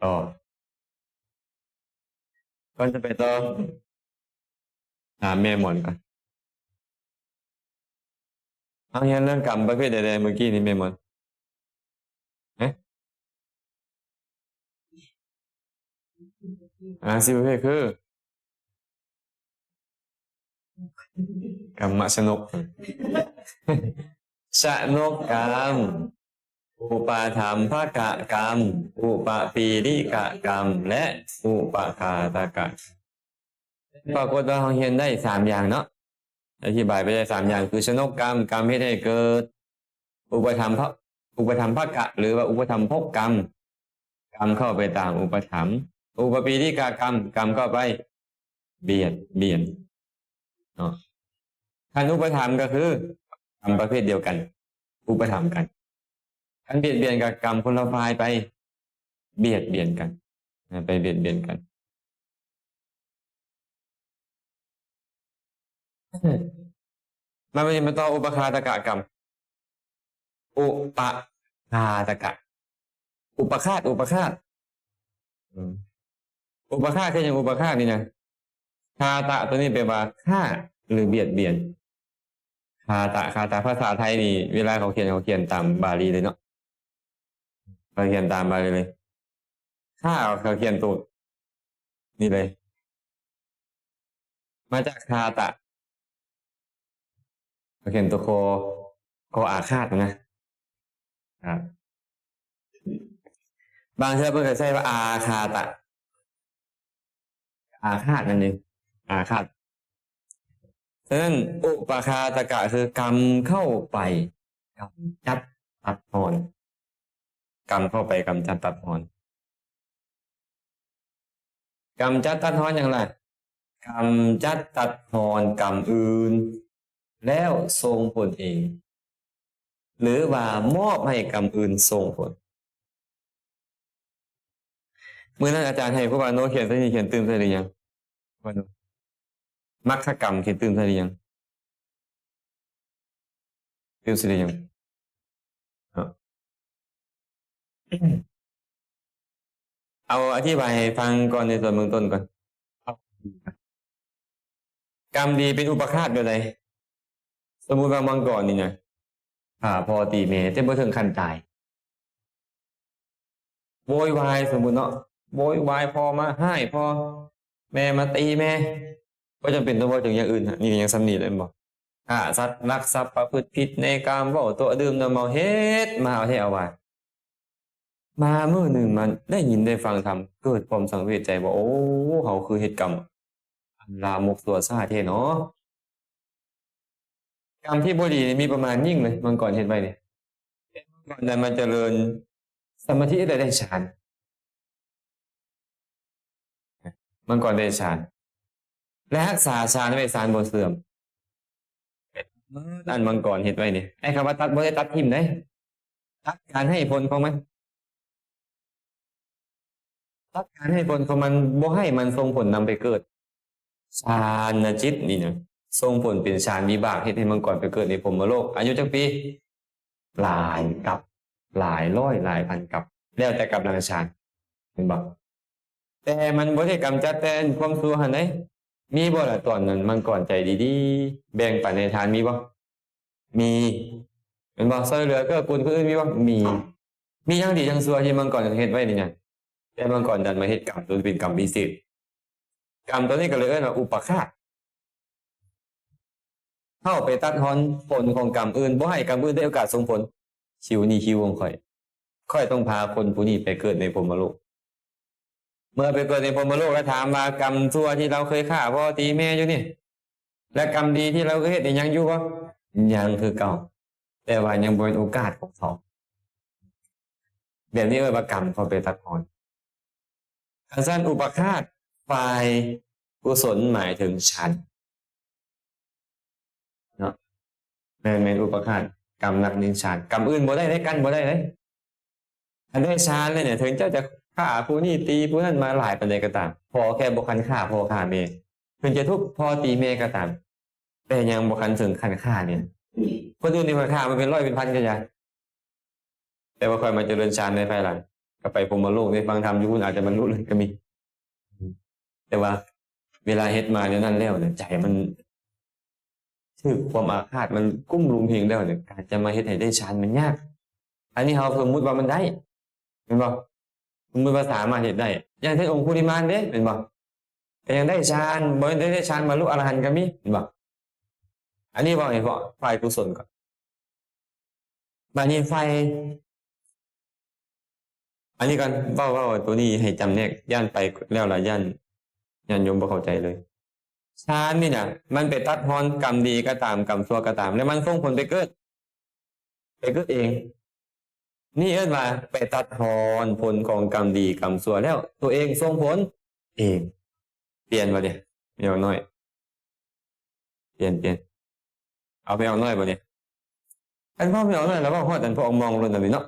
ຕໍ່. ກ່ອນຈະໄປຕໍ່ ຖາມແມ່ໝອນກ່ອນ. ເຮົາຮຽນເລື່ອງກຳປະເພດໃດແດ່ມື້ກີ້ນີ້ແມ່ໝອນ? ຮະ? ອ່າ ສີ່ປະເພດຄື ກຳມະຊະນົກ ຊະນົກກຳ ອຸປະທຳພະກະກຳ ອຸປະປີລິກະກຳ ແລະ ອຸປະຄາຕະກະ. ປາກົດວ່າເຮົາຮຽນໄດ້ສາມຢ່າງເນາະ, ອະທິບາຍໄປໄດ້ສາມຢ່າງ ຄືຊະນົກກຳ, ກຳເຮັດໃຫ້ເກີດ, ອຸປະທຳພະ ອຸປະທຳພະກະ ຫຼືວ່າອຸປະທຳພົກກຳ, ກຳເຂົ້າໄປຕາມອຸປະທຳ, ອຸປະປີລິກະກຳ, ກຳເຂົ້າໄປບຽດບຽນເນາະ. ຄັນອຸປະທຳກໍຄືກຳປະເພດດຽວກັນ ອຸປະທຳກັນ, ຄັນບຽດບຽນກໍກຳຄົນລະຝ່າຍໄປບຽດບຽນກັນ ໄປບຽດບຽນກັນ. ມາ ມາຕໍ່ອຸປະຄາຕະກະກຳ. ອຸປະຄາຕະກະ ອຸປະຄາດ ອຸປະຄາດ ອືມ ອຸປະຄາດ ຄືຫຍັງ? ອຸປະຄາດນີ້ນະ ຄາຕະ ຕົວນີ້ແປວ່າຂ້າ ຫຼື ບຽດບຽນ. ຄາຕະ ຄາຕະ ພາສາໄທນີ້ ເວລາເຂົາຂຽນ ເຂົາຂຽນຕາມບາລີເລີຍເນາະ, ເຂົາຂຽນຕາມບາລີເລີຍ. ຂ້າ ເຂົາຂຽນໂຕນີ້ເລີຍ ມາຈາກຄາຕະ ເຂົາຂຽນໂຕ ຄ ຄ ອາຄາດນະ. ອ່າ ບາງເທື່ອເພິ່ນກໍໃຊ້ວ່າອາຄາຕະ ອາຄາດນັ້ນເອງ ອາຄາດ. ສະນັ້ນ ອຸປະຄາຕະກະ ຄືກຳເຂົ້າໄປກຳຈັດຕັດຮອນ, ກຳເຂົ້າໄປກຳຈັດຕັດຮອນ. ກຳຈັດຕັດຮອນຫຍັງລະ? ກຳຈັດຕັດຮອນກຳອື່ນ ແລ້ວສົ່ງຜົນເອງ ຫຼືວ່າມອບໃຫ້ກຳອື່ນສົ່ງຜົນ. ມື້ນັ້ນອາຈານໃຫ້ຄູບາໂນຂຽນໃສ່ນີ້ ຂຽນຕື່ມໃສ່ຫຼືຍັງ? ມັກຄະກຳ ຂຽນຕື່ມໃສ່ຫຼືຍັງ? ຕື່ມໃສ່ຫຼືຍັງ? ເນາະ ເອົາອະທິບາຍໃຫ້ຟັງກ່ອນ ໃນຕອນເບື້ອງຕົ້ນກ່ອນ. ກຳດີເປັນອຸປະຄາດແບບໃດ? ສົມມຸດວ່າມັງກອນນີ້ນະ ຂ້າພໍ່ຕີແມ່ ແຕ່ບໍ່ເຖິງຂັ້ນຕາຍ ໂວຍວາຍ ສົມມຸດເນາະ ໂວຍວາຍ ພໍ່ມາຮ້າຍ ພໍ່ ແມ່ມາຕີແມ່ ບໍ່ຈຳເປັນຕ້ອງເວົ້າເຖິງຢ່າງອື່ນ ນີ້ກໍຍັງສ່ຳນີ້ແຫຼະ ແມ່ນບໍ່? ຂ້າສັດ ລັກຊັບ ປະພຶດຜິດໃນກາມ ເວົ້າຕົວະ ດື່ມນ້ຳເມົາ ເຮັດມາເອົາແທ້ເອົາວ່າ. ມາມື້ໜຶ່ງມາໄດ້ຍິນໄດ້ຟັງທຳ ເກີດຄວາມສັງເວດໃຈວ່າ ໂອ້ ເຮົາຄືເຮັດກຳອັນລາມົກຊົ່ວຊ້າແທ້ເນາະ. ກຳທີ່ບໍ່ດີນີ້ມີປະມານຍິ່ງເລີຍ ມັງກອນເຮັດໄວ້ນີ້. ມັງກອນໄດ້ມາຈະເລີນສະມາທິ ໄດ້ ໄດ້ຊານ ມັງກອນໄດ້ຊານ ແລະ ຮັກສາຊານໄວ້ ຊານບໍ່ເສື່ອມ. ອັນມັງກອນເຮັດໄວ້ນີ້ ໄອ້ຄຳວ່າຕັດ ບໍ່ໄດ້ຕັດຖິ້ມເດ້ ຕັດການໃຫ້ຜົນຂອງມັນ ຕັດການໃຫ້ຜົນຂອງມັນ ບໍ່ໃຫ້ມັນສົ່ງຜົນນຳໄປເກີດ. ຊານນະຈິດນີ້ນະ ສົ່ງຜົນເປັນຊານວິບາກ ເຮັດໃຫ້ມັງກອນໄປເກີດໃນພົມມະໂລກ ອາຍຸຈັກປີ? ຫຼາຍກັບ ຫຼາຍຮ້ອຍ ຫຼາຍພັນກັບ ແລ້ວແຕ່ກຳລັງຊານ ເຫັນບໍ່? ແຕ່ມັນບໍ່ໄດ້ກຳຈັດແຕ່ຄວາມຊົ່ວຫັ້ນເດ້. ມີບໍ່ລະ ຕອນນັ້ນມັງກອນໃຈດີໆ ແບ່ງປັນໃຫ້ທານ ມີບໍ່? ມີ ແມ່ນບໍ່? ຊ່ວຍເຫຼືອເກື້ອກູນຜູ້ອື່ນ ມີບໍ່? ມີ. ມີທັງດີທັງຊົ່ວທີ່ມັງກອນເຮັດໄວ້ນີ້ນະ ແຕ່ມັງກອນດັນມາເຮັດກຳຕົວເປັນກຳພິເສດ. ກຳຕົວນີ້ກໍເລີຍເອີ້ນວ່າອຸປະຄາດ ເຂົ້າໄປຕັດຮອນຜົນຂອງກຳອື່ນ ບໍ່ໃຫ້ກຳອື່ນໄດ້ໂອກາດສົ່ງຜົນ. ຄິວນີ້ຄິວຂອງຂ້ອຍ ຂ້ອຍຕ້ອງພາຄົນຜູ້ນີ້ໄປເກີດໃນພົມມະໂລກ. ເມື່ອໄປເກີດໃນພົມມະໂລກ ແລ້ວຖາມວ່າກຳຊົ່ວທີ່ລາວເຄີຍຂ້າພໍ່ຕີແມ່ຢູ່ນີ້ ແລະ ກຳດີທີ່ລາວເຄີຍເຮັດນີ້ຍັງຢູ່ບໍ່? ຍັງຄືເກົ່າ ແຕ່ວ່າຍັງບໍ່ແມ່ນໂອກາດຂອງເຂົາ. ແບບນີ້ເອີ້ນວ່າກຳເຂົ້າໄປຕັດຮອນ. ຄັນຊັ້ນ ອຸປະຄາດຝ່າຍກຸສົນໝາຍເຖິງຊານເນາະ ແມ່ນ ແມ່ນອຸປະຄາດ ກຳຫຼັກນີ້ຊານ ກຳອື່ນບໍ່ໄດ້ເດ້ ກັ້ນບໍ່ໄດ້ເດ້. ຄັນໄດ້ຊານແລ້ວນີ້ ເຖິງເຈົ້າຈະຂ້າຜູ້ນີ້ ຕີຜູ້ນັ້ນມາຫຼາຍປານໃດກໍຕາມ ຂໍແຄ່ບໍ່ຄັນຂ້າພໍ່ຂ້າແມ່ ເຖິງຈະທຸບພໍ່ຕີແມ່ກໍຕາມ ແຕ່ຍັງບໍ່ຄັນເຖິງຂັ້ນຂ້ານີ້. ຄົນອື່ນນີ້ຂ້ອຍຂ້າມາເປັນຮ້ອຍເປັນພັນກໍຢ່າ ແຕ່ວ່າຂ້ອຍມາຈະເລີນຊານໃນພາຍຫຼັງ. ກ ກໍໄປພົມມະໂລກເດ້ ຟັງທຳຢູ່ພຸ້ນອາດຈະບັນລຸເລີຍກໍມີ. ແຕ່ວ່າເວລາເຮັດມາແນວນັ້ນແລ້ວນະ ໃຈມັນຖືກຄວາມອາຄາດ ມັນກຸ້ມລຸມເພງແລ້ວນະ ການຈະມາເຮັດໃຫ້ໄດ້ຊານມັນຍາກ. ອັນນີ້ເຮົາສົມມຸດວ່າມັນໄດ້ ແມ່ນບໍ່? ສົມມຸດວ່າສາມາດເຮັດໄດ້ ຢ່າງເຊັ່ນອົງຄຸລິມານເດ້ ແມ່ນບໍ່? ກໍຍັງໄດ້ຊານ ບໍ່ໄດ້ ໄດ້ຊານບັນລຸອະລະຫັນກໍມີ ແມ່ນບໍ່? ອັນນີ້ເວົ້າໃຫ້ເພາະຝ່າຍກຸສົນກ່ອນ. ບາດນີ້ຝ່າຍ ອັນນີ້ກ່ອນ ເວົ້າ ເວົ້າຕົວນີ້ໃຫ້ຈຳແນກ ຢ້ານໄປແລ້ວລະ ຢ້ານ ຢ້ານໂຍມບໍ່ເຂົ້າໃຈເລີຍ. ຊານນີ້ນະ ມັນໄປຕັດຮອນກຳດີກໍຕາມ ກຳຊົ່ວກໍຕາມ ແລ້ວມັນສົ່ງຜົນໄປເກີດ ໄປເກີດເອງ. ນີ້ເອີ້ນວ່າໄປຕັດຮອນຜົນຂອງກຳດີກຳຊົ່ວ ແລ້ວຕົວເອງສົ່ງຜົນເອງ. ປ່ຽນບໍ່ນີ້ ແມ່ອອກນ້ອຍ? ປ່ຽນ ປ່ຽນ ເອົາແມ່ອອກນ້ອຍບໍ່ນີ້? ຄັນເວົ້າແມ່ອອກນ້ອຍແລ້ວ ເວົ້າຮອດອັນພໍ່ອອກມອງໂລດນະນີ້ເນາະ.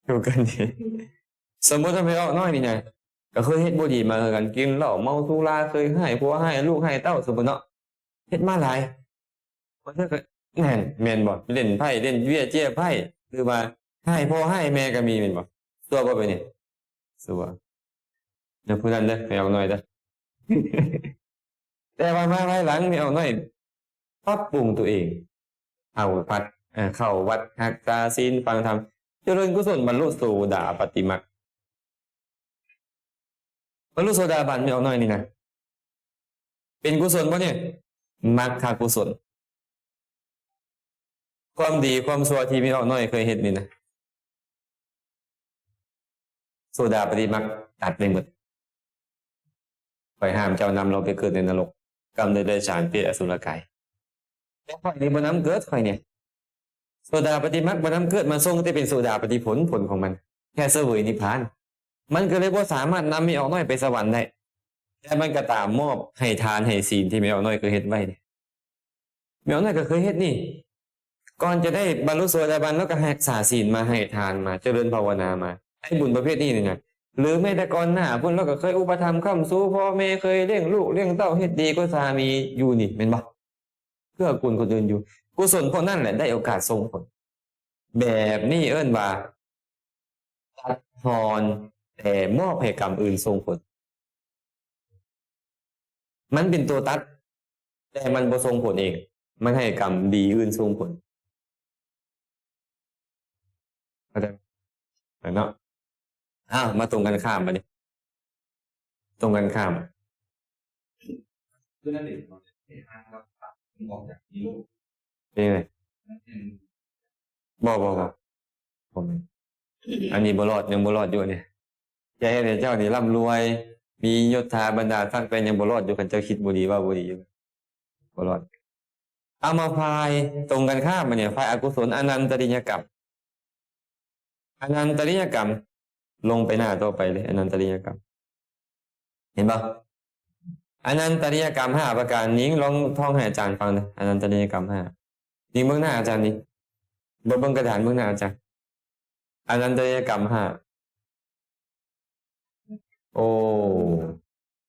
ຢູ່ກັນນີ້ ສົມມຸດວ່າແມ່ອອກນ້ອຍນີ້ນະ ກໍເຄີຍເຮັດບໍ່ດີມາຄືກັນ ກິນເຫຼົ້າເມົາສຸລາ ເຄີຍຮ້າຍຜົວຮ້າຍລູກຮ້າຍເຕົ້າ ສົມມຸດເນາະ ເຮັດມາຫຼາຍ. ບາງເທື່ອກໍ ແມ່ນ ແມ່ນບໍ່? ເລ່ນໄພ້ ເລ່ນເບ້ຍເຈ້ຍໄພ້ ຫຼືວ່າຮ້າຍພໍ່ຮ້າຍແມ່ກໍມີ ແມ່ນບໍ່? ຊົ່ວບໍ່ແບບນີ້? ຊົ່ວ. ແລ້ວຜູ້ນັ້ນເດີ ແມ່ອອກນ້ອຍເດີ. ແຕ່ວ່າມາພາຍຫຼັງ ແມ່ອອກນ້ອຍປັບປຸງຕົວເອງ ເຂົ້າວັດ ເອີ ເຂົ້າວັດ ຮັກສາສິນ ຟັງທຳ ຈະເລີນກຸສົນ ບັນລຸໂສດາປະຕິມັກ. ບັນລຸໂສດາບັນ ແມ່ອອກນ້ອຍນີ້ນະ ເປັນກຸສົນບໍ່ນີ້? ມັກຄະກຸສົນ. ຄວາມດີຄວາມຊົ່ວທີ່ແມ່ອອກນ້ອຍເຄີຍເຮັດນີ້ນະ ໂສດາປະຕິມັກຕັດໄດ້ໝົດ. ຂ້ອຍຫ້າມເຈົ້ານຳລາວໄປເກີດໃນນະລົກ ກຳເນີດເດຣະຊານ ເປດ ອະສຸລະກາຍ. ແຕ່ຂ້ອຍນີ້ບໍ່ນຳເກີດ ຂ້ອຍນີ້ ໂສດາປະຕິມັກບໍ່ນຳເກີດ ມາສົ່ງແຕ່ເປັນໂສດາປະຕິຜົນ ຜົນຂອງມັນ ແຄ່ສະເຫວີຍນິບພານ. ມັນກໍເລີຍບໍ່ສາມາດນຳແມ່ອອກນ້ອຍໄປສະຫວັນໄດ້. ແຕ່ມັນກໍຕາມມອບໃຫ້ທານໃຫ້ສິນທີ່ແມ່ອອກນ້ອຍເຄີຍເຮັດໄວ້ນີ້ ແມ່ອອກນ້ອຍກໍເຄີຍເຮັດນີ້. ກ່ອນຈະໄດ້ບັນລຸໂສດາບັນ ລາວກໍຮັກສາສິນມາ ໃຫ້ທານມາ ຈະເລີນພາວະນາມາ ໃຫ້ບຸນປະເພດນີ້ນີ້ນະ. ຫຼືແມ້ແຕ່ກ່ອນໜ້າພຸ້ນ ລາວກໍເຄີຍອຸປະຖຳຄ້ຳຊູພໍ່ແມ່ ເຄີຍລ້ຽງລູກລ້ຽງເຕົ້າ ເຮັດດີກວ່າສາມີຢູ່ນີ້ ແມ່ນບໍ່? ເກື້ອກູນຄົນອື່ນຢູ່. ກຸສົນພວກນັ້ນແຫຼະໄດ້ໂອກາດສົ່ງຜົນ. ແບບນີ້ເອີ້ນວ່າ ຕັດຮອນ ແຕ່ມອບໃຫ້ກຳອື່ນສົ່ງຜົນ. ມັນເປັນຕົວຕັດ ແຕ່ມັນບໍ່ສົ່ງຜົນເອງ ມັນໃຫ້ກຳດີອື່ນສົ່ງຜົນ. ເຂົ້າໃຈເນາະ? ອ້າວ ມາຕົງກັນຂ້າມບາດນີ້ ຕົງກັນຂ້າມ. ເປັນຈັ່ງໃດ? ບໍ່ ບໍ່ ບໍ່ ບໍ່ແມ່ນ. ອັນນີ້ບໍ່ລອດ ຍັງບໍ່ລອດຢູ່ອັນນີ້. ຈະເຮັດໃຫ້ເຈົ້ານີ້ລ່ຳລວຍ ມີຍົດຖາບັນດາສັກແຕ່ຍັງບໍ່ລອດຢູ່ ຄັນເຈົ້າຄິດບໍ່ດີເວົ້າບໍ່ດີຢູ່ ບໍ່ລອດ. ເອົາມາຝ່າຍຕົງກັນຂ້າມ ອັນນີ້ ຝ່າຍອະກຸສົນ ອະນັນຕະລິຍະກຳ. ອະນັນຕະລິຍະກຳ ລົງໄປໜ້າຕໍ່ໄປເລີຍ ອະນັນຕະລິຍະກຳ. ເຫັນບໍ່? ອະນັນຕະລິຍະກຳຫ້າປະການ. ນິງລອງທ່ອງໃຫ້ອາຈານຟັງເດີ້ ອະນັນຕະລິຍະກຳຫ້າ. ນິງເບິ່ງໜ້າອາຈານນີ້ ບໍ່ເບິ່ງກະດານ ເບິ່ງໜ້າອາຈານ. ອະນັນຕະລິຍະກຳຫ້າ. ໂອ້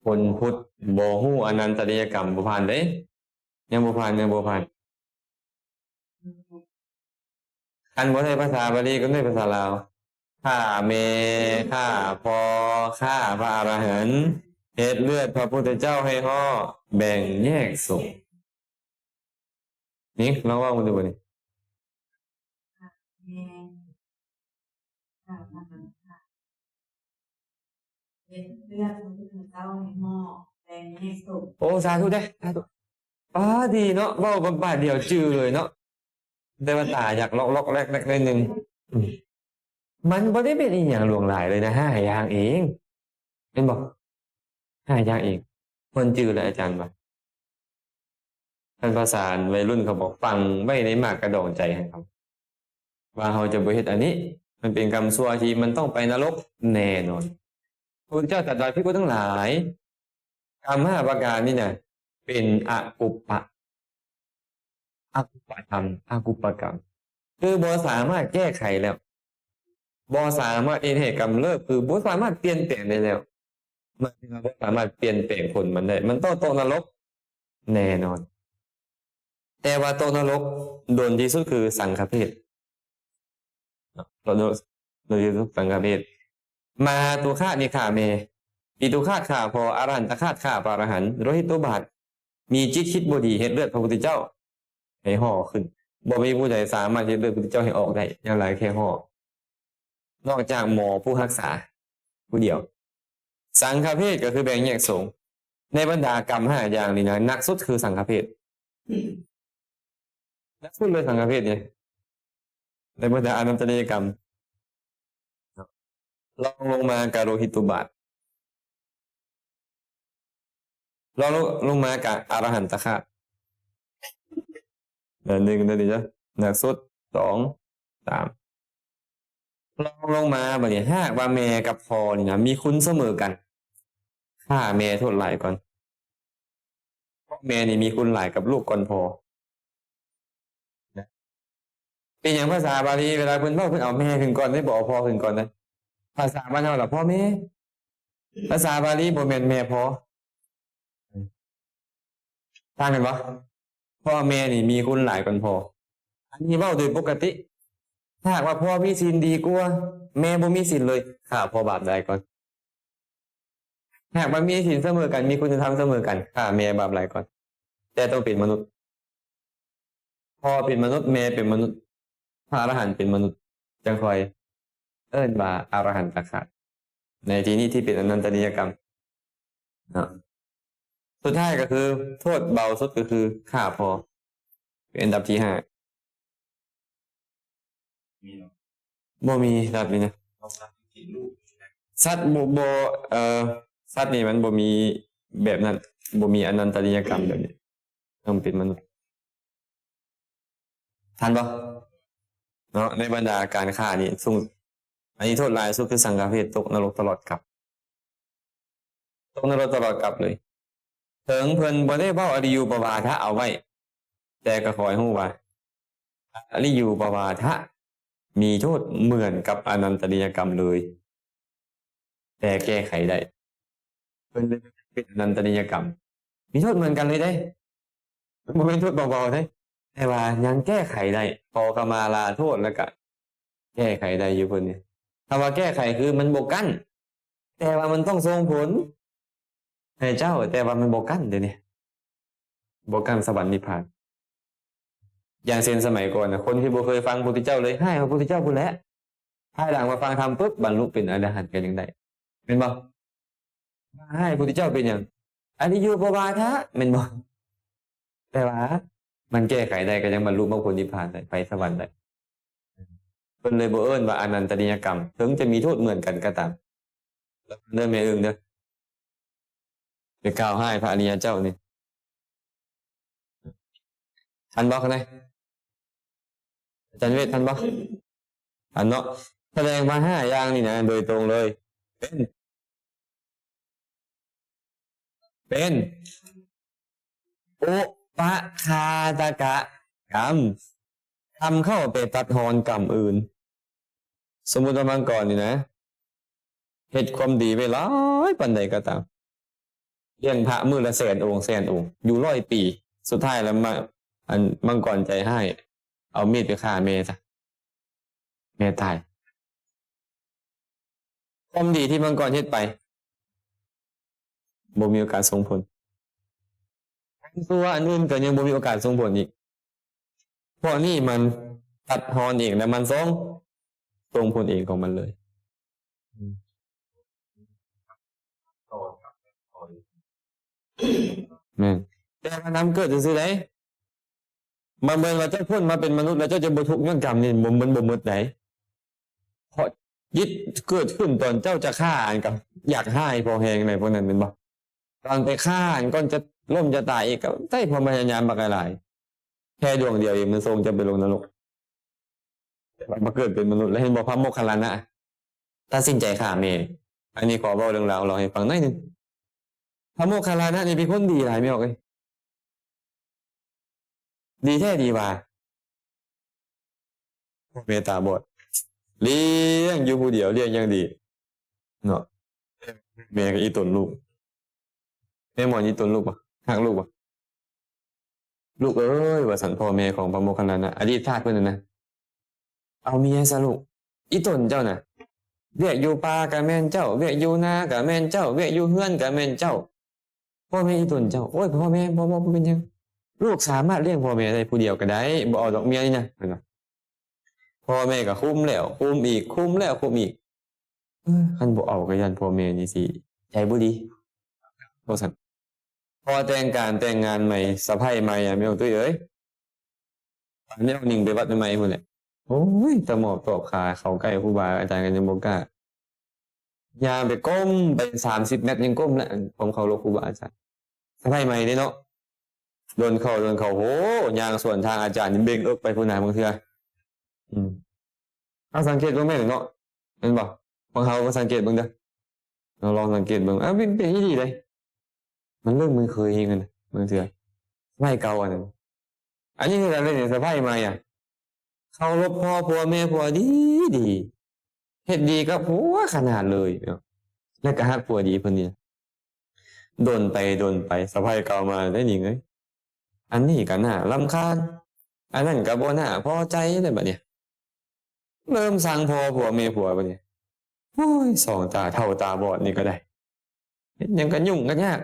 ຄົນພຸດບໍ່ຮູ້ອະນັນຕະລິຍະກຳ ບໍ່ຜ່ານເດ້. ຍັງບໍ່ຜ່ານ ຍັງບໍ່ຜ່ານ. ຄັນບໍ່ໃຊ້ພາສາບາລີກໍໃຊ້ພາສາລາວ. ຂ້າແມ່ ຂ້າພໍ່ ຂ້າພະອະລະຫັນ ເຮັດເລືອດພະພຸດທະເຈົ້າໃຫ້ເຫາະ ແບ່ງແຍກສົງ. ນີ້ລອງເວົ້າເບິ່ງດູບາດນີ້. ໂອ້ ສາທຸເດ້ ສາທຸ. ປ້າ ດີເນາະ ເວົ້າບາດດຽວຈື່ເລີຍເນາະ. ແຕ່ວ່າຕາຢາກລັອກໆແລັກໆໜ້ອຍໜຶ່ງ. ອືມ ມັນບໍ່ໄດ້ເປັນອີ່ຫຍັງຫຼວງຫຼາຍເລີຍນະ ຫ້າຢ່າງເອງ ເຫັນບໍ່? ຫ້າຢ່າງເອງ. ເພິ່ນຈື່ແລ້ວ ອາຈານວ່າ ຄັນພາສາໄວລຸ້ນເຂົາບອກ ຝັງໄວ້ໃນໝາກກະດອງໃຈໃຫ້ເຂົາ ວ່າເຮົາຈະບໍ່ເຮັດອັນນີ້. ມັນເປັນກຳຊົ່ວທີ່ມັນຕ້ອງໄປນະລົກແນ່ນອນ. ພະພຸດທະເຈົ້າຕັດວ່າ ພິກຂຸທັງຫຼາຍ ກຳຫ້າປະການນີ້ນະ ເປັນອະກຸບປະ ອະກຸບປະທຳ ອະກຸບປະກຳ ຄືບໍ່ສາມາດແກ້ໄຂແລ້ວ ບໍ່ສາມາດເຮັດໃຫ້ກຳເລີບ ຄືບໍ່ສາມາດປ່ຽນແປງໄດ້ແລ້ວ. ໝາຍເຖິງວ່າບໍ່ສາມາດປ່ຽນແປງຜົນມັນໄດ້ ມັນຕ້ອງຕົກນະລົກແນ່ນອນ. ແຕ່ວ່າຕົກນະລົກດົນທີ່ສຸດຄືສັງຄະເພດ. ໂລຫິຕຸສັງຄະເພດ. ມະຫາຕຸຄະນີ້ຂ້າແມ່, ປິຕຸຄາດຂ້າພໍ່, ອະລະຫັນຕະຄາດຂ້າພະອະລະຫັນ, ໂລຫິຕຸບາດ ມີຈິດຄິດບໍ່ດີເຮັດເລືອດພະພຸດທະເຈົ້າໃຫ້ຫໍ່ຂຶ້ນ. ບໍ່ມີຜູ້ໃດສາມາດເຮັດເລືອດພະພຸດທະເຈົ້າໃຫ້ອອກໄດ້, ຢ່າງຫຼາຍແຄ່ຫໍ່ ນອກຈາກໝໍຜູ້ຮັກສາຜູ້ດຽວ. ສັງຄະເພດກໍຄືແບ່ງແຍກສົງ. ໃນບັນດາກຳຫ້າຢ່າງນີ້ນະ ໜັກສຸດຄືສັງຄະເພດ. ໜັກສຸດເລີຍສັງຄະເພດນີ້ ໃນບັນດາອະນັນຕະນິຍະກຳ. ລອງລົງມາກະໂລຫິຕຸບາດ. ລອງລົງ ລົງມາກະອະລະຫັນຕະຄາດ. ເອີ ໜຶ່ງ ຕົວນີ້ເດີ ໜັກສຸດ ສອງ ສາມ. ລອງລົງມາບາດນີ້ ຫາກວ່າແມ່ກັບພໍ່ນີ້ນະ ມີຄຸນສະເໝີກັນ ຂ້າແມ່ໂທດຫຼາຍກ່ອນ. ເພາະແມ່ນີ້ມີຄຸນຫຼາຍກັບລູກກ່ອນພໍ່. ເປັນຫຍັງພາສາບາລີເວລາເພິ່ນເວົ້າ ເພິ່ນເອົາແມ່ຂຶ້ນກ່ອນເດ້ ບໍ່ເອົາພໍ່ຂຶ້ນກ່ອນເດ້? ພາສາບ້ານເຮົາລະພໍ່ແມ່, ພາສາບາລີບໍ່ແມ່ນແມ່ພໍ່. ຕ່າງກັນບໍ່? ພໍ່ແມ່ນີ້ມີຄຸນຫຼາຍກ່ອນພໍ່. ອັນນີ້ເວົ້າໂດຍປົກກະຕິ. ຖ້າຫາກວ່າພໍ່ມີສິນດີກວ່າ, ແມ່ບໍ່ມີສິນເລີຍ, ຂ້າພໍ່ບາບຫຼາຍກ່ອນ. ຫາກວ່າມີສິນສະເໝີກັນ, ມີຄຸນນະທຳສະເໝີກັນ, ຂ້າແມ່ບາບຫຼາຍກ່ອນ. ແຕ່ຕ້ອງເປັນມະນຸດ. ພໍ່ເປັນມະນຸດ, ແມ່ເປັນມະນຸດ, ພະອະລະຫັນເປັນມະນຸດ, ຈັ່ງຄ່ອຍເອີ້ນວ່າອະລະຫັນຕະຄາດ. ໃນທີ່ນີ້ທີ່ເປັນອະນັນຕະນິຍະກຳເນາະ. ສຸດທ້າຍກໍຄືໂທດເບົາສຸດກໍຄືຂ້າພໍ່ ເປັນອັນດັບທີຫ້າ. ບໍ່ມີລັດນີ້ນະ. ສັດບໍ່ ບໍ່ ເອີ ສັດນີ້ມັນບໍ່ມີແບບນັ້ນ, ບໍ່ມີອະນັນຕະນິຍະກຳແບບນີ້. ຕ້ອງເປັນມະນຸດ. ທັນບໍ່? ເນາະ, ໃນບັນດາການຂ້ານີ້ ສຸງ ອັນນີ້ໂທດຫຼາຍສຸດຄືສັງຄະເພດ ຕົກນະລົກຕະຫຼອດກັບ. ຕົກນະລົກຕະຫຼອດກັບເລີຍ. ເຖິງເພິ່ນບໍ່ໄດ້ເວົ້າອະລິຍຸປະວາທະເອົາໄວ້, ແຕ່ກໍຂໍໃຫ້ຮູ້ວ່າ ອະລິຍຸປະວາທະມີໂທດເໝືອນກັບອະນັນຕະນິຍະກຳເລີຍ, ແຕ່ແກ້ໄຂໄດ້. ເພິ່ນເລີຍເປັນອະນັນຕະນິຍະກຳ ມີໂທດເໝືອນກັນເລີຍເດ້. ບໍ່ແມ່ນໂທດເບົາໆເດ້, ແຕ່ວ່າຍັງແກ້ໄຂໄດ້, ຂໍຂະມາລາໂທດ ແລ້ວກະແກ້ໄຂໄດ້ຢູ່ເພິ່ນນີ້. ຄຳວ່າແກ້ໄຂຄືມັນບໍ່ກັ້ນ, ແຕ່ວ່າມັນຕ້ອງສົ່ງຜົນໃຫ້ເຈົ້າ, ແຕ່ວ່າມັນບໍ່ກັ້ນເດ້ນີ້, ບໍ່ກັ້ນສະຫວັນນິບພານ. ຢ່າງເຊັ່ນສະໄໝກ່ອນນະ, ຄົນທີ່ບໍ່ເຄີຍຟັງພຸດທະເຈົ້າເລີຍ, ຮ້າຍພະພຸດທະເຈົ້າພຸ້ນແຫຼະ. ພາຍຫຼັງມາຟັງທຳປຶບ, ບັນລຸເປັນອະລະຫັນກໍຍັງໄດ້, ແມ່ນບໍ່? ຮ້າຍພຸດທະເຈົ້າເປັນຫຍັງ? ອະລິຍຸປະວາທະ, ແມ່ນບໍ່? ແຕ່ວ່າມັນແກ້ໄຂໄດ້, ກໍຍັງບັນລຸມາຜົນນິບພານໄດ້, ໄປສະຫວັນໄດ້. ເພິ່ນເລີຍບໍ່ເອີ້ນວ່າອະນັນຕະນິຍະກຳ, ເຖິງຈະມີໂທດເໝືອນກັນກໍຕາມ. ເດີແມ່ເອີງເດີ, ໄປກ່າວຮ້າຍພະອະລິຍະເຈົ້ານີ້. ທັນບໍ່? ຄັນໃດ ອາຈານເວດ ທັນບໍ່? ທັນເນາະ. ສະແດງວ່າຫ້າຢ່າງນີ້ນະ ໂດຍຕົງເລີຍ ເປັນ ເປັນ ອຸປະຄາຕະກະກຳ, ກຳເຂົ້າໄປຕັດຮອນກຳອື່ນ. ສົມມຸດວ່າມັງກອນນີ້ນະ ເຮັດຄວາມດີໄວ້ຫຼາຍປານໃດກໍຕາມ, ລ້ຽງພະມື້ລະແສນອົງ ແສນອົງ ຢູ່ຮ້ອຍປີ, ສຸດທ້າຍແລ້ວມາ ອັນ ມັງກອນໃຈຮ້າຍ ເອົາມີດໄປຂ້າແມ່ຊະ, ແມ່ຕາຍ. ຄວາມດີທີ່ມັງກອນເຮັດໄປ ບໍ່ມີໂອກາດສົ່ງຜົນ. ກຳຊົ່ວອັນອື່ນກໍຍັງບໍ່ມີໂອກາດສົ່ງຜົນອີກ. ພວກນີ້ມັນຕັດຮອນເອງ ແລະ ມັນສົ່ງ ສົ່ງຜົນເອງຂອງມັນເລີຍ. ແມ່ນ. ແຕ່ວ່ານຳເກີດຊື່ໆໃດ. ມັນບໍ່ແມ່ນວ່າເຈົ້າພົ້ນມາເປັນມະນຸດແລ້ວເຈົ້າຈະບໍ່ທຸກຍ້ອນກຳນີ້, ບໍ່, ມັນບໍ່ໝົດໃດ. ເພາະຈິດເກີດຂຶ້ນຕອນເຈົ້າຈະຂ້າ ອັນກໍຢາກຮ້າຍພໍແຮງໃດ ພວກນັ້ນແມ່ນບໍ່? ຕອນໄປຂ້າ ອັນກ່ອນຈະລົ້ມຈະຕາຍອີກ ກໍໄດ້ຄວາມພະຍາຍາມບັກຫຼາຍ. ແຄ່ດວງດຽວເອງ ມັນສົ່ງເຈົ້າໄປລົງນະລົກ. ມາເກີດເປັນມະນຸດ ແລ້ວເຫັນບໍ່ ພະໂມກຄັນລານະ ຕັດສິນໃຈຂ້າແມ່. ອັນນີ້ຂໍເວົ້າເລື່ອງລາວເລົ່າໃຫ້ຟັງໜ້ອຍໜຶ່ງ. ພະໂມກຄັນລານະນີ້ເປັນຄົນດີຫຼາຍ ແມ່ອອກເອີຍ, ດີແທ້ດີວ່າ. ແມ່ຕາບອດ ລ້ຽງຢູ່ຜູ້ດຽວ, ລ້ຽງຢ່າງດີເນາະ. ແມ່ກໍອີ່ຕົນລູກ, ແມ່ໝອນອີ່ຕົນລູກບໍ່? ຮັກລູກບໍ່? ລູກເອີຍ ວ່າຊັ້ນ ພໍ່ແມ່ຂອງພະໂມກຄັນລານະ ອະດີດຊາດເພິ່ນນັ້ນນະ. ເອົາເມຍຊະລູກ, ອີ່ຕົນເຈົ້ານະ ວຽກຢູ່ປ່າກໍແມ່ນເຈົ້າ, ວຽກຢູ່ນາກໍແມ່ນເຈົ້າ, ວຽກຢູ່ເຮືອນກໍແມ່ນເຈົ້າ. ພໍ່ແມ່ອີ່ຕົນເຈົ້າ, ໂອ້ຍ ພໍ່ແມ່ ບໍ່ ບໍ່ ບໍ່ເປັນຫຍັງ, ລູກສາມາດລ້ຽງພໍ່ແມ່ໄດ້ຜູ້ດຽວກໍໄດ້, ບໍ່ເອົາດອກເມຍນີ້ນະ, ເພິ່ນວ່າ. ພໍ່ແມ່ກໍຄຸມແລ້ວຄຸມອີກ, ຄຸມແລ້ວຄຸມອີກ. ເອີ ຄັນບໍ່ເອົາກໍຢ້ານພໍ່ແມ່ນີ້ຊິໃຈບໍ່ດີ ວ່າຊັ້ນ. ພໍແຕ່ງການແຕ່ງງານໃໝ່, ສະໃພ້ໃໝ່ອະ ແມ່ນຕຸ້ຍເອີຍ, ປານແນວໜິງໄປວັດໃໝ່ໆພຸ້ນແຫຼະ. ໂອ້ຍ ຕະໝອບຕອບຂາເຂົ້າໃກ້ຄູບາອາຈານກໍຍັງບໍ່ກ້າ. ຍ່າງໄປກົ້ມໄປສາມສິບແມັດຍັງກົ້ມແລ້ວ, ຄວາມເຄົາລົບຄູບາອາຈານ. ສະໄພໃໝ່ເດ້ເນາະ, ດົນເຂົ້າ ດົນເຂົ້າ ໂຫ ຍ່າງສວນທາງອາຈານນີ້ເບັ່ງເອິກໄປພຸ້ນນະບາງເທື່ອ. ອືມ ເຮົາສັງເກດເບິ່ງແມ່ນເນາະ, ແມ່ນບໍ່? ບາງເຮົາກໍສັງເກດເບິ່ງເດີ, ລອງ ລອງສັງເກດເບິ່ງ. ເອົາ ເປັນ ເປັນອີ່ຫຼີເດ້, ມັນເລີ່ມ ມັນເຄີຍເຮັດຫັ້ນນະບາງເທື່ອ. ສະໄພເກົ່າອັນນັ້ນ, ອັນນີ້ຄືກັນເລີຍນີ້, ສະໄພໃໝ່ອະ ເຄົາລົບພໍ່ຜົວແມ່ຜົວດີໆ, ເຮັດດີກັບຜົວຂະໜາດເລີຍເນາະ, ແລ້ວກໍຮັກຜົວດີເພິ່ນນີ້. ດົນໄປດົນໄປ ສະໃພ້ເກົ່າມາໄດ້ນີ້ເອີຍ, ອັນນີ້ກໍໜ້າລຳຄານ, ອັນນັ້ນກໍບໍ່ໜ້າພໍໃຈແລ້ວບັດນີ້. ເລີ່ມຊັງພໍ່ຜົວແມ່ຜົວບັດນີ້. ໂອ້ຍ ສອງຕາເຖົ້າຕາບອດນີ້ກໍໄດ້, ເຮັດຫຍັງກໍຫຍຸ້ງກໍຍາກ,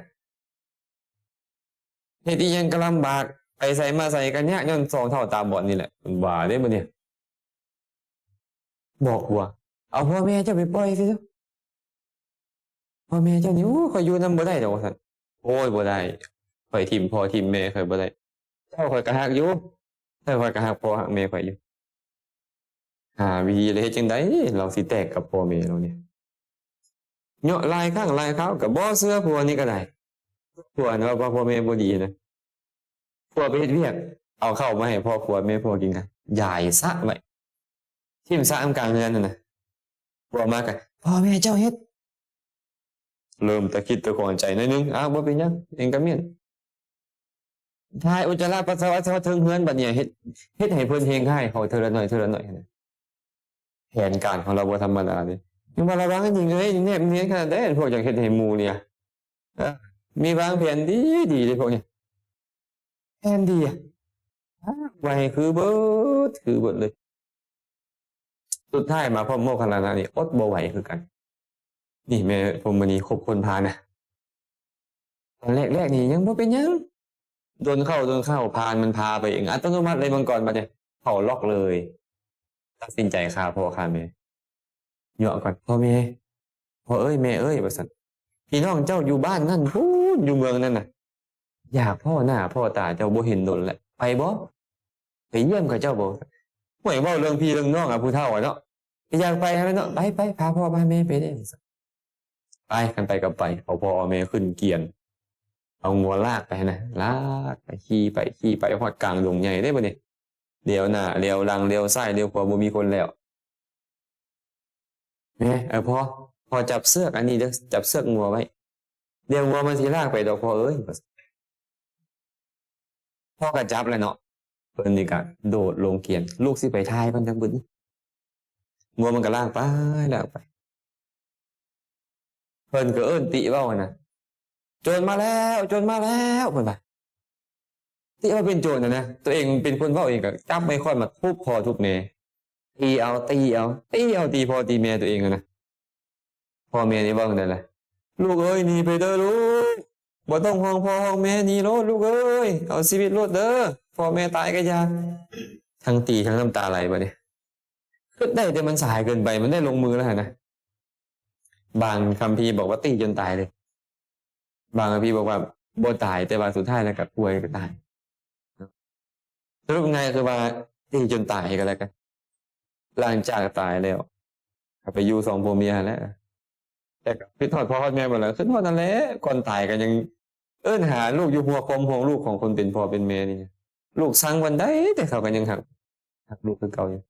ເຮັດອີ່ຫຍັງກໍລຳບາກ, ໄປໃສມາໃສກໍຍາກ ຍ້ອນສອງເຖົ້າຕາບອດນີ້ແຫຼະ, ເພິ່ນວ່າເດ້ບັດນີ້. ບອກຜົວ, ເອົາພໍ່ແມ່ເຈົ້າໄປປ່ອຍຊະເດີ້, ພໍ່ແມ່ເຈົ້ານີ້ ໂອ້ ຂ້ອຍຢູ່ນຳບໍ່ໄດ້ດອກ ວ່າຊັ້ນ. ໂອ້ຍ ບໍ່ໄດ້, ຂ້ອຍຖິ້ມພໍ່ຖິ້ມແມ່ຂ້ອຍບໍ່ໄດ້. ເຈົ້າຂ້ອຍກໍຮັກຢູ່, ເຈົ້າຂ້ອຍກໍຮັກພໍ່ຮັກແມ່ຂ້ອຍຢູ່. ຫາວິທີແລ້ວ ເຮັດຈັ່ງໃດລາວຊິແຕກກັບພໍ່ແມ່ລາວນີ້? ເຍາະຫຼາຍຄັ້ງຫຼາຍຄາວກໍບໍ່ເຊື່ອຜົວນີ້ກໍໄດ້. ຜົວນະວ່າພໍ່ແມ່ບໍ່ດີນະ, ຜົວໄປເຮັດວຽກ ເອົາເຂົ້າມາໃຫ້ພໍ່ຜົວແມ່ຜົວກິນ ກະຢາຍສະໄວ້, ຖິ້ມສະນຳກາງເຮືອນຫັ້ນນະ. ຜົວມາກະ ພໍ່ແມ່ເຈົ້າເຮັດ. ເລີ່ມຕະຄິດຕະຂອງໃຈໜ້ອຍໜຶ່ງ, ອ້າວ ບໍ່ເປັນຫຍັງ, ເອງກະມ້ຽນ. ຖ່າຍອຸດຈະລະປັດສະວະໃສ່ເທິງເຮືອນ, ບັດນີ້ເຮັດ ເຮັດໃຫ້ເພິ່ນເຮງຮ້າຍເຂົ້າເທື່ອລະໜ້ອຍ ເທື່ອລະໜ້ອຍຫັ້ນນະ. ແຜນການຂອງລາວບໍ່ທຳມະດາເດ້. ຍັງວ່າລະວັງ ຍິງເອີຍ, ແນບເນີນຂະໜາດໃດ ພວກເຈົ້າເຮັດໃຫ້ໝູ່ນີ້. ເອີ ມີວາງແຜນດີໆເດ້ພວກນີ້, ແຜນດີ ວາງໄວ້ຄືເບິດ ຄືເບິດເລີຍ. ສຸດທ້າຍມາພ້ອມໂມກຂະລານະນີ້ ອົດບໍ່ໄຫວຄືກັນ. ນີ້ແມ່ພົມມະນີຄົບຄົນພານນະ. ຕອນແລກໆນີ້ຍັງບໍ່ເປັນຫຍັງ, ດົນເຂົ້າ ດົນເຂົ້າ ພານມັນພາໄປເອງ ອັດຕະໂນມັດເລີຍ. ມັງກອນບັດນີ້ເຂົ້າລັອກເລີຍ, ຕັດສິນໃຈຂ້າພໍ່ຂ້າແມ່. ເຍາະກ່ອນ, ພໍ່ແມ່ ພໍ່ເອີຍ ແມ່ເອີຍ ວ່າຊັ້ນ, ພີ່ນ້ອງເຈົ້າຢູ່ບ້ານນັ້ນພຸ້ນ ຢູ່ເມືອງນັ້ນນະ, ຢາກພໍ້ໜ້າພໍ້ຕາເຈົ້າ ບໍ່ເຫັນດົນແລ້ວ, ໄປບໍ່? ໄປຢ້ຽມເຂົາເຈົ້າບໍ່? ຫ້ວຍ ເວົ້າເລື່ອງພີ່ເລື່ອງນ້ອງອະ ຜູ້ເຖົ້າອະເນາະ, ກໍຢາກໄປຫັ້ນແຫຼະເນາະ. ໄປ ໄປ ພາພໍ່ພາແມ່ໄປເດ້. ໄປ ຄັນໄປກໍໄປ. ເອົາພໍ່ເອົາແມ່ຂຶ້ນກຽນ, ເອົາງົວລາກໄປຫັ້ນນະ, ລາກໄປ ຂີ່ໄປ ຂີ່ໄປ ຮອດກາງດົງໃຫຍ່ເດ້ບັດນີ້. ຫຼຽວໜ້າ ຫຼຽວຫຼັງ ຫຼຽວຊ້າຍ ຫຼຽວຂວາ ບໍ່ມີຄົນແລ້ວ. ແມ່ ເອີ ພໍ່ ພໍ່ຈັບເຊືອກອັນນີ້ເດີ້, ຈັບເຊືອກງົວໄວ້, ດຽວງົວມັນຊິລາກໄປດອກ ພໍ່ເອີຍ. ພໍ່ກໍຈັບແຫຼະເນາະ, ເພິ່ນນີ້ກໍໂດດລົງກຽນ, ລູກຊິໄປຖ່າຍມັນຈັ່ງບຶດ. ງົວມັນກໍລາກໄປ ລາກໄປ. ເພິ່ນກໍເອີ້ນຕິເວົ້າຫັ້ນນະ, ໂຈນມາແລ້ວ ໂຈນມາແລ້ວ ເພິ່ນວ່າ. ຕິວ່າເປັນໂຈນຫັ້ນນະ, ຕົວເອງເປັນຄົນເວົ້າເອງ ກໍຈັບໄມ້ຄ້ອນມາທຸບພໍ່ທຸບແມ່, ຕີເອົາ ຕີເອົາ ຕີເອົາ ຕີພໍ່ຕີແມ່ຕົວເອງຫັ້ນນະ. ພໍ່ແມ່ນີ້ເວົ້າຈັ່ງໃດລະ? ລູກເອີຍ ໜີໄປເດີ້ລູກ, ບໍ່ຕ້ອງຫ່ວງພໍ່ຫ່ວງແມ່, ໜີໂລດລູກເອີຍ, ເອົາຊີວິດໂລດເດີ້, ພໍ່ແມ່ຕາຍກໍຢ່າ. ທັງຕີທັງນ້ຳຕາໄຫຼບັດນີ້. ຄິດໄດ້ແຕ່ມັນສາຍເກີນໄປ, ມັນໄດ້ລົງມືແລ້ວຫັ້ນນະ. ບາງຄຳພີບອກວ່າຕີຈົນຕາຍເລີຍ, ບາງຄຳພີບອກວ່າບໍ່ຕາຍ, ແຕ່ວ່າສຸດທ້າຍແລ້ວກໍປ່ວຍກໍຕາຍ. ສະຫຼຸບງ່າຍຄືວ່າຕີຈົນຕາຍກໍແລ້ວກັນ. ຫຼັງຈາກຕາຍແລ້ວ ກໍໄປຢູ່ສອງຜົວເມຍຫັ້ນແຫຼະ, ແຕ່ກໍຄິດຮອດພໍ່ຮອດແມ່ເບິດແຫຼະ, ຄິດຮອດນັ້ນແຫຼະ. ກ່ອນຕາຍກໍຍັງເອີ້ນຫາລູກຢູ່ຫົວຄວາມຫ່ວງລູກຂອງຄົນເປັນພໍ່ເປັນແມ່ນີ້. ລູກຊັງປານໃດ ແຕ່ເຂົາກໍຍັງຮັກ ຮັກລູກຄືເກົ່າຢູ່.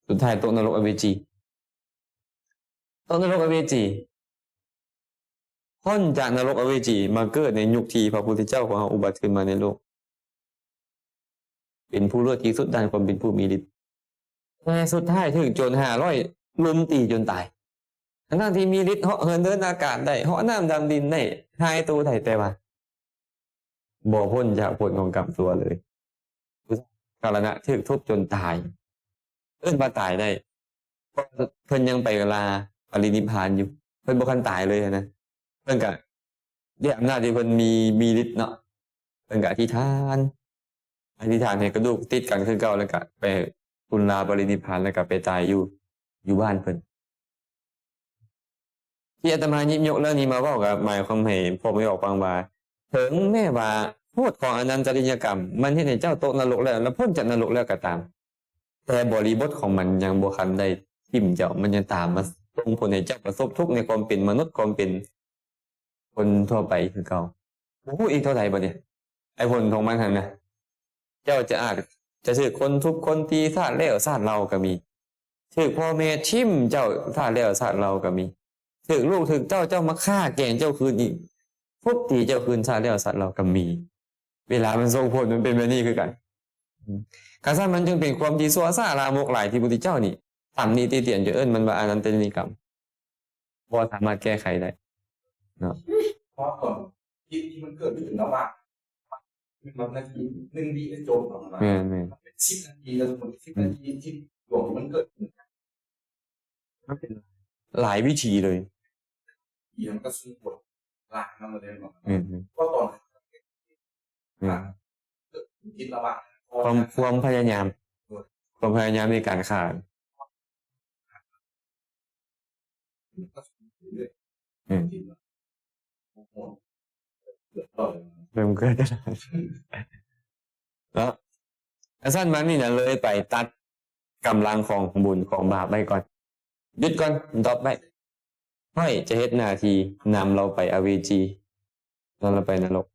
ສຸດທ້າຍຕົກນະລົກອະເວຈີ, ຕົກນະລົກອະເວຈີ, ພົ້ນຈາກນະລົກອະເວຈີ ມາເກີດໃນຍຸກທີ່ພະພຸດທະເຈົ້າຂອງເຮົາອຸບັດຂຶ້ນມາໃນໂລກ, ເປັນຜູ້ເລີດທີ່ສຸດດ້ານຄວາມເປັນຜູ້ມີລິດ. ແຕ່ສຸດທ້າຍຖືກໂຈນຫ້າຮ້ອຍລຸມຕີຈົນຕາຍ, ທັງໆທີ່ມີລິດເຫາະເຫີນເດີນອາກາດໄດ້, ເຫາະນ້ຳດຳດິນໄດ້, ຫາຍໂຕໄດ້, ແຕ່ວ່າບໍ່ພົ້ນຈາກຜົນຂອງກຳຊົ່ວເລີຍ. ມະລະນະຖືກທຸບຈົນຕາຍ, ເອີ້ນວ່າຕາຍໄດ້, ເພ ເພິ່ນຍັງໄປລາປະລິນິບພານຢູ່ ເພິ່ນບໍ່ທັນຕາຍເລີຍຫັ້ນນະ. ເພິ່ນກະ ດ້ວຍອຳນາດທີ່ເພິ່ນມີ ມີລິດເນາະ ເພິ່ນກະອະທິຖານ ອະທິຖານໃຫ້ກະດູກຕິດກັນຄືເກົ່າ ແລ້ວກະໄປ ເພິ່ນລາປະລິນິບພານ ແລ້ວກະໄປຕາຍຢູ່ ຢູ່ບ້ານເພິ່ນ. ທີ່ອາດຕະມາຫຍິບຍົກເລື່ອງນີ້ມາເວົ້າ ກະໝາຍຄວາມໃຫ້ພວກແມ່ອອກຟັງວ່າ ເຖິງແມ້ວ່າໂທດຂອງອະນັນຕະລິຍະກຳ ມັນເຮັດໃຫ້ເຈົ້າຕົກນະລົກແລ້ວ ແລະ ພົ້ນຈາກນະລົກແລ້ວກໍຕາມ, ແຕ່ບໍລິບົດຂອງມັນຍັງບໍ່ທັນໄດ້ຖິ້ມເຈົ້າ, ມັນຍັງຕາມມາສົ່ງຜົນໃຫ້ເຈົ້າປະສົບທຸກໃນຄວາມເປັນມະນຸດ, ຄວາມເປັນຄົນທົ່ວໄປຄືເກົ່າ. ບໍ່ຮູ້ອີກເທົ່າໃດບັດນີ້. ໄອ້ຜົນຂອງມັນຫັ້ນນະ, ເຈົ້າຈະອາດຈະຖືກຄົນທຸບຄົນຕີຊາດແລ້ວຊາດເຫຼົ່າກໍມີ, ຖືກພໍ່ແມ່ຖິ້ມເຈົ້າຊາດແລ້ວຊາດເຫຼົ່າກໍມີ, ຖືກລູກຖືກເຕົ້າເຈົ້າມາຂ້າແກງເຈົ້າຄືນອີກ, ທຸບຕີເຈົ້າຄືນຊາດແລ້ວຊາດເຫຼົ່າກໍມີ. ເວລາມັນສົ່ງຜົນ ມັນເປັນແບບນີ້ຄືກັນ. ອືມ ຄັນຊັ້ນມັນຈຶ່ງເປັນຄວາມທີ່ຊົ່ວຊ້າລາມົກຫຼາຍ ທີ່ພຸດທະເຈົ້ານີ້ຕຳໜິຕິຕຽນ ຈົນເອີ້ນມັນວ່າອະນັນຕະລິຍະກຳ ບໍ່ສາມາດແກ້ໄຂໄດ້ເນາະ. ເພາະວ່າຕອນທີ່ ທີ່ມັນເກີດຂຶ້ນລະຫວ່າງ ມັນນາທີ ໜຶ່ງວິໄດ້ຈົບແລ້ວນະ. ແມ່ນໆ ເປັນສິບນາທີ ແລ້ວສົມມຸດສິບນາທີ ທີ່ດວງທີ່ມັນເກີດຂຶ້ນ ມັນເປັນຫຼາຍວິທີເລີຍ. ທີ່ມັນກໍສົ່ງຜົນຫຼາຍນຳເລີຍເນາະ. ແມ່ນໆ ເພາະຕອນ ແມ່ນ ອ່າ ຄິດລະຫວ່າງ ຄວາມ ຄວາມພະຍາຍາມ ຄວາມພະຍາຍາມໃນການຂ້າ ແມ່ນ ເລີ່ມເກີດ ເນາະ. ຄັນຊັ້ນມານີ້ນະ ເລີຍໄປຕັດກຳລັງຂອງບຸນຂອງບາບໄວ້ກ່ອນ, ຢຸດກ່ອນ, ດຣອບໄວ້. ຂ້ອຍຈະເຮັດໜ້າທີ່ນຳລາວໄປອະເວຈີ, ນຳລາວໄປນະລົກ.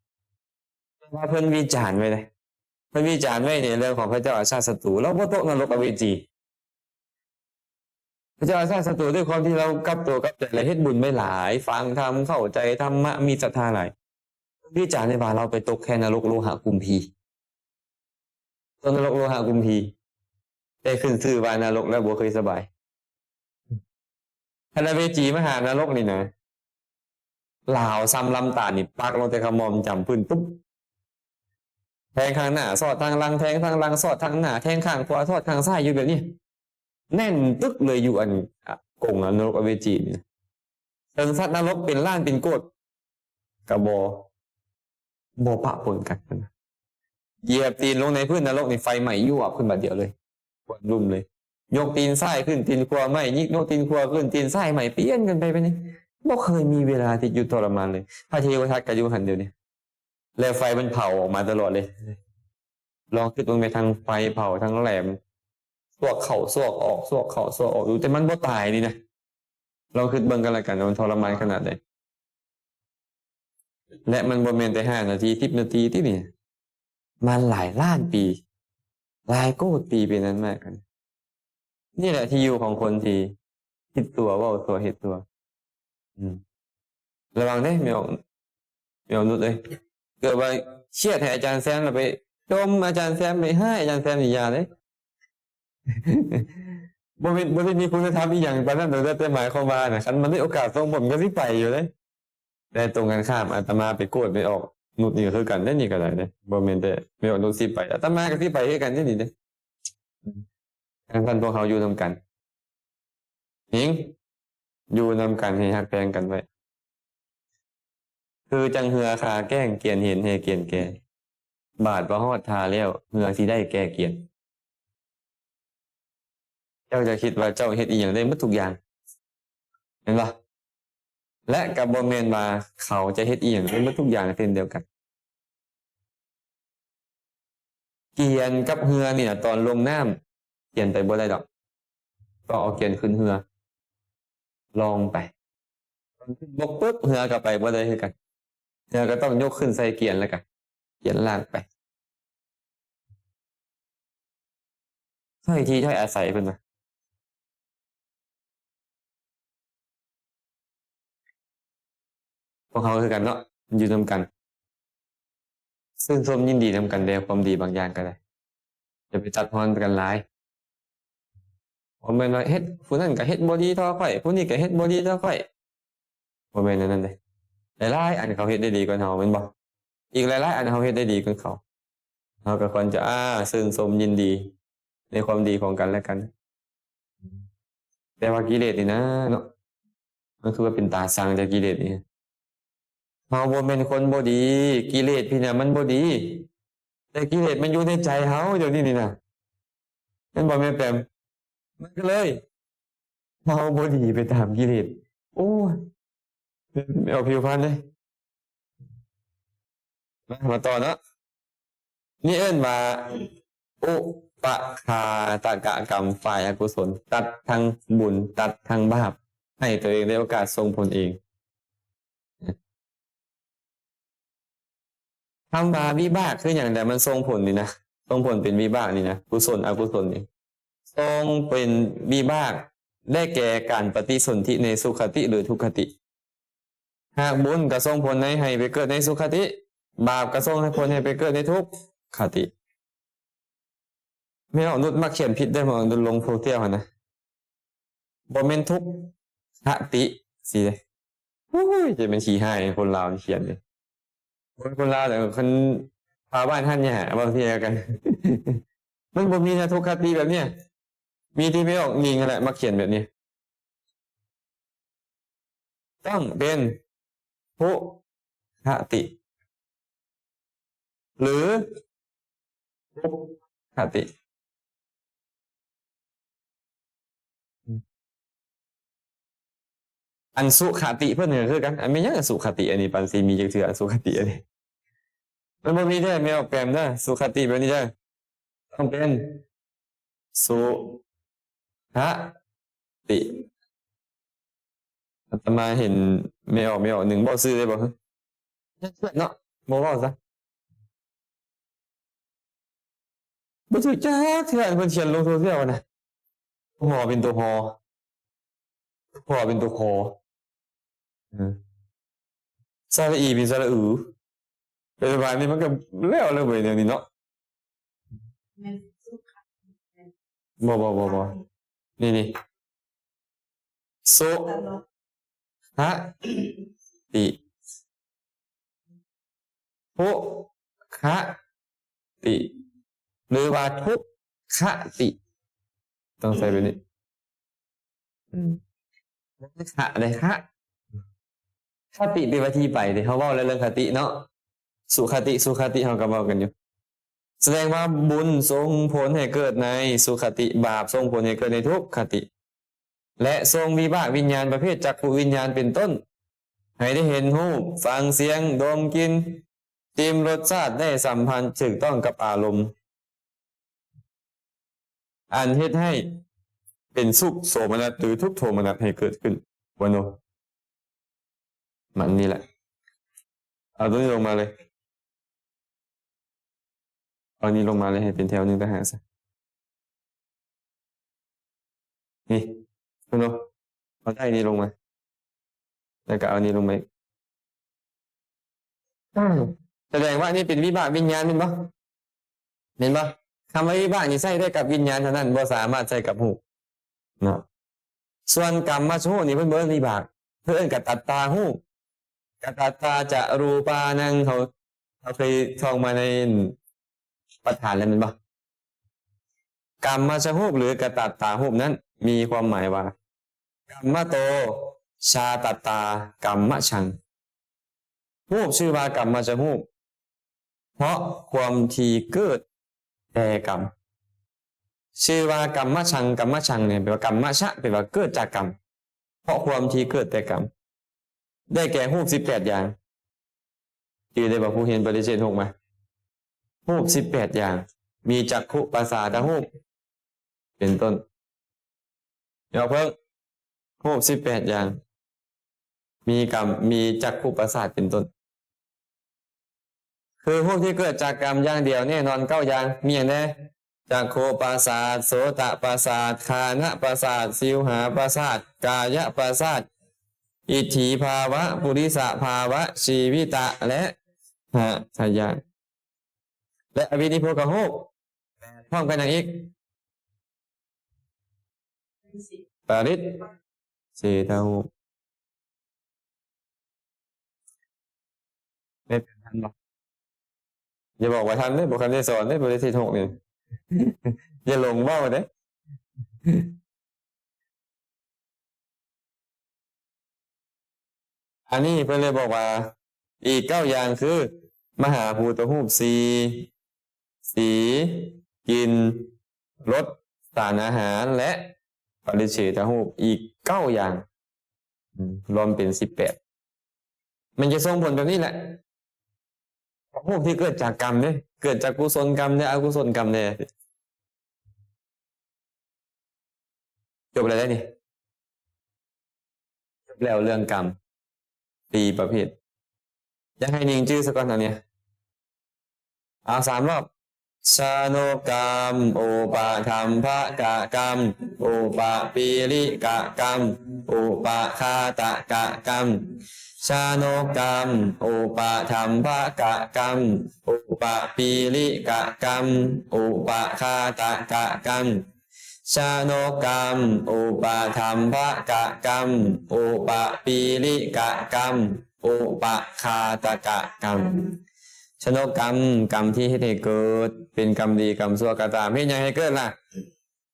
ແຕ່ວ່າເພິ່ນວິຈານໄວ້ເດ້, ເພິ່ນວິຈານໄວ້ໃນເລື່ອງຂອງພະເຈົ້າອາຊາດສັດຕູ, ລາວບໍ່ຕົກນະລົກອະເວຈີ. ພະເຈົ້າອາຊາດສັດຕູ ດ້ວຍຄວາມທີ່ລາວກັບຕົວກັບໃຈ ແລະ ເຮັດບຸນໄວ້ຫຼາຍ, ຟັງທຳ, ເຂົ້າໃຈທຳມະ, ມີສັດທາຫຼາຍ, ວິຈານໄດ້ວ່າລາວໄປຕົກແຄ່ນະລົກໂລຫະກຸມພີ. ຕົກນະລົກໂລຫະກຸມພີ ແຕ່ຂຶ້ນຊື່ວ່ານະລົກແລ້ວບໍ່ເຄີຍສະບາຍ. ຄັນອະເວຈີມະຫານະລົກນີ້ນະ ລາວຊ່ຳລຳຕານນີ້ ປັກລົງແຕ່ຂະໝໍ່ມຈຳພື້ນ ປຸບ ແທງຂ້າງໜ້າ ສອດທາງຫຼັງ, ແທງທາງຫຼັງ ສອດທາງໜ້າ, ແທງຂ້າງຂວາ ສອດຂ້າງຊ້າຍ ຢູ່ແບບນີ້ ແໜ້ນຕຶກເລີຍ ຢູ່ອັນ ອະ ກົງນະລົກອະເວຈີນີ້. ເຖິງສັດນະລົກເປັນລ້ານເປັນໂກດ ກະບໍ່ ບໍ່ປະປົນກັນ. ຢຽບຕີນລົງໃນພື້ນນະລົກນີ້ ໄຟໄໝ້ຍວບຂຶ້ນບາດດຽວເລີຍ ຄວັນລຸມເລີຍ. ຍົກຕີນຊ້າຍຂຶ້ນ ຕີນຂວາໄໝ້, ຍົກຕີນຂວາຂຶ້ນ ຕີນຊ້າຍໄໝ້, ປ່ຽນກັນໄປແບບນີ້. ບໍ່ເຄີຍມີເວລາທີ່ຢຸດທໍລະມານເລີຍ. ພະເທວະທັດກະຢູ່ຫັ້ນດຽວນີ້ ແລ້ວໄຟມັນເຜົາອອກມາຕະຫຼອດເລີຍ. ລອງຄິດເບິ່ງແມ້ ທັງໄຟເຜົາ ທັງແຫຼມ ຊວກເຂົ້າຊວກອອກ ຊວກເຂົ້າຊວກອອກຢູ່, ແຕ່ມັນບໍ່ຕາຍນີ້ນະ. ລອງຄິດເບິ່ງກັນລະກັນວ່າມັນທໍລະມານຂະໜາດໃດ. ແລະ ມັນບໍ່ແມ່ນແຕ່ຫ້ານາທີ ສິບນາທີຕິນີ້, ມັນຫຼາຍລ້ານປີ ຫຼາຍໂກດປີເປັນອັນມາກ. ນີ້ແຫຼະທີ່ຢູ່ຂອງຄົນທີ່ຄິດຊົ່ວ ເວົ້າຊົ່ວ ເຮັດຊົ່ວ. ອືມ ລະວັງເດ້ ແມ່ອອກ ແມ່ອອກນຸດເອີຍ. ເກີດວ່າຄຽດໃຫ້ອາຈານແຊມ ແລ້ວໄປຈົ່ມອາຈານແຊມ ໄປຮ້າຍອາຈານແຊມນີ້ຢ່າເດ້. ບໍ່ແມ່ນ ບໍ່ໄດ້ມີຄຸນນະທຳອີ່ຫຍັງປານນັ້ນດອກເດີ, ແຕ່ໝາຍຄວາມວ່ານະ ຄັນມັນມີໂອກາດສົ່ງຜົນກໍຊິໄປຢູ່ເດ້. ແຕ່ຕົງກັນຂ້າມ ອາດຕະມາໄປໂກດແມ່ອອກນຸດນີ້ກໍຄືກັນເດ້, ນີ້ກໍໄດ້ເດ້. ບໍ່ແມ່ນແຕ່ແມ່ອອກນຸດຊິໄປ, ອາດຕະມາກໍຊິໄປຄືກັນເດ້ນີ້ເດ້. ຈັ່ງຊັ້ນພວກເຮົາຢູ່ນຳກັນ ຍິງ ຢູ່ນຳກັນໃຫ້ຮັກແພງກັນໄວ້. ຄືຈັ່ງເຮືອຄາແກ້ງ ກຽນເຫັນແຮ່ກຽນແກ່, ບາດວ່າຮອດທ່າແລ້ວ ເຮືອຊິໄດ້ແກ່ກຽນ. ເຈົ້າຈະຄິດວ່າເຈົ້າເຮັດອີ່ຫຍັງໄດ້ໝົດທຸກຢ່າງ ແມ່ນບໍ່? ແລະ ກໍບໍ່ແມ່ນວ່າເຂົາຈະເຮັດອີ່ຫຍັງໄດ້ໝົດທຸກຢ່າງເຊັ່ນດຽວກັນ. ກຽນກັບເຮືອນີ້ນະ ຕອນລົງນ້ຳ ກຽນໄປບໍ່ໄດ້ດອກ, ຕ້ອງເອົາກຽນຂຶ້ນເຮືອ ລ່ອງໄປ. ຕອນຂຶ້ນບົກປຶບ ເຮືອກໍໄປບໍ່ໄດ້ຄືກັນ, ເຮືອກໍຕ້ອງຍົກຂຶ້ນໃສ່ກຽນ ແລ້ວກໍກຽນລາກໄປ. ຖ້ອຍທີຖ້ອຍອາໄສເພິ່ນວ່າ ພວກເຮົາຄືກັນເນາະ ຢູ່ນຳກັນ ຊື່ນຊົມຍິນດີນຳກັນແດ່ ຄວາມດີບາງຢ່າງກໍໄດ້. ຢ່າໄປຕັດຮອນກັນຫຼາຍ. ບໍ່ແມ່ນວ່າເຮັດ ຜູ້ນັ້ນກໍເຮັດບໍ່ດີເທົ່າຂ້ອຍ, ຜູ້ນີ້ກໍເຮັດບໍ່ດີເທົ່າຂ້ອຍ. ບໍ່ແມ່ນແນວນັ້ນເດ້. ຫຼາຍໆອັນເຂົາເຮັດໄດ້ດີກວ່າເຮົາ ແມ່ນບໍ່? ອີກຫຼາຍໆອັນເຮົາເຮັດໄດ້ດີກວ່າເຂົາ. ເຮົາກໍຄວນຈະ ອ່າ ຊື່ນຊົມຍິນດີໃນຄວາມດີຂອງກັນແລະກັນ. ແຕ່ ຕ່ວ່າກິເລດນີ້ນະເນາະ ມັນຄືວ່າເປັນຕາຊັງແທ້ກິເລດນີ້. ເຮົາບໍ່ແມ່ນຄົນບໍ່ດີ, ກິເລດພີ້ນະມັນບໍ່ດີ, ແຕ່ກິເລດມັນຢູ່ໃນໃຈເຮົາດຽວນີ້ນີ້ນະ ແມ່ນບໍ່ແມ່ແປມ? ມັນກໍເລີຍ ເຮົາບໍ່ດີໄປຕາມກິເລດ. ໂອ້ຍ ເອົາຜິວພັນເດ້. ມາ ມາຕໍ່ເນາະ. ນີ້ເອີ້ນວ່າອຸປະຄາຕະກະກຳ ຝ່າຍອະກຸສົນ, ຕັດທັງບຸນ ຕັດທັງບາບ, ໃຫ້ຕົວເອງໄດ້ໂອກາດສົ່ງຜົນເອງ. ຄຳວ່າວິບາກຄືຫຍັງ? ແຕ່ມັນສົ່ງຜົນນີ້ນະ, ສົ່ງຜົນເປັນວິບາກນີ້ນະ, ກຸສົນອະກຸສົນນີ້ ສົ່ງເປັນວິບາກ ໄດ້ແກ່ການປະຕິສົນທິໃນສຸຄະຕິ ຫຼື ທຸກຄະຕິ. ຫາກບຸນກໍສົ່ງຜົນໃຫ້ ໃຫ້ໄປເກີດໃນສຸຄະຕິ, ບາບກໍສົ່ງໃຫ້ຜົນໃຫ້ໄປເກີດໃນທຸກຄະຕິ. ແມ່ອອກນຸດມັກຂຽນຜິດເດ້ ແມ່ອອກນຸດລົງໂຊຊຽວຫັ້ນນະ, ບໍ່ແມ່ນທຸກຄະຕິຊີ້ເດ້. ໂອ້ຍ ຈະແມ່ນຂີ້ຮ້າຍຄົນລາວນີ້ຂຽນເດ້. ໂອ້ຍ ຄົນລາວແຫຼະ ຄັນພາບ້ານຫັ້ນຍາ ເວົ້າເທື່ອກັນ ມັນບໍ່ມີນະ ທຸກຄະຕິແບບເນີ້ຍ. ມີທີ່ແມ່ອອກນິງຫັ້ນແຫຼະ ມັກຂຽນແບບນີ້. ຕ້ອງເປັນທຸກຄະຕິ ຫຼື ທຸກຄະຕິ. ອັນສຸຄະຕິເພິ່ນກໍຄືກັນ. ອັນແມ່ນຫຍັງອະສຸຄະຕິ? ອັນນີ້ປານຊິມີຈັກເທື່ອ ອະສຸຄະຕິອັນນີ້. ມັນບໍ່ມີເດີ ແມ່ອອກແປມເດີ ສຸຄະຕິແບບນີ້ເດີ. ຕ້ອງເປັນສຸຄະຕິ. ອາດຕະມາເຫັນແມ່ອອກ ແມ່ອອກໜຶ່ງເວົ້າຊື່ໄດ້ບໍ່? ເນາະ ບໍ່ເວົ້າຊະ. ບໍ່ຖືກຈັກເທື່ອ ອັນເພິ່ນຂຽນລົງໂຊຊຽວນະ. ຫໍເປັນຕົວ ຫໍ ຫໍເປັນຕົວ ຄ ເອີ ສະຫຼະອີເປັນສະຫຼະອື. ເປັນປະມານນີ້ ມັນກໍແລ້ວເລີຍເວີຍ ແນວນີ້ເນາະ. ບໍ່ ບໍ່ ບໍ່ ບໍ່ ນີ້ ນີ້ ສຸຄະຕິ ທຸກຄະຕິ ຫຼືວ່າທຸກຄະຕິ ຕ້ອງໃຊ້ແບບນີ້. ອືມ ບໍ່ແມ່ນຄະເດ້ ຄະ ຄະຕິແປວ່າທີ່ໄປເດ້. ເຮົາເວົ້າແລ້ວເລື່ອງຄະຕິເນາະ ສຸຄະຕິ ສຸຄະຕິ ເຮົາກໍເວົ້າກັນຢູ່. ສະແດງວ່າບຸນສົ່ງຜົນໃຫ້ເກີດໃນສຸຄະຕິ, ບາບສົ່ງຜົນໃຫ້ເກີດໃນທຸກຄະຕິ ແລະ ສົ່ງວິບາກວິນຍານປະເພດຈັກຂຸວິນຍານເປັນຕົ້ນ ໃຫ້ໄດ້ເຫັນຮູບ, ຟັງສຽງ, ດົມກິ່ນ, ຈິ້ມລົດຊາດ, ໄດ້ສຳພັນຖືກຕ້ອງກັບອາລົມ ອັນເຮັດໃຫ້ເປັນສຸກໂສມະນັດ ຫຼື ທຸກໂທມະນັດໃຫ້ເກີດຂຶ້ນ. ວະໂນ ມັນນີ້ແຫຼະ. ເອົາຕົວນີ້ລົງມາເລີຍ. ເອົານີ້ລົງມາເລີຍ ໃຫ້ເປັນແຖວໜຶ່ງຕ່າງຫາກຊະ. ນີ້ ເຫັນບໍ່? ເອົາໄດ້ນີ້ລົງມາ ແລ້ວກໍເອົານີ້ລົງມາອີກ. ສະແດງວ່ານີ້ເປັນວິບາກວິນຍານແມ່ນບໍ່? ແມ່ນບໍ່? ຄຳວ່າວິບາກນີ້ໃຊ້ໄດ້ກັບວິນຍານເທົ່ານັ້ນ ບໍ່ສາມາດໃຊ້ກັບຮູບເນາະ. ສ່ວນກຳມະຊະຮູບນີ້ເພິ່ນບໍ່ເອີ້ນວິບາກ ເພິ່ນເອີ້ນກະຕັດຕາຮູບ. ກະຕັດຕາຈະຮູປານັງ ເຮົາ ເຮົາເຄີຍທ່ອງມາໃນປະທານແລ້ວແມ່ນບໍ່? ກຳມະຊະຮູບ ຫຼື ກະຕັດຕາຮູບນັ້ນ ມີຄວາມໝາຍວ່າ ກຳມະໂຕ ຊາຕັດຕາ ກຳມະຊັງ. ຮູບຊື່ວ່າກຳມະຊະຮູບ ເພາະຄວາມທີ່ເກີດແຕ່ກຳ. ຊື່ວ່າກຳມະຊັງ ກຳມະຊັງນີ້ແປວ່າ ກຳມະຊະ ແປວ່າເກີດຈາກກຳ ເພາະຄວາມທີ່ເກີດແຕ່ກຳ ໄດ້ແກ່ຮູບສິບແປດຢ່າງ. ຈື່ໄດ້ບໍ່ ຜູ້ຮຽນປະລິເສດຫົກມາ? ຮູບສິບແປດຢ່າງ ມີຈັກຂຸປະສາທະຮູບເປັນຕົ້ນ. ເອົາເພີ່ມ ຮູບສິບແປດຢ່າງ ມີກຳ ມີຈັກຂຸປະສາດເປັນຕົ້ນ. ຄືຮູບທີ່ເກີດຈາກກຳຢ່າງດຽວແນ່ນອນເກົ້າຢ່າງ ມີຫຍັງແດ່? ຈັກຂຸປະສາດ, ໂສຕະປະສາດ, ຄານະປະສາດ, ຊິວຫາປະສາດ, ກາຍະປະສາດ, ອິດຖິພາວະ, ປຸລິສະພາວະ, ຊີວິຕະ ແລະ ຫັດຖະຍານ ແລະ ອະວິນິໂພກະຮູບ. ພ້ອມກັນຫຍັງອີກ? ປະລິດເສທະຮູບ. ໄດ້ແປນທັນບໍ່? ຢ່າບອກວ່າທັນເດ້ ບໍ່ທັນໄດ້ສອນເດ້ ບໍ່ໄດ້ເສທະຮູບນີ້. ຢ່າຫຼົງເວົ້າເດ້. ອັນນີ້ເພິ່ນເລີຍບອກວ່າ ອີກເກົ້າຢ່າງຄື ມະຫາພູຕະຮູບສີ່, ສີ, ກິ່ນ, ລົດ, ສານອາຫານ ແລະ ປະລິເສທະຮູບ ອີກເກົ້າຢ່າງ ອືມ ລວມເປັນສິບແປດ. ມັນຈະສົ່ງຜົນແບບນີ້ແຫຼະ. ຮູບທີ່ເກີດຈາກກຳເດ້, ເກີດຈາກກຸສົນກຳແດ່ ອະກຸສົນກຳແດ່. ຈົບແລ້ວເດ້ນີ້. ຈົບແລ້ວເລື່ອງກຳສີ່ປະເພດ. ຢາກໃຫ້ນິ່ງຈື່ຊະກ່ອນອັນນີ້. ເອົາສາມຮອບ. ຊະໂນກຳ, ອຸປະທຳພະກະກຳ, ອຸປະປີລິກະກຳ, ອຸປະຄາຕະກະກຳ. ຊະໂນກຳ, ອຸປະທຳພະກະກຳ, ອຸປະປີລິກະກຳ, ອຸປະຄາຕະກະກຳ. ຊະໂນກຳ, ອຸປະທຳພະກະກຳ, ອຸປະປີລິກະກຳ, ອຸປະຄາຕະກະກຳ. ຊະໂນກຳ, ກຳທີ່ເຮັດໃຫ້ເກີດ ເປັນກຳດີກຳຊົ່ວກໍຕາມ. ເຮັດຫຍັງໃຫ້ເກີດລະ?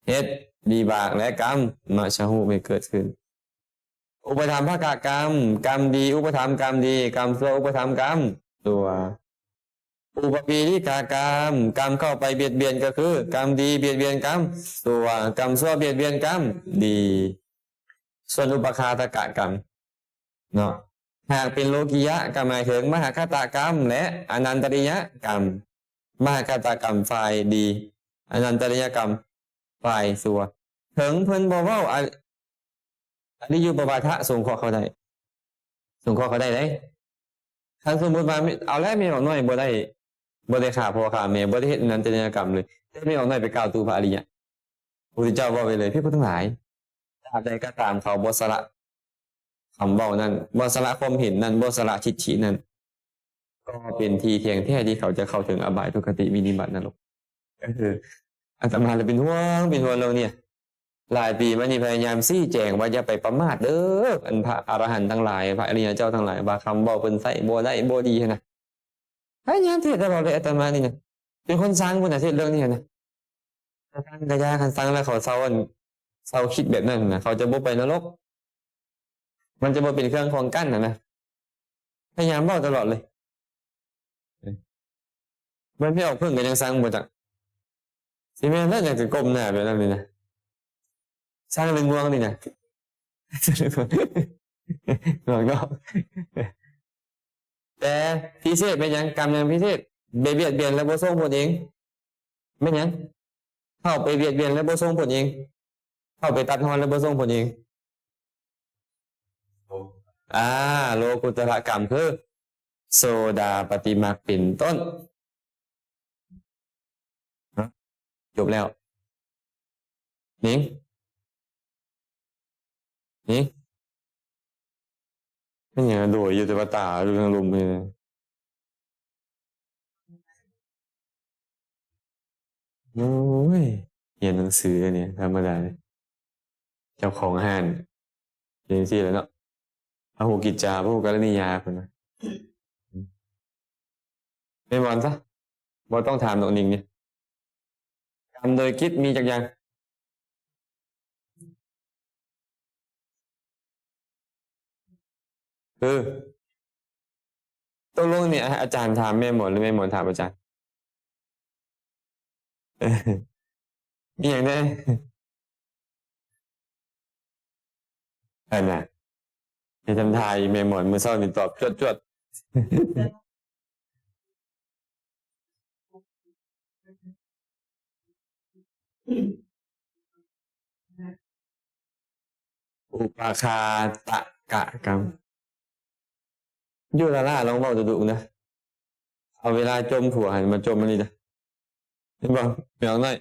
ເຮັດວິບາກ ແລະ ກຳມະຊະຮູບໃຫ້ເກີດຂຶ້ນ. ອຸປະທຳພະກະກຳ, ກຳດີອຸປະທຳກຳດີ, ກຳຊົ່ວອຸປະທຳກຳຊົ່ວ. ອຸປະປີລິກະກຳ, ກຳເຂົ້າໄປບຽດບຽນກໍຄື ກຳດີບຽດບຽນກຳຊົ່ວ, ກຳຊົ່ວບຽດບຽນກຳດີ. ສ່ວນອຸປະຄາຕະກະກຳເນາະ, ຫາກເປັນໂລກິຍະກໍໝາຍເຖິງມະຫາຄະຕະກຳ ແລະ ອະນັນຕະລິຍະກຳ. ມະຫາຄະຕະກຳຝ່າຍດີ, ອະນັນຕະລິຍະກຳ ຝ່າຍຊົ່ວ. ເຖິງເພິ່ນບໍ່ເວົ້າອະ ອະລິຍຸປະວາທະ ສົງເຄາະເຂົາໄດ້, ສົງເຄາະເຂົາໄດ້ເດ້. ຄັນສົມມຸດວ່າ ເອົາແລ້ວແມ່ນອກນ້ອຍບໍ່ໄດ້ ບໍ່ໄດ້ຂ້າພໍ່ຂ້າແມ່ ບໍ່ໄດ້ເຮັດອະນັນຕະລິຍະກຳເລີຍ, ແຕ່ແມ່ນອກນ້ອຍໄປກ່າວຕູພະອະລິຍະ. ພະພຸດທະເຈົ້າເວົ້າໄວ້ເລີຍ, ພິກຂຸທັງຫຼາຍ, ຕາບໃດກໍຕາມເຂົາບໍ່ສະຫຼະຄຳເວົ້ານັ້ນ, ບໍ່ສະຫຼະຄວາມເຫັນນັ້ນ, ບໍ່ສະຫຼະທິດຖິນັ້ນ, ກໍເປັນທີ່ທ່ຽງແທ້ທີ່ເຂົາຈະເຂົ້າເຖິງອະບາຍ, ທຸກຄະຕິ, ວິນິບາດ, ນະລົກ. ກໍຄືອາດຕະມາລະເປັນຫ່ວງ, ເປັນຫ່ວງເລື່ອງນີ້. ຫຼາຍປີມານີ້ພະຍາຍາມຊີ້ແຈງວ່າຢ່າໄປປະໝາດເດີ້ ອັນພະອະລະຫັນທັງຫຼາຍ, ພະອະລິຍະເຈົ້າທັງຫຼາຍ, ວ່າຄຳເວົ້າເພິ່ນໃຊ້ບໍ່ໄດ້ບໍ່ດີຫັ້ນນະ. ພະຍາຍາມເທດຕະຫຼອດເລີຍອາດຕະມານີ້ນະ. ເປັນຄົນຊັງພຸ້ນນະ ເທດເລື່ອງນີ້ຫັ້ນນະ. ຄັນຊັງກະຢ່າ, ຄັນຊັງແລ້ວເຂົາເຊົາ ອັນ ເຊົາຄິດແບບນັ້ນນະ, ເຂົາຈະບໍ່ໄປນະລົກ. ມັນຈະບໍ່ເປັນເຄື່ອງຂວາງກັ້ນຫັ້ນນະ. ພະຍາຍາມເວົ້າຕະຫຼອດເລີຍ. ມັນໄປອອກເພິ່ງກັນຍັງຊັງບໍ່ຈັກ. ຊິແມ່ນແລ້ວ ຍັງຈະກົ້ມໜ້າແບບນັ້ນນີ້ນະ. ຊ້າງເລີງງ່ວງນີ້ນະ. ງ່ວງເນາະ. ແຕ່ພິເສດແມ່ນຫຍັງ? ກຳຫຍັງພິເສດ? ໄປບຽດບຽນແລ້ວບໍ່ສົ່ງຜົນເອງ. ແມ່ນຫຍັງ? ເຂົ້າໄປບຽດບຽນແລ້ວບໍ່ສົ່ງຜົນເອງ. ເຂົ້າໄປຕັດຮອນແລ້ວບໍ່ສົ່ງຜົນເອງ. ອາ ໂລກຸດຕະລະກຳຄື ໂສດາປະຕິມັກເປັນຕົ້ນ. ຈົບແລ້ວ. ນີ້ ນີ້ ເປັນຫຍັງໂດຍຢູ່ແຕ່ວ່າຕາຢູ່ທາງລຸ່ມນີ້. ໂອ້ຍ ຮຽນໜັງສືອັນນີ້ທຳມະດາເດ້. ເຈົ້າຂອງຮ້ານເປັນຈັ່ງຊີ້ແຫຼະເນາະ. ພະຫຸກິດຈາ ພະຫຸກະລະນິຍາ ເພິ່ນວ່າ. ແມ່ນບໍ່ຊະ? ບໍ່ຕ້ອງຖາມດອກ ນິງນີ້. ກຳໂດຍກິດມີຈັກຢ່າງ? ເອີ ຕົກລົງນີ້ ອາ ອາຈານຖາມແມ່ໝອນ ຫຼື ແມ່ໝອນຖາມອາຈານ? ອີ່ຫຍັງແດ່? ອັນນ່າ ເຮັດທຳທ່າອີ່ແມ່ໝອນ ມື້ເຊົ້ານີ້ຕອບຈວດໆ. ອຸປະຄາຕະກະກຳ. ຢູ່ລາລາ ລອງເວົ້າດຸໆນະ. ເອົາເວລາຈົ່ມຜົວຫັ້ນມາຈົ່ມອັນນີ້ນະ. ເຫັນບໍ່ ແມ່ນ້ອງນ້ອຍ?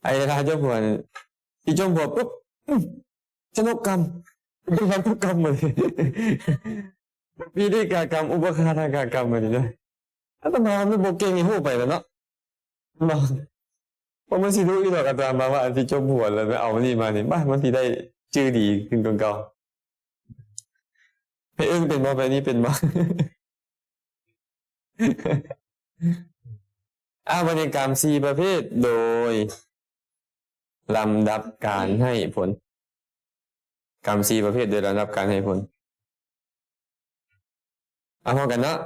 ໄອ້ເວລາຈົ່ມຜົວຫັ້ນ ຊິຈົ່ມຜົວປຸບ ອືມ ຊະນົກກຳ ເປັນພັນທຸກກຳໝົດ. ປີຕິກະກຳ ອຸປະຄາທະກະກຳ ອັນນີ້ນະ. ອາດຕະມາມັນບໍ່ເກັ່ງ ຮູ້ໄປແລ້ວເນາະ. ບໍ່ ບໍ່ແມ່ນຊິຮູ້ອີ່ດອກ ອາດຕະມາວ່າອັນຊິຈົບຫົວແລ້ວໄປເອົາອັນນີ້ມານີ້ ບ້າ ມັນຊິໄດ້ຈື່ດີຂຶ້ນກວ່າເກົ່າ. ໄປເອີ້ນເປັນບໍ່? ໄປນີ້ເປັນບໍ່? ອາ ບັດນີ້ກຳສີ່ປະເພດໂດຍລຳດັບການໃຫ້ຜົນ. ກຳສີ່ປະເພດໂດຍລຳດັບການໃຫ້ຜົນ. ເອົາພ້ອມກັນເນາະ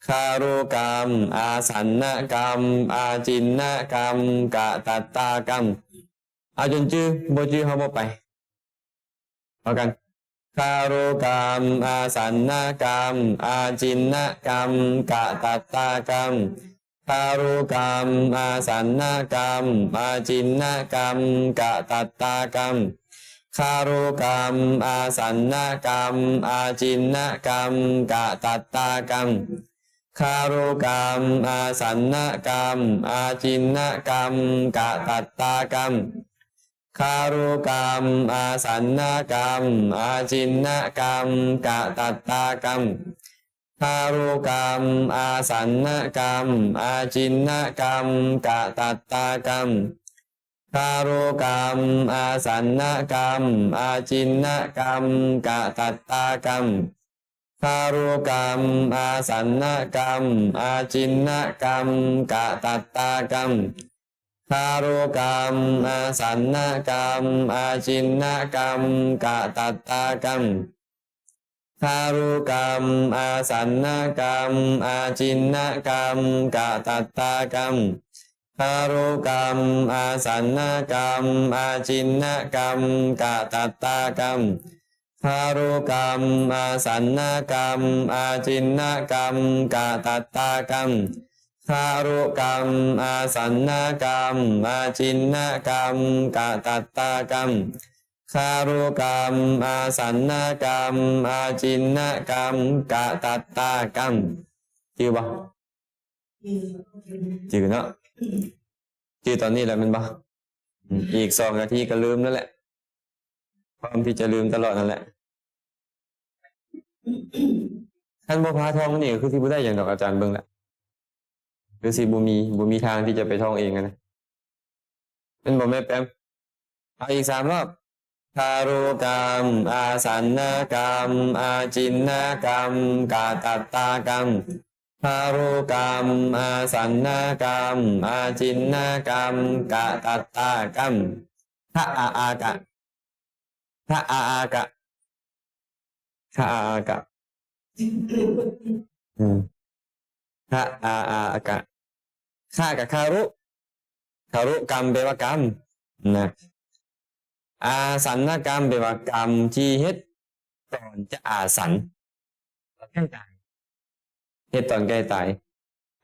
ຄາຣຸກຳ ອາສັນນະກຳ ອາຈິນນະກຳ ກະຕັດຕາກຳ. ເອົາຈົນຈື່ ບໍ່ຈື່ເຮົາບໍ່ໄປ. ເອົາກັນ ຄາຣຸກຳ ອາສັນນະກຳ ອາຈິນນະກຳ ກະຕັດຕາກຳ. ຄາຣຸກຳ ອາສັນນະກຳ ອາຈິນນະກຳ ກະຕັດຕາກຳ. ຄາຣຸກຳ ອາສັນນະກຳ ອາຈິນນະກຳ ກະຕັດຕາກຳ. ຄາຣຸກຳ ອາສັນນະກຳ ອາຈິນນະກຳ ກະຕັດຕາກຳ. ຄາຣຸກຳ ອາສັນນະກຳ ອາຈິນນະກຳ ກະຕັດຕາກຳ. ຄາຣຸກຳ ອາສັນນະກຳ ອາຈິນນະກຳ ກະຕັດຕາກຳ. ຄາຣຸກຳ ອາສັນນະກຳ ອາຈິນນະກຳ ກະຕັດຕາກຳ. ຄາຣຸກຳ ອາສັນນະກຳ ອາຈິນນະກຳ ກະຕັດຕາກຳ. ຄາຣຸກຳ ອາສັນນະກຳ ອາຈິນນະກຳ ກະຕັດຕາກຳ. ຄາຣຸກຳ ອາສັນນະກຳ ອາຈິນນະກຳ ກະຕັດຕາກຳ. ຄາຣຸກຳ ອາສັນນະກຳ ອາຈິນນະກຳ ກະຕັດຕາກຳ. ຄາຣຸກຳ ອາສັນນະກຳ ອາຈິນນະກຳ ກະຕັດຕາກຳ. ຄາຣຸກຳ ອາສັນນະກຳ ອາຈິນນະກຳ ກະຕັດຕາກຳ. ຄາຣຸກຳ ອາສັນນະກຳ ອາຈິນນະກຳ ກະຕັດຕາກຳ. ຈື່ບໍ່? ຈື່ເນາະ. ຈື່ຕອນນີ້ແຫຼະແມ່ນບໍ່? ອືມ ອີກສອງນາທີກໍລືມແລ້ວແຫຼະ. ພ້ອມທີ່ຈະລືມຕະຫຼອດນັ້ນແຫຼະ. ຄັນບໍ່ພາທ່ອງນີ້ກໍຄືຊິບໍ່ໄດ້ຫຍັງດອກ ອາຈານເບິ່ງລະ. ຄືຊິບໍ່ມີ ບໍ່ມີທາງທີ່ຈະໄປທ່ອງເອງຫັ້ນນະ ແມ່ນບໍ່ແມ່ແປມ? ເອົາອີກສາມຮອບ. ຄາຣຸກຳ ອາສັນນະກຳ ອາຈິນນະກຳ ກະຕັດຕາກຳ. ຄາຣຸກຳ ອາສັນນະກຳ ອາຈິນນະກຳ ກະຕັດຕາກຳ. ຄະອາອາກະ ຄະອາອາກະ ຄະອາອາກະ ອືມ ຄະອາອາອາກະ. ຄະກະຄາຣຸ ຄາຣຸກຳແປວ່າກຳນະ. ອາສັນນະກຳແປວ່າກຳທີ່ເຮັດຕອນຈະອາສັນ ໃກ້ຕາຍ ເຮັດຕອນໃກ້ຕາຍ.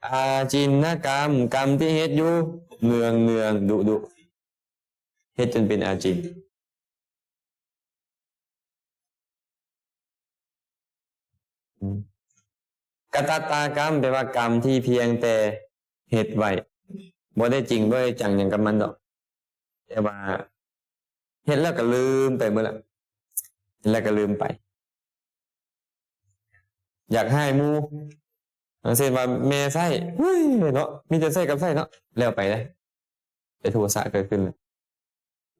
ອາຈິນນະກຳ ກຳທີ່ເຮັດຢູ່ເນືອງໆ ດຸໆ ເຮັດຈົນເປັນອາຈິນ. ອືມ ກະຕັດຕາກຳ ແປວ່າກຳທີ່ພຽງແຕ່ເຮັດໄວ້ ບໍ່ໄດ້ຈິງ ບໍ່ໄດ້ຈັງຫຍັງກັບມັນດອກ ແຕ່ວ່າເຮັດແລ້ວກໍລືມໄປໝົດລະ ເຮັດແລ້ວກໍລືມໄປ. ຢາກຮ້າຍໝູ່ ຢ່າງເຊັ່ນວ່າແມ່ໃຊ້ ໂອ້ຍເນາະ ມີແຕ່ໃຊ້ກັບໃຊ້ເນາະ ແລ້ວໄປເດ້ ແຕ່ໂທສະເກີດຂຶ້ນ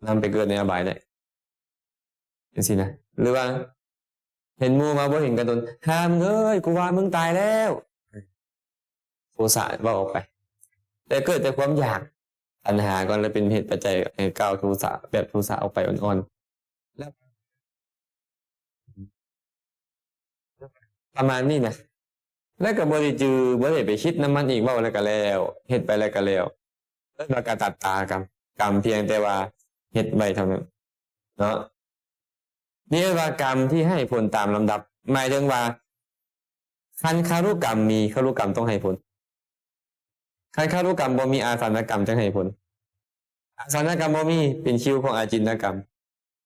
ນຳໄປເກີດໃນອະບາຍໄດ້ ຈັ່ງຊີ້ນະ. ຫຼືວ່າເຫັນໝູ່ມາບໍ່ເຫັນກັນດົນ ຫ້າມເອີຍ ກູວ່າມຶງຕາຍແລ້ວ ໂທສະເວົ້າອອກໄປ ແຕ່ເກີດຈາກຄວາມຢາກ ຕັນຫາກ່ອນ ແລ້ວເປັນເຫດປັດໄຈໃຫ້ກ່າວໂທສະ ແບບໂທສະອອກໄປອ່ອນໆ ແລ້ວ ປະມານນີ້ນະ ແລ້ວກໍບໍ່ໄດ້ຈື່ ບໍ່ໄດ້ໄປຄິດນຳມັນອີກ ເວົ້າແລ້ວກໍແລ້ວ ເຮັດໄປແລ້ວກໍແລ້ວ ເອີ້ນວ່າກະຕັດຕາກຳ ກຳພຽງແຕ່ວ່າເຮັດໄວ້ເທົ່ານັ້ນເນາະ. ນີ້ເອີ້ນວ່າກຳທີ່ໃຫ້ຜົນຕາມລຳດັບ ໝາຍເຖິງວ່າ ຄັນຄາຣຸກຳມີ ຄາຣຸກຳຕ້ອງໃຫ້ຜົນ. ຄັນຄາຣຸກຳບໍ່ມີ ອາສັນນະກຳຈັ່ງໃຫ້ຜົນ. ອາສັນນະກຳບໍ່ມີ ເປັນຄິວຂອງອາຈິນນະກຳ.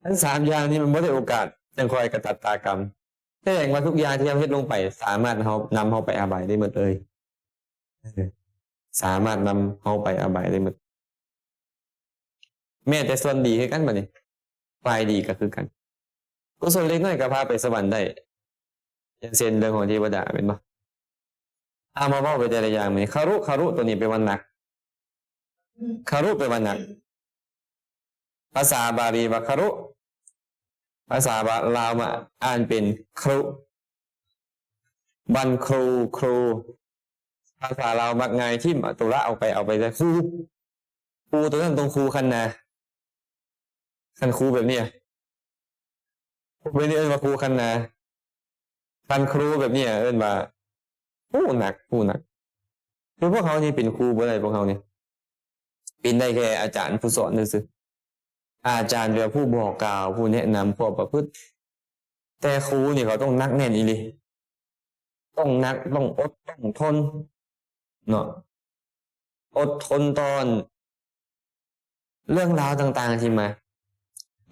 ທັງສາມຢ່າງນີ້ມັນບໍ່ໄດ້ໂອກາດ ຈັ່ງຄ່ອຍກະຕັດຕາກຳ. ສະແດງວ່າທຸກຢ່າງທີ່ເຮົາເຮັດລົງໄປ ສາມາດເຮົາ ນຳເຮົາໄປອະບາຍໄດ້ໝົດເລີຍ. ເອີ ສາມາດນຳເຮົາໄປອະບາຍໄດ້ໝົດ. ແມ້ແຕ່ສ່ວນດີຄືກັນ ບັດນີ້ ຝ່າຍດີກໍຄືກັນ. ກຸສົນເລັກນ້ອຍກໍພາໄປສະຫວັນໄດ້ ຢ່າງເຊັ່ນເລື່ອງຂອງເທວະດາ ແມ່ນບໍ່? ເອົາມາເວົ້າໄປແຕ່ລະຢ່າງ ມື້ນີ້ ຄາຣຸ ຄາຣຸ ຕົວນີ້ແປວ່າໜັກ ຄາຣຸແປວ່າໜັກ ພາສາບາລີວ່າຄາຣຸ ພາສາລາວມາອ່ານເປັນຄຣຸ ບັນຄຣູ ຄຣູ ພາສາລາວມັກງ່າຍ ຖິ້ມເອົາຕົວລະອອກໄປ ເອົາໄປໃສ່ຄູ ຄູຕົວນັ້ນຕ້ອງຄູຄັນນາ ຄັນຄູແບບນີ້ ຄູແບບນີ້ເອີ້ນວ່າຄູຄັນນາ. ຄ ຄັນຄູແບບນີ້ເອີ້ນວ່າຄູໜັກ, ຄູໜັກ. ຄືພວກເຮົານີ້ເປັນຄູບໍ່ໄດ້, ພວກເຮົານີ້ເປັນໄດ້ແຄ່ອາຈານຜູ້ສອນຊື່ໆ. ອາຈານແບບຜູ້ບອກກ່າວ, ຜູ້ແນະນຳຄວາມປະພຶດ. ແຕ່ຄູນີ້ເຂົາຕ້ອງໜັກແໜ້ນອີ່ຫຼີ, ຕ້ອງໜັກ, ຕ້ອງອົດ, ຕ້ອງທົນເນາະ, ອົດທົນຕໍ່ເລື່ອງລາວຕ່າງໆທີ່ມາ.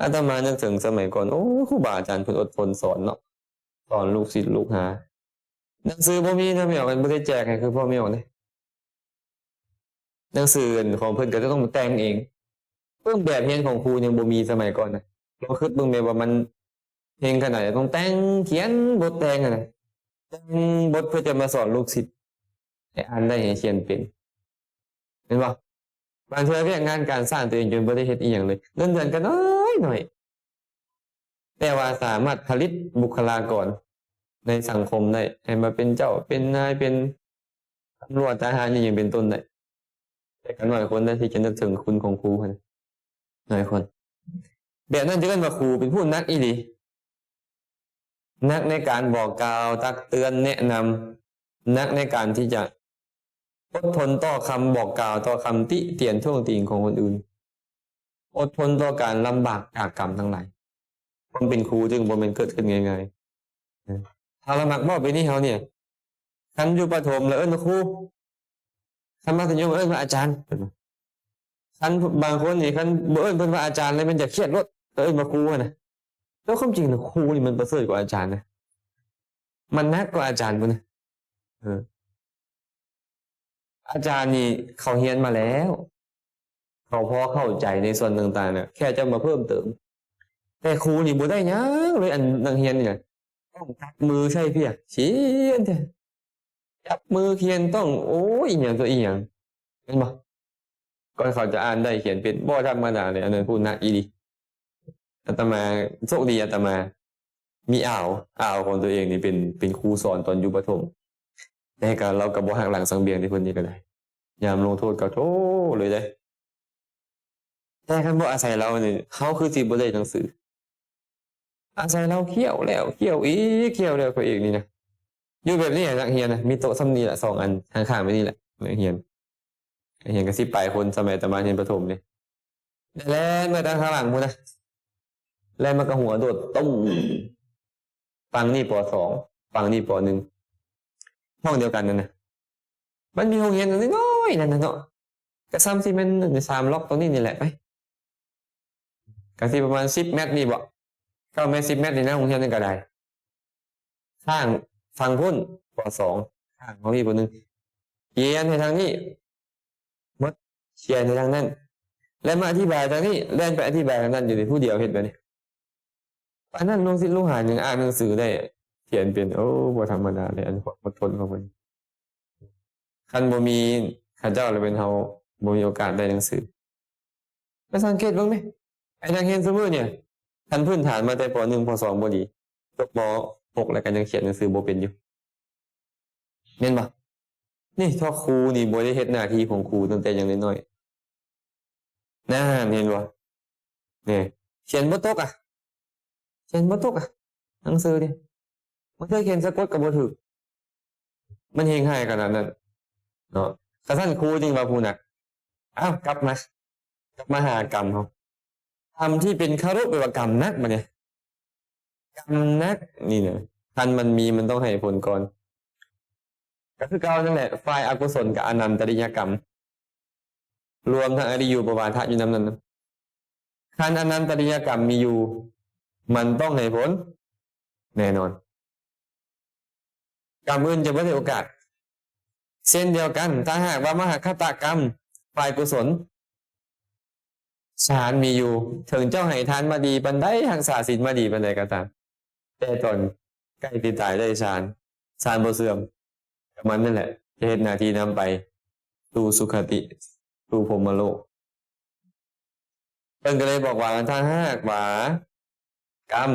ອາດຕະມານຶກເຖິງສະໄໝກ່ອນ, ໂອ້ ຄູບາອາຈານເພິ່ນອົດທົນສອນເນາະ, ສອນລູກສິດລູກຫາ. ໜັງສືບໍ່ມີນະແມ່ອອກ, ບໍ່ໄດ້ແຈກໃຫ້ຄືພໍ່ແມ່ອອກເດ້. ໜັງສືຂອງເພິ່ນກໍຈະຕ້ອງແຕ່ງເອງ. ເບິ່ງແບບຮຽນຂອງຄູຍັງບໍ່ມີສະໄໝກ່ອນນະ. ລອງຄິດເບິ່ງແມ່ວ່າມັນເຮງຂະໜາດໃດ, ຕ້ອງແຕ່ງ, ຂຽນບົດແຕ່ງຫັ້ນນະ, ແຕ່ງບົດເພື່ອຈະມາສອນລູກສິດໃຫ້ອ່ານໄດ້, ໃຫ້ຂຽນເປັນ. ເຫັນບໍ່? ບາງເທື່ອວຽກງານການສ້າງຕົວເອງຈົນບໍ່ໄດ້ເຮັດອີ່ຫຍັງເລີຍ, ເງິນເດືອນກໍນ້ອຍໆ. ແຕ່ວ່າສາມາດຜະລິດບຸກຄະລາກອນໃນສັງຄົມໄດ້, ໃຫ້ມາເປັນເຈົ້າເປັນນາຍ, ເປັນຕຳຫຼວດ, ທະຫານ ອີ່ຫຍັງເປັນຕົ້ນໄດ້. ແຕ່ກໍໜ້ອຍຄົນນະທີ່ຈະນຶກເຖິງຄຸນຂອງຄູຫັ້ນ, ໜ້ອຍຄົນ. ແບບນັ້ນຈະເອີ້ນວ່າຄູເປັນຜູ້ໜັກອີ່ຫຼີ, ໜັກໃນການບອກກ່າວ, ຕັກເຕືອນ, ແນະນຳ, ໜັກໃນການທີ່ຈະອົດທົນຕໍ່ຄຳບອກກ່າວ, ຕໍ່ຄຳຕິຕຽນທ້ວງຕິງຂອງຄົນອື່ນ. ອົດທົນຕໍ່ການລຳບາກຍາກກຳທັງຫຼາຍ. ຄວາມເປັນຄູຈຶ່ງບໍ່ແມ່ນເກີດຂຶ້ນງ່າຍໆ. ຖ້າລະມັກເວົ້າແບບນີ້ເຮົານີ້, ຄັນຢູ່ປະຖົມລະເອີ້ນວ່າຄູ, ຄັນມັດທະຍົມເອີ້ນວ່າອາຈານ. ຄັນບາງຄົນນີ້ ຄັນບໍ່ເອີ້ນເພິ່ນວ່າອາຈານແລ້ວແມ່ນຈະຄຽດໂລດ, ເອີ້ນວ່າຄູຫັ້ນນະ. ແຕ່ຄວາມຈິງນະ ຄູນີ້ມັນປະເສີດກວ່າອາຈານນະ, ມັນໜັກກວ່າອາຈານພຸ້ນນະ. ເອີ ອາຈານນີ້ເຂົາຮຽນມາແລ້ວ, ເຂົາພໍເຂົ້າໃຈໃນສ່ວນຕ່າງໆນະ, ແຄ່ຈະມາເພີ່ມເຕີມ. ແຕ່ຄູນີ້ບໍ່ໄດ້ຫຍັງເລີຍ, ອັນນັກຮຽນນີ້ນະ ຕ້ອງຈັບມືໃສ່ເພຍ, ຂຽນແທ້ ຈັບມືຂຽນ, ຕ້ອງ ໂອ້ຍ ອີຫຍັງຕົວະ ອີຫຍັງ, ແມ່ນບໍ່? ກ່ອນເຂົາຈະອ່ານໄດ້ຂຽນເປັນ ບໍ່ທຳມະດາເລີຍ, ອັນນັ້ນຜູ້ໜັກອີ່ຫຼີ. ອາດຕະມາ ໂຊກດີອາດຕະມາມີອາວ, ອາວຂອງຕົວເອງນີ້ເປັນ ເປັນຄູສອນຕອນຢູ່ປະຖົມ, ແຕ່ກໍ ລາວກໍບໍ່ຫັກຫຼັງສັງບຽງເດ້ ເພິ່ນນີ້ກໍໄດ້, ຍາມລົງໂທດກໍໂທເລີຍເດ້. ແຕ່ຄັນບໍ່ອາໄສລາວນີ້ ເຮົາຄືຊິບໍ່ໄດ້ໜັງສື. ອາໄສລາວຂ້ຽວແລ້ວຂ້ຽວອີກ, ຂ້ຽວແລ້ວຂ້ຽວອີກນີ້ນະ. ຢູ່ແບບນີ້ນະ ນັກຮຽນນະ, ມີໂຕະສ່ຳນີ້ລະ ສອງອັນ ຂ້າງໆແບບນີ້ແຫຼະ ນັກຮຽນ. ນັກຮຽນກໍສິບປາຍຄົນ ສະໄໝອາດຕະມາຮຽນປະຖົມນີ້, ແລ່ນມາທາງຂ້າງຫຼັງພຸ້ນນະ, ແລ່ນມາກະຫົວໂດດຕຸ້ມ. ຝັ່ງນີ້ ປໍສອງ, ຝັ່ງນີ້ ປໍໜຶ່ງ, ຫ້ອງດຽວກັນນັ້ນນະ. ມັນມີໂຮງຮຽນນ້ອຍໆນັ້ນນະເນາະ, ກະສ່ຳຊິແມ່ນສາມລັອກຕົງນີ້ນີ້ແຫຼະໄປ, ກະຊິປະມານສິບແມັດນີ້ບໍ, ເກົ້າແມັດ ສິບແມັດນີ້ນະ, ໂຮງຮຽນນັ້ນກະໄດ້. ຂ້າງຝັ່ງພຸ້ນ ປໍສອງ, ຂ້າງຂອງພີ່ຜູ້ໜຶ່ງ, ຂຽນໃຫ້ທາງນີ້ໝົດ, ຂຽນໃຫ້ທາງນັ້ນ ແລ້ວມາອະທິບາຍທາງນີ້, ແລ່ນໄປອະທິບາຍທາງນັ້ນ ຢູ່ນີ້ຜູ້ດຽວເຮັດແບບນີ້. ປານນັ້ນລູກສິດລູກຫາຍັງອ່ານໜັງສືໄດ້, ຂຽນເປັນ. ໂອ້ ບໍ່ທຳມະດາເລີຍ ອັນຄວາມອົດທົນຂອງເພິ່ນ. ຄັນບໍ່ມີເຂົາເຈົ້າແລ້ວແມ່ນເຮົາບໍ່ມີໂອກາດໄດ້ໜັງສື. ໄປສັງເກດເບິ່ງແມ, ໄອ້ນັກຮຽນຊຸມື້ນີ້ ຂັ້ນພື້ນຖານມາແຕ່ ປໍໜຶ່ງ ປໍສອງ ບໍ່ດີ, ຈົບ ປໍຫົກ ແລ້ວກໍຍັງຂຽນໜັງສືບໍ່ເປັນຢູ່, ແມ່ນບໍ່? ນີ້ ເພາະຄູນີ້ບໍ່ໄດ້ເຮັດໜ້າທີ່ຂອງຄູຕັ້ງແຕ່ຍັງນ້ອຍໆ. ນັ້ນ ເຫັນບໍ່? ນີ້ ຂຽນບໍ່ຕົກອະ, ຂຽນບໍ່ຕົກອະ ໜັງສືນີ້, ບາງເທື່ອຂຽນສະກົດກໍບໍ່ຖືກ, ມັນເຮງຮ້າຍຂະໜາດນັ້ນເນາະ. ຄັນຊັ້ນຄູຈຶ່ງວ່າຜູ້ໜັກ. ອ້າວ ກັບມາ, ກັບມາຫາກຳເຮົາ. ກຳທີ່ເປັນຄະລຸ ແປວ່າກຳໜັກ, ບັດນີ້ ກຳໜັກນີ້ນະ ຄັນມັນມີ ມັນຕ້ອງໃຫ້ຜົນກ່ອນ. ກໍຄືເກົ່ານັ້ນແຫຼະ, ຝ່າຍອະກຸສົນກັບອະນັນຕະລິຍະກຳ, ລວມທັງອະລິໂຍປະວາທະຢູ່ນຳນັ້ນນະ. ຄັນອະນັນຕະລິຍະກຳມີຢູ່, ມັນຕ້ອງໃຫ້ຜົນແນ່ນອນ. ກຳອື່ນຈະບໍ່ໄດ້ໂອກາດ. ເຊັ່ນດຽວກັນ, ຖ້າຫາກວ່າມະຫະຄະຕະກຳ ຝ່າຍກຸສົນ, ສານມີຢູ່, ເຖິງເຈົ້າໃຫ້ທານມາດີປານໃດ, ຮັກສາສິນມາດີປານໃດກໍຕາມ, ແຕ່ຕອນໃກ້ຊິຕາຍໄດ້ສານ, ສານບໍ່ເສື່ອມ, ກໍມັນນັ້ນແຫຼະ ຈະເຮັດໜ້າທີ່ນຳໄປສູ່ສຸຄະຕິ, ສູ່ພົມມະໂລກ. ເພິ່ນກໍເລີຍບອກວ່າ ຖ້າຫາກວ່າກຳ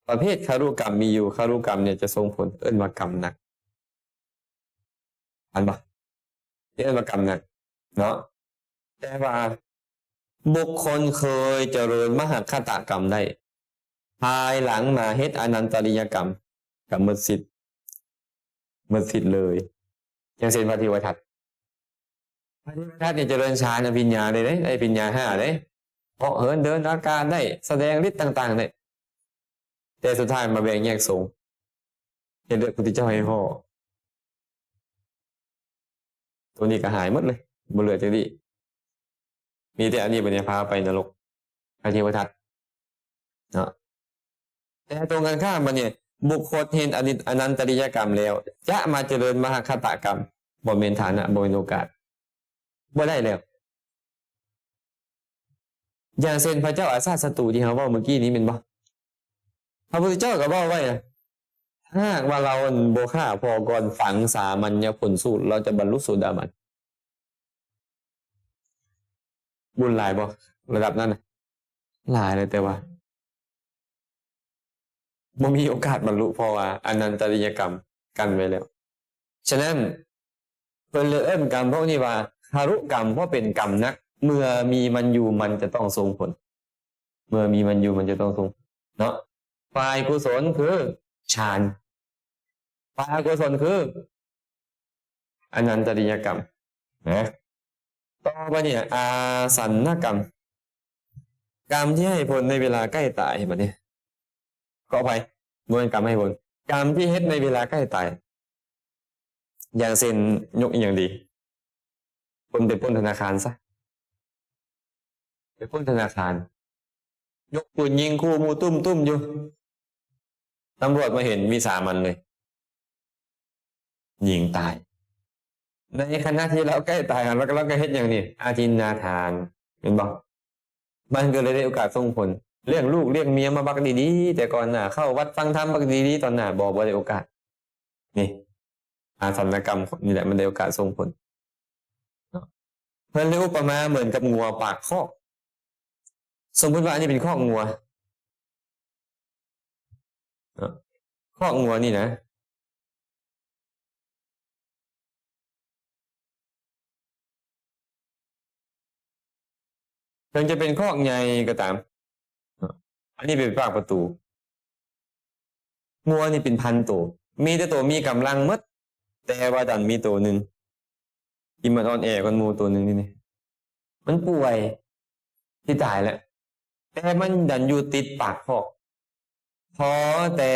ປະເພດຄະລຸກຳມີຢູ່, ຄະລຸກຳນີ້ຈະສົ່ງຜົນ, ເອີ້ນວ່າກຳໜັກ. ເຫັນບໍ່? ເອີ້ນວ່າກຳໜັກເນາະ. ແຕ່ວ່າບຸກຄົນເຄີຍຈະເລີນມະຫະຄະຕະກຳໄດ້, ພາຍຫຼັງມາເຮັດອະນັນຕະລິຍະກຳ, ກໍໝົດສິດ ໝົດສິດເລີຍ. ຢ່າງເຊັ່ນພະເທວະທັດ ພະເທວະທັດນີ້ຈະເລີນຊານອະພິນຍາໄດ້ເດ້ ໄດ້ອະພິນຍາຫ້າເດ້ ເຫາະເຫີນເດີນອາກາດໄດ້ ສະແດງລິດຕ່າງໆໄດ້ ແຕ່ສຸດທ້າຍມາແບ່ງແຍກສົງ ເຮັດເລືອດພຸດທະເຈົ້າໃຫ້ຫໍ່ ໂຕນີ້ກໍຫາຍໝົດເລີຍ ບໍ່ເຫຼືອຈັກດີ້. ມີແຕ່ອັນນີ້ບັດນີ້ພາໄປນະລົກ ພະເທວະທັດເນາະ. ແຕ່ຕົງກັນຂ້າມບັດນີ້ ບຸກຄົນເຮັດອະນິ ອະນັນຕະລິຍະກຳແລ້ວ ຈະມາຈະເລີນມະຫະຄະຕະກຳ ບໍ່ແມ່ນຖານະ ບໍ່ແມ່ນໂອກາດ ບໍ່ໄດ້ແລ້ວ. ຢ່າງເຊັ່ນພະເຈົ້າອາຊາດສັດຕູທີ່ເຮົາເວົ້າເມື່ອກີ້ນີ້ແມ່ນບໍ່? ພະພຸດທະເຈົ້າກໍເວົ້າໄວ້ນະ ຖ້າຫາກວ່າລາວ ອັນ ບໍ່ຂ້າພໍ່ກ່ອນ ຝັງສາມັນຍະຜົນສູດ ລາວຈະບັນລຸໂສດາບັນ. ບຸນຫຼາຍບໍ່ ລະດັບນັ້ນນະ? ຫຼາຍແລ້ວ ແຕ່ວ່າບໍ່ມີໂອກາດບັນລຸ ເພາະວ່າອະນັນຕະລິຍະກຳກັນໄວ້ແລ້ວ. ສະນັ້ນ ເພິ່ນເລີຍເອີ້ນກຳພວກນີ້ວ່າຄາລຸກຳ ເພາະເປັນກຳໜັກ ເມື່ອມີມັນຢູ່ມັນຈະຕ້ອງສົ່ງຜົນ ເມື່ອມີມັນຢູ່ມັນຈະຕ້ອງສົ່ງຜົນເນາະ. ຝ່າຍກຸສົນຄືຊານ ຝ່າຍອະກຸສົນຄືອະນັນຕະລິຍະກຳນະ. ຕໍ່ໄປນີ້ອາສັນນະກຳ ກຳທີ່ໃຫ້ຜົນໃນເວລາໃກ້ຕາຍ ບັດນີ້ ຂໍອະໄພ ບໍ່ແມ່ນກຳໃຫ້ຜົນ ກຳທີ່ເຮັດໃນເວລາໃກ້ຕາຍ. ຢ່າງເຊັ່ນ ຍົກອີ່ຫຍັງດີ ຄົນໄປປຸ້ນທະນາຄານຊະ ໄປປຸ້ນທະນາຄານ ຍົກປືນຍິງຂູ່ໝູ່ຕຸ້ມໆຢູ່ ຕຳຫຼວດມາເຫັນວິສາມັນເລີຍ ຍິງຕາຍ. ໃນຂະນະທີ່ລາວໃກ້ຕາຍຫັ້ນ ລາວກໍ ລາວກໍເຮັດຫຍັງນີ້ ອະທິນນາທານ ແມ່ນບໍ່? ມັນກໍເລີຍໄດ້ໂອກາດສົ່ງຜົນ ລ້ຽງລູກລ້ຽງເມຍມາບັກດີໆ ແຕ່ກ່ອນໜ້າ ເຂົ້າວັດຟັງທຳບັກດີໆ ຕອນໜ້າບໍ່ ບໍ່ໄດ້ໂອກາດ. ນີ້ ອາສັນນະກຳນີ້ແຫຼະ ມັນໄດ້ໂອກາດສົ່ງຜົນເນາະ. ເພິ່ນເລີຍອຸປະມາເໝືອນກັບງົວປາກຄອກ. ສົມມຸດວ່າອັນນີ້ເປັນຄອກງົວເນາະ ຄອກງົວນີ້ນະ ເຖິງຈະເປັນຄອກໃຫຍ່ກໍຕາມ ອັນນີ້ເປັນປາກປະຕູ. ງົວນີ້ເປັນພັນໂຕ ມີແຕ່ໂຕມີກຳລັງໝົດ ແຕ່ວ່າດັນມີໂຕໜຶ່ງທີ່ມັນອ່ອນແອກວ່າໝູ່ໂຕໜຶ່ງນີ້ ມັນປ່ວຍ ຊິຕາຍແລ້ວ ແຕ່ມັນດັນຢູ່ຕິດປາກຄອກ. ພໍແຕ່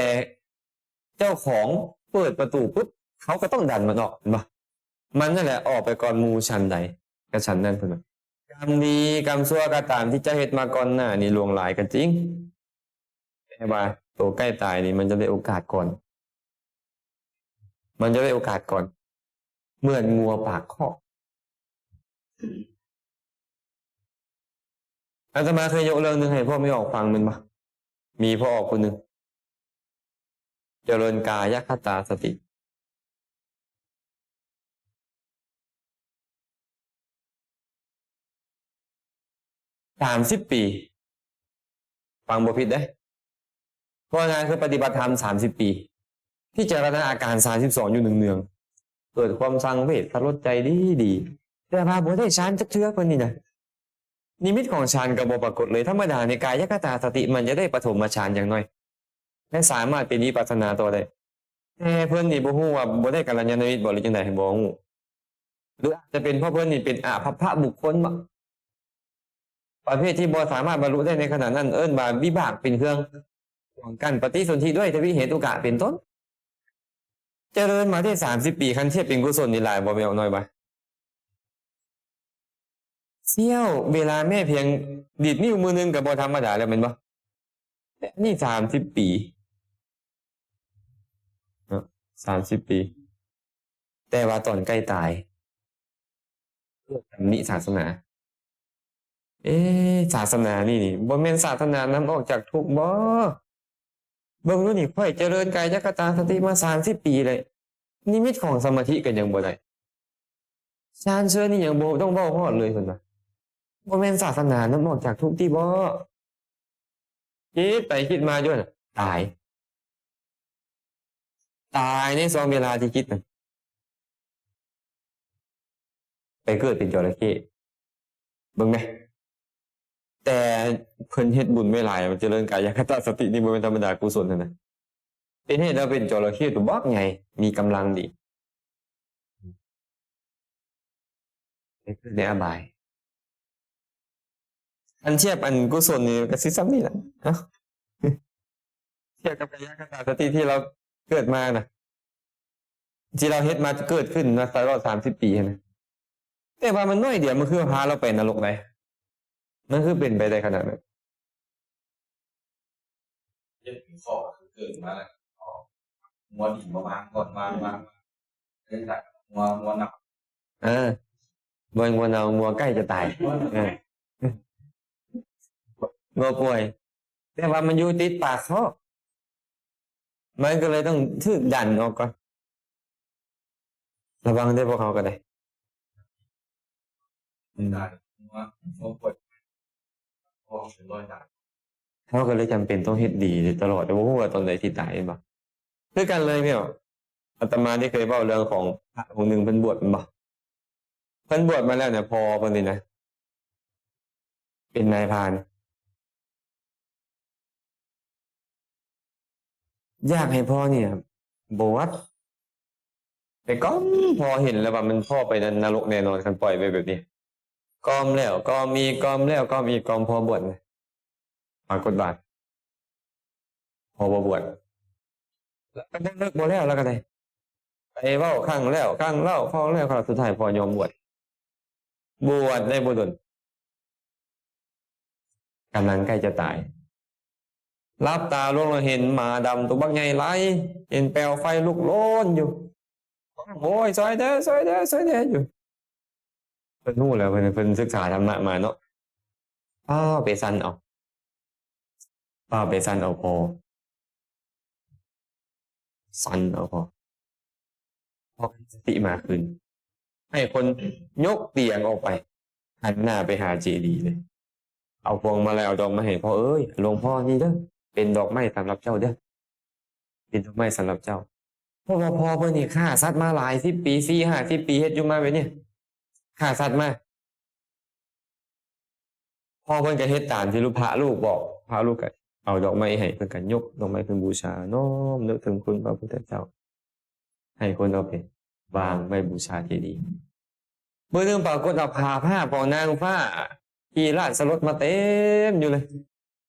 ເຈົ້າຂອງເປີດປະຕູປຸບ ເຂົາກໍຕ້ອງດັນມັນອອກ ເຫັນບໍ່? ມັນນັ້ນແຫຼະອອກໄປກ່ອນໝູ່. ສັນໃດກໍສັນນັ້ນ ເພິ່ນວ່າ ກຳດີກຳຊົ່ວກໍຕາມທີ່ເຈົ້າເຮັດມາກ່ອນໜ້ານີ້ຫຼວງຫຼາຍກໍຈິງ ແຕ່ວ່າໂຕໃກ້ຕາຍນີ້ມັນຈະໄດ້ໂອກາດກ່ອນ ມັນຈະໄດ້ໂອກາດກ່ອນ ເໝືອນງົວປາກຄອກ. ອາດຕະມາເຄີຍຍົກເລື່ອງໜຶ່ງໃຫ້ພວກແມ່ອອກຟັງແມ່ນບໍ່? ມີພໍ່ອອກຜູ້ໜຶ່ງຈະເລີນກາຍະຄະຕາສະຕິ ສາມສິບປີ ຟັງບໍ່ຜິດເດ້ ເວົ້າງ່າຍຄືປະຕິບັດທຳສາມສິບປີ ພິຈາລະນາອາການສາມສິບສອງຢູ່ເນືອງໆ ເກີດຄວາມສັງເວດສະຫຼົດໃຈດີໆ ແຕ່ວ່າບໍ່ໄດ້ຊານຈັກເທື່ອ ເພິ່ນນີ້ນະ. ນິມິດຂອງຊານກໍບໍ່ປາກົດເລີຍ. ທຳມະດາໃນກາຍະຄະຕາສະຕິມັນຈະໄດ້ປະຖົມມະຊານຢ່າງໜ້ອຍ ແລະ ສາມາດເປັນວິປັດສະນາຕໍ່ໄດ້. ແຕ່ເພິ່ນນີ້ບໍ່ຮູ້ວ່າບໍ່ໄດ້ກັນລະຍານະມິດບໍ່ ຫຼື ຈັ່ງໃດ ບໍ່ຮູ້ ຫຼື ອາດຈະເປັນເພາະເພິ່ນນີ້ເປັນອາພັບພະບຸກຄົນບໍ ປະເພດທີ່ບໍ່ສາມາດບັນລຸໄດ້ໃນຂະນະນັ້ນ ເອີ້ນວ່າວິບາກເປັນເຄື່ອງ ຂວາງກັ້ນປະຕິສົນທິດ້ວຍທະວິເຫຕຸກະເປັນຕົ້ນ. ຈະເລີນມາໄດ້ສາມສິບປີ ຄັນທຽບເປັນກຸສົນນີ້ຫຼາຍບໍ່ ແມ່ອອກນ້ອຍວ່າ? ສ່ຽວເວລາແມ້ພຽງດີດນິ້ວມືໜຶ່ງກໍບໍ່ທຳມະດາແລ້ວແມ່ນບໍ່? ແຕ່ອັນນີ້ສາມສິບປີເນາະ ສາມສິບປີ ແຕ່ວ່າຕອນໃກ້ຕາຍ ເກີດຕຳໜິສາສະໜາ. ເອ ສາສະໜານີ້ນີ້ ບໍ່ແມ່ນສາສະໜານຳອອກຈາກທຸກບໍ? ເບິ່ງດູນີ້ ຂ້ອຍຈະເລີນກາຍະຄະຕາສະຕິມາສາມສິບປີແລ້ວ ນິມິດຂອງສະມາທິກໍຍັງບໍ່ໄດ້ ຊານເຊີນນີ້ຍັງບໍ່ຕ້ອງເວົ້າຮອດເລີຍ ເພິ່ນວ່າ ບໍ່ແມ່ນສາສະໜານຳອອກຈາກທຸກຕິບໍ? ຄິດໄປຄິດມາຢູ່ຫັ້ນ ຕາຍ ຕາຍໃນຊ່ວງເວລາທີ່ຄິດນັ້ນ ໄປເກີດເປັນຈໍລະເຂ້ ເບິ່ງແມ. ແຕ່ເພິ່ນເຮັດບຸນໄວ້ຫຼາຍ ຈະເລີນກາຍະຄະຕາສະຕິນີ້ບໍ່ແມ່ນທຳມະດາ ກຸສົນຫັ້ນນະ. ເຮັດໃຫ້ເຮົາເປັນຈໍລະເຂົ້ຕົວບັກໃຫຍ່ ມີກຳລັງດີ ໃນອະບາຍ. ອັນທຽບອັນກຸສົນນີ້ກໍຊິສ່ຳນີ້ລະເນາະ ທຽບກັບກາຍະຄະຕາສະຕິທີ່ເຮົາເກີດມານະ ທີ່ເຮົາເຮັດມາເກີດຂຶ້ນມາຕະຫຼອດສາມສິບປີຫັ້ນນະ ແຕ່ວ່າມັນໜ້ອຍດຽວ ມັນຄືພາເຮົາໄປນະລົກໄດ້ ມັນຄືເປັນໄປໄດ້ຂະໜາດນັ້ນ? ເຮັດເປັນຂໍ້ຄືເກີດມາແລ້ວ ງົວດິນບໍ່ມາ ງົວມາ ມາ ເຮັດແບບງົວ ງົວເນົ່າ ເອີ ບໍ່ແມ່ນງົວເນົ່າ ງົວໃກ້ຈະຕາຍ ເອີ ງົວປ່ວຍ ແຕ່ວ່າມັນຢູ່ຕິດປາກຄອກ ມັນກໍເລີຍຕ້ອງຖືກດັນອອກກ່ອນ. ລະວັງເດີ້ ພວກເຮົາກໍໄດ້ ອືມ ເຮົາກໍເລີຍຈຳເປັນຕ້ອງເຮັດດີຢູ່ຕະຫຼອດ ແຕ່ບໍ່ຮູ້ວ່າຕອນໃດຊິຕາຍ ແມ່ນບໍ່? ຄືກັນເລີຍພີ່ນ້ອງ ອາດຕະມາທີ່ເຄີຍເວົ້າເລື່ອງຂອງພະອົງໜຶ່ງ ເພິ່ນບວດ ແມ່ນບໍ່? ເພິ່ນບວດມາແລ້ວນະ ພໍ່ເພິ່ນນີ້ນະ ເປັນນາຍພານ ຢາກໃຫ້ພໍ່ນີ້ບວດ ໄປກ່ອມພໍ່ ເຫັນແລ້ວວ່າມັນ ພໍ່ໄປນະ ນະລົກແນ່ນອນ ຄັນປ່ອຍໄວ້ແບບນີ້ ກ່ອມແລ້ວກ່ອມອີກ ກ່ອມແລ້ວກ່ອມອີກ ກ່ອມພໍ່ບວດ ປາກົດວ່າພໍ່ບໍ່ບວດ ລະກໍບໍ່ເລີກບໍ່ແລ້ວ ລະກໍໄດ້ ໄປເວົ້າຄັ້ງແລ້ວຄັ້ງເລົ່າ ເວົ້າແລ້ວເວົ້າ ສຸດທ້າຍພໍ່ຍອມບວດ ບວດໄດ້ບໍ່ດົນ ກຳລັງໃກ້ຈະຕາຍ ຫຼັບຕາລົງແລ້ວເຫັນໝາດຳຕົວບັກໃຫຍ່ໄຫຼ ເຫັນແປວໄຟລຸກໂລນຢູ່ ໂອ້ຍ ຊ່ອຍແດ່ ຊ່ອຍແດ່ ຊ່ອຍແດ່ຢູ່ ເພິ່ນຮູ້ແລ້ວ ເພິ່ນ ເພິ່ນສຶກສາທຳມະມາເນາະ ຟ້າວໄປສັ່ນເອົາ ຟ້າວໄປສັ່ນເອົາພໍ່ ສັ່ນເອົາພໍ່ ພໍມີສະຕິມາຄືນ ໃຫ້ຄົນຍົກຕຽງອອກໄປ ຫັນໜ້າໄປຫາເຈດີເລີຍ ເອົາພວງມາໄລ ເອົາດອກໄມ້ໃຫ້ພໍ່ເອີຍ ຫຼວງພໍ່ ນີ້ເດີ້ ເປັນດອກໄມ້ສຳລັບເຈົ້າເດີ້ ເປັນດອກໄມ້ສຳລັບເຈົ້າ ເພາະວ່າພໍ່ເພິ່ນນີ້ຂ້າສັດມາຫຼາຍສິບປີ ສີ່ຫ້າສິບປີ ເຮັດຢູ່ມາແບບນີ້ ຂ້າສັດມາ ພໍ່ເພິ່ນກໍເຮັດຕາມທີ່ລູກ ພະລູກບອກ ພະລູກກໍເອົາດອກໄມ້ໃຫ້ ເພິ່ນກໍຍົກດອກໄມ້ຂຶ້ນບູຊາ ນ້ອມນຶກເຖິງຄຸນພະພຸດທະເຈົ້າ ໃຫ້ຄົນເອົາໄປວາງໄວ້ບູຊາເຈດີ ມື້ໜຶ່ງປາກົດວ່າພາພາບຂອງນາງຟ້າຂີ່ລາດສະລົດມາເຕັມຢູ່ເລີຍ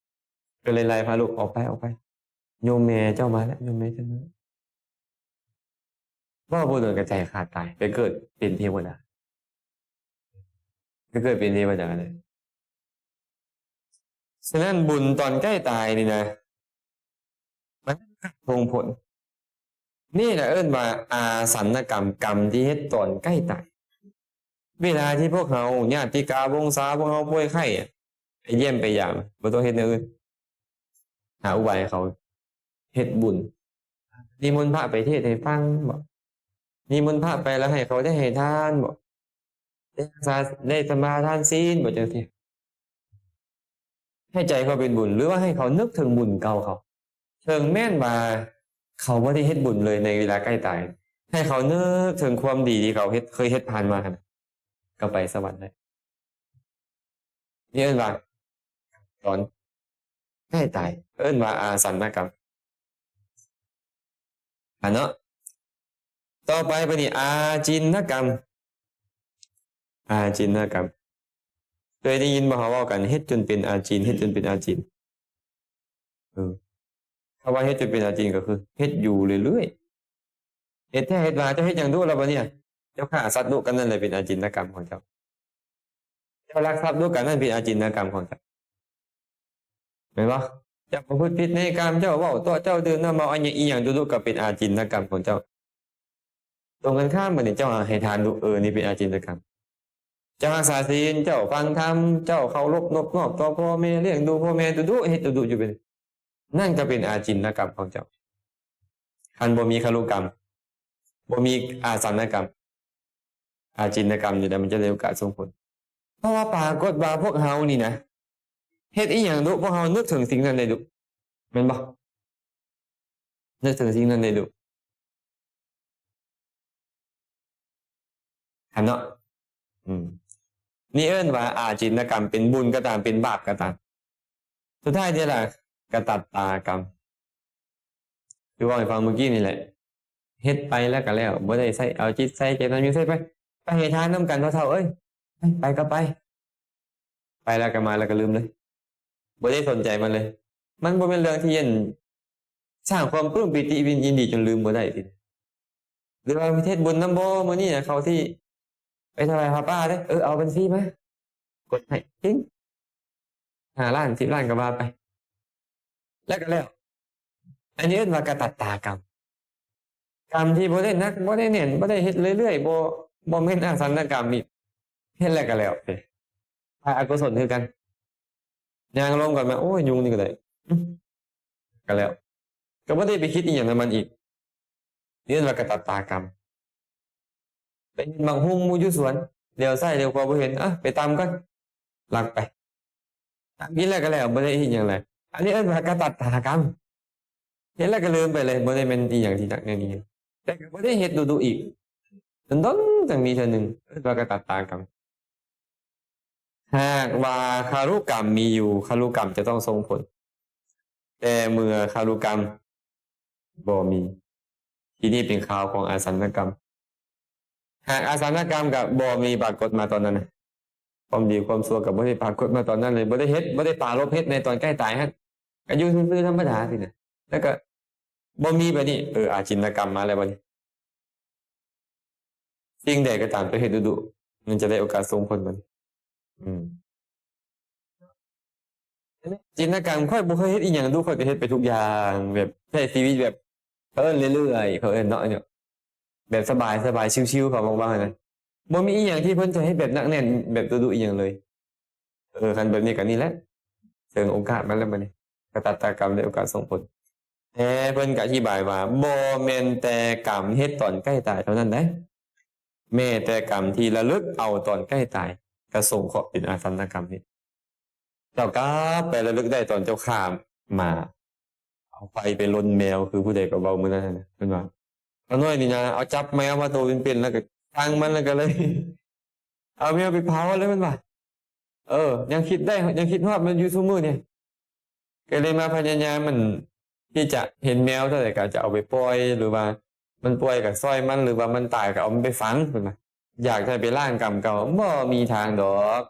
ກໍເລີຍໄລ່ພະລູກ ອອກໄປ ອອກໄປ ໂຍມແມ່ເຈົ້າມາແລ້ວ ໂຍມແມ່ເຈົ້າມາແລ້ວ ເວົ້າບໍ່ດົນກໍໃຈຂາດຕາຍ ໄປເກີດເປັນເທວະດາ ໄປເກີດເປັນເທວະດາເລີຍ. ສະນັ້ນບຸນຕອນໃກ້ຕາຍນີ້ນະ ມັນສົ່ງຜົນ. ນີ້ລະເອີ້ນວ່າອາສັນນະກຳ, ກຳທີ່ເຮັດຕອນໃກ້ຕາຍ. ເວລາທີ່ພວກເຮົາ ຍາດຕິກາວົງສາພວກເຮົາປ່ວຍໄຂ້ ໄປຢ້ຽມໄປຢາມ ບໍ່ຕ້ອງເຮັດແນວອື່ນ. ຫາອຸບາຍໃຫ້ເຂົາເຮັດບຸນ. ນິມົນພະໄປເທດໃຫ້ຟັງບໍ? ນິມົນພະໄປແລ້ວໃຫ້ເຂົາໄດ້ໃຫ້ທານບໍ? ໄດ້ຮັກສາ ໄດ້ສະມາທານສິນບໍ? ຈັ່ງຊີ້ ໃຫ້ໃຈເຂົາເປັນບຸນ ຫຼືວ່າໃຫ້ເຂົານຶກເຖິງບຸນເກົ່າເຂົາ. ເຖິງແມ່ນວ່າເຂົາບໍ່ໄດ້ເຮັດບຸນເລີຍໃນເວລາໃກ້ຕາຍ, ໃຫ້ເຂົານຶກເຖິງຄວາມດີທີ່ເຂົາເຮັດ ເຄີຍເຮັດຜ່ານມາຫັ້ນ ກໍໄປສະຫວັນໄດ້. ນີ້ເອີ້ນວ່າຕອນໃກ້ຕາຍ ເອີ້ນວ່າອາສັນນະກຳ ອາເນາະ. ຕໍ່ໄປບາດນີ້ ອາຈິນນະກຳ. ອາຈິນນະກຳ ເຄີຍໄດ້ຍິນບໍ່ ເຮົາເວົ້າກັນ ເຮັດຈົນເປັນອາຈິນ ເຮັດຈົນເປັນອາຈິນ? ເອີ ຄຳວ່າເຮັດຈົນເປັນອາຈິນກໍຄືເຮັດຢູ່ເລື້ອຍໆ ເຮັດແທ້ເຮັດວ່າ. ເຈົ້າເຮັດຫຍັງດຸລະບາດນີ້? ເຈົ້າຂ້າສັດດຸ ກໍນັ້ນແຫຼະເປັນອາຈິນນະກຳຂອງເຈົ້າ. ເຈົ້າລັກຊັບດຸ ກໍນັ້ນເປັນອາຈິນນະກຳຂອງເຈົ້າ ແມ່ນບໍ່? ເຈົ້າປະພຶດຜິດໃນກາມ ເຈົ້າເວົ້າຕົວະ ເຈົ້າດື່ມນ້ຳເມົາ ອີ່ຫຍັງ ອີ່ຫຍັງດຸໆ ກໍເປັນອາຈິນນະກຳຂອງເຈົ້າ. ຕົງກັນຂ້າມບາດນີ້ ເຈົ້າໃຫ້ທານດຸ ເອີ ນີ້ເປັນອາຈິນນະກຳ. ເຈົ້າຮັກສາສິນ ເຈົ້າຟັງທຳ ເຈົ້າເຄົາລົບນົບນອບຕໍ່ພໍ່ແມ່ ລ້ຽງດູພໍ່ແມ່ດຸໆ ເຮັດດຸໆຢູ່ເປັນ ນັ້ນກໍເປັນອາຈິນນະກຳຂອງເຈົ້າ. ຄັນບໍ່ມີຄະລຸກຳ ບໍ່ມີອາສັນນະກຳ ອາຈິນນະກຳນີ້ແຫຼະ ມັນຈະໄດ້ໂອກາດສົ່ງຜົນ. ເພາະວ່າປາກົດວ່າພວກເຮົານີ້ນະ ເຮັດອີ່ຫຍັງດຸ ພວກເຮົານຶກເຖິງສິ່ງນັ້ນໄດ້ດຸ ແມ່ນບໍ່? ນຶກເຖິງສິ່ງນັ້ນໄດ້ດຸ ຫັ້ນເນາະ. ອືມ ນີ້ເອີ້ນວ່າອາຈິນນະກຳ ເປັນບຸນກໍຕາມ ເປັນບາບກໍຕາມ. ສຸດທ້າຍນີ້ລະ ກະຕັດຕາກຳ. ຄືເວົ້າໃຫ້ຟັງມື້ກີ້ນີ້ແຫຼະ ເຮັດໄປແລ້ວກໍແລ້ວ ບໍ່ໄດ້ໃສ່ ເອົາຈິດໃສ່ໃຈນຳ ຢູ່ໃສ່ໄປ ໄປໃຫ້ທານນຳກັນເຖົ້າໆເອີຍ ໄປ ໄປກໍໄປ ໄປແລ້ວກໍມາແລ້ວກໍລືມເລີຍ ບໍ່ໄດ້ສົນໃຈມັນເລີຍ. ມັນບໍ່ແມ່ນເລື່ອງທີ່ ອັນ ສ້າງຄວາມປຶ້ມປີຕິຍິນດີຈົນລືມບໍ່ໄດ້ຕິ ຫຼືວ່າເຮັດບຸນນຳບໍ່ມື້ນີ້ນະ ເຂົາຊິໄປຖວາຍຜ້າປ່າເດ້ ເອີ ເອົາບັນຊີມາ ກົດໃຫ້ ຕິ້ງ ຫ້າລ້ານ ສິບລ້ານກໍວ່າໄປ ແລ້ວກໍແລ້ວ. ອັນນີ້ເອີ້ນວ່າກະຕັດຕາກຳ ກຳທີ່ບໍ່ໄດ້ໜັກ ບໍ່ໄດ້ແໜ້ນ ບໍ່ໄດ້ເຮັດເລື້ອຍໆ ບໍ່ ບໍ່ແມ່ນອາສັນນະກຳອີກ ເຮັດແລ້ວກໍແລ້ວເດ້ ຝ່າຍອະກຸສົນຄືກັນ ຍ່າງລົງກ່ອນມາ ໂອ້ຍ ຍຸງນີ້ກໍໄດ້ ອື ກໍແລ້ວ ກໍບໍ່ໄດ້ໄປຄິດອີ່ຫຍັງນຳມັນອີກ ເອີ້ນວ່າກະຕັດຕາກຳ. ໄປເຫັນໝາກຫຸ່ງໝູ່ຢູ່ສວນ ຫຼຽວຊ້າຍຫຼຽວຂວາບໍ່ເຫັນ ອະ ໄປຕຳກ່ອນ ລັກໄປ ຕຳກິນແລ້ວກໍແລ້ວ ບໍ່ໄດ້ເຮັດຫຍັງຫຼາຍ ອັນນີ້ເອີ້ນວ່າກະຕັດຕາກຳ ເຮັດແລ້ວກໍລືມໄປເລີຍ ບໍ່ໄດ້ແມ່ນອີ່ຫຍັງທີ່ໜັກແໜ້ນອີ່ຫຍັງ ແຕ່ກໍບໍ່ໄດ້ເຮັດດຸໆອີກ ດົນໆຈັ່ງມີເທື່ອໜຶ່ງ ເອີ້ນວ່າກະຕັດຕາກຳ. ຫາກວ່າຄາລຸກຳມີຢູ່ ຄາລຸກຳຈະຕ້ອງສົ່ງຜົນ ແຕ່ເມື່ອຄາລຸກຳບໍ່ມີ ທີນີ້ເປັນຄາວຂອງອາສັນນະກຳ. ຫາກອາສັນນະກຳກໍບໍ່ມີປາກົດມາຕອນນັ້ນນະ ຄວາມດີຄວາມຊົ່ວກໍບໍ່ໄດ້ປາກົດມາຕອນນັ້ນເລີຍ ບໍ່ໄດ້ເຮັດ ບໍ່ໄດ້ປາລົບເຮັດໃນຕອນໃກ້ຕາຍຫັ້ນ ກໍຢູ່ຊື່ໆທຳມະດາຊີ້ນະ ແລ້ວກໍບໍ່ມີບາດນີ້ ເອີ ອາຈິນນະກຳມາແລ້ວບາດນີ້. ສິ່ງໃດກໍຕາມທີ່ເຮັດດຸໆ ມັນຈະໄດ້ໂອກາດສົ່ງຜົນມັນ ອືມ ອາຈິນນະກຳ ຂ້ອຍບໍ່ເຄີຍເຮັດອີ່ຫຍັງດຸ ຂ້ອຍກໍເຮັດໄປທຸກຢ່າງ ແບບໃຊ້ຊີວິດແບບ ເຂົາເອີ້ນເລື້ອຍໆ ເຂົາເອີ້ນເນາະ ແບບສະບາຍໆ ຊິວໆ ເຂົາບອກວ່າຫັ້ນນະ ບໍ່ມີອີ່ຫຍັງທີ່ເພິ່ນຈະເຮັດແບບໜັກແໜ້ນ ແບບດຸໆອີ່ຫຍັງເລີຍ. ເອີ ຄັນແບບນີ້ກໍນີ້ແຫຼະ ເຊິ່ງໂອກາດມາແລ້ວບັດນີ້ ກະຕັດຕາກຳໄດ້ໂອກາດສົ່ງຜົນ. ແຕ່ເພິ່ນກໍອະທິບາຍວ່າ ບໍ່ແມ່ນແຕ່ກຳເຮັດຕອນໃກ້ຕາຍເທົ່ານັ້ນໃດ ແມ້ແຕ່ກຳທີ່ລະລຶກເອົາຕອນໃກ້ຕາຍ ກໍສົງເຄາະເປັນອາສັນນະກຳເຮັດ. ເຈົ້າກັບໄປລະລຶກໄດ້ຕອນເຈົ້າຂ້າໝາ ເອົາໄຟໄປລົນແມວ ຄືຜູ້ໃດກໍເວົ້າມື້ນັ້ນນະ ເພິ່ນວ່າ ຂ້ານ້ອຍນີ້ນະ ເອົາຈັບແມວມາໂຕເປັນໆ ແລ້ວກໍສັງມັນ ແລ້ວກໍເລີຍເອົາແມວໄປເຜົາແລ້ວ ເພິ່ນວ່າ ເອີ ຍັງຄິດໄດ້ ຍັງຄິດຮອດມັນຢູ່ຊຸມື້ນີ້ ກໍເລີຍມາພະຍາຍາມ ອັນ ທີ່ຈະເຫັນແມວເທົ່າໃດກໍຈະເອົາໄປປ່ອຍ ຫຼືວ່າມັນປ່ວຍກໍຊ່ອຍມັນ ຫຼືວ່າມັນຕາຍກໍເອົາມັນໄປຝັງ ເພິ່ນວ່າ ຢາກຈະໄປລ້າງກຳເກົ່າ ບໍ່ມີທາງດອກ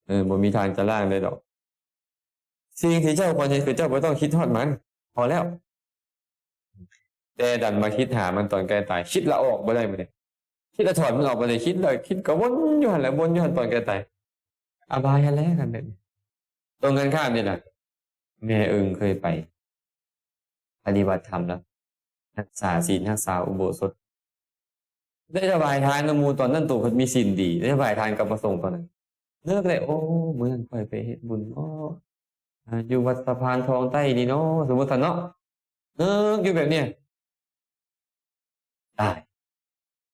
ເອີ ບໍ່ມີທາງຈະລ້າງໄດ້ດອກ. ສິ່ງທີ່ເຈົ້າຄວນເຮັດ ຄືເຈົ້າບໍ່ຕ້ອງຄິດຮອດມັນ ພໍແລ້ວ. ແຕ່ດັນມາຄິດຫາມັນຕອນໃກ້ຕາຍ ຄິດລະອອກບໍ່ໄດ້ບັດນີ້ ຄິດລະຖອນມັນອອກບໍ່ໄດ້ ຄິດລະ ຄິດກໍວົນຢູ່ຫັ້ນແຫຼະ ວົນຢູ່ຫັ້ນຕອນໃກ້ຕາຍ ອະບາຍຫັ້ນແຫຼະ ຄັນແບບນີ້. ຕົງກັນຂ້າມນີ້ນະ ແມ່ເອີ່ງເຄີຍໄປປະຕິບັດທຳແລ້ວ ຮັກສາສິນ ຮັກສາອຸໂບສົດ ໄດ້ຖວາຍທານນຳໝູ່ຕອນນັ້ນ ໂຕເພິ່ນມີສິນດີ ໄດ້ຖວາຍທານກັບພະສົງຕອນນັ້ນ ນຶກໄດ້ ໂອ້ ມື້ນັ້ນຂ້ອຍໄປເຮັດບຸນເນາະ ອາ ຢູ່ວັດສະພານທອງໃຕ້ນີ້ເນາະ ສົມມຸດຊັ້ນເນາະ ນຶກຢູ່ແບບນີ້ ຕາຍ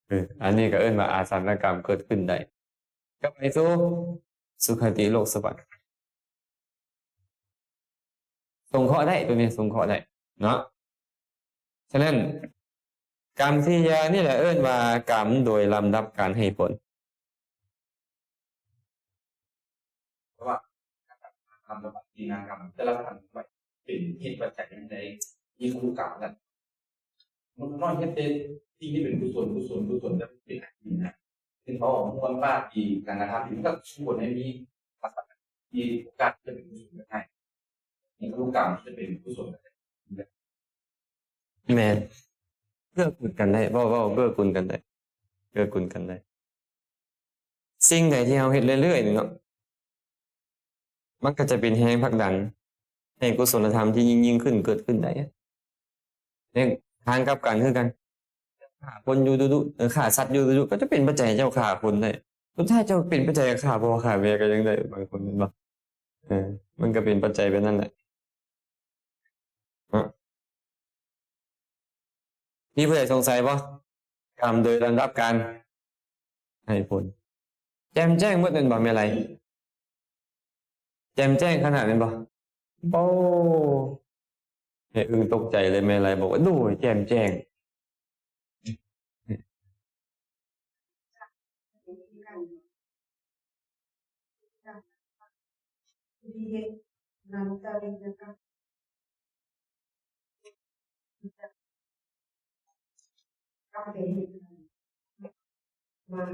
ເອີ ອັນນີ້ກໍເອີ້ນວ່າອາສັນນະກຳເກີດຂຶ້ນໄດ້ ກັບໄປສູ່ສຸຄະຕິໂລກສະຫວັດ ສົງເຄາະໄດ້ ຕົວນີ້ສົງເຄາະໄດ້ເນາະ. ສະນັ້ນ ກຳສິຍານີ້ແຫຼະເອີ້ນວ່າກຳໂດຍລຳດັບການໃຫ້ຜົນ. ເພາະວ່າການກະທຳກັບອະຈິນນະກຳ ແຕ່ລະຂັ້ນໄປເປັນເຫດປັດໄຈໃນ ມີຄຸນນະກຳນັ້ນ ມັນນ້ອຍເຮັດແຕ່ສິ່ງທີ່ເປັນກຸສົນ ກຸສົນ ກຸສົນ ແລ້ວເປັນອະຈິນນະ ເປັນເພາະມ່ວນປາກດີ ການກະທຳທີ່ມັນກໍສົມຄວນໃຫ້ມີ ທີ່ໂອກາດຈະເປັນກຸສົນກໍໄດ້ ໃນທຸກການທີ່ຈະເປັນກຸສົນກໍໄດ້ ແມ່ນ ເກື້ອກູນກັນໄດ້ ເວົ້າ ເວົ້າເກື້ອກູນກັນໄດ້ ເກື້ອກູນກັນໄດ້. ສິ່ງໃດທີ່ເຮົາເຮັດເລື້ອຍໆນີ້ເນາະ ມັນກໍຈະເປັນແຮງຜັກດັນໃຫ້ກຸສົນລະທຳທີ່ຍິ່ງໆຂຶ້ນເກີດຂຶ້ນໄດ້. ໃນທາງກັບກັນຄືກັນ ຂ້າຄົນຢູ່ດຸໆ ເອີ ຂ້າສັດຢູ່ດຸໆ ກໍຈະເປັນປັດໄຈໃຫ້ເຈົ້າຂ້າຄົນໄດ້. ສຸດທ້າຍເຈົ້າເປັນປັດໄຈຂ້າພໍ່ຂ້າແມ່ກໍຍັງໄດ້ ບາງຄົນແມ່ນບໍ່? ເອີ ມັນກໍເປັນປັດໄຈແບບນັ້ນແຫຼະເນາະ. ມີຜູ້ໃດສົງໄສບໍ່? ກຳໂດຍລຳດັບການໃຫ້ຜົນ ແຈ່ມແຈ້ງໝົດແມ່ນບໍ່ແມ່ໄລ? ແຈ່ມແຈ້ງຂະໜາດແມ່ນບໍ່? ໂອ້ ແມ່ອຶ່ງຕົກໃຈເລີຍ ແມ່ໄລບອກວ່າ ໂດຍ ແຈ່ມແຈ້ງ. ເປັນມາ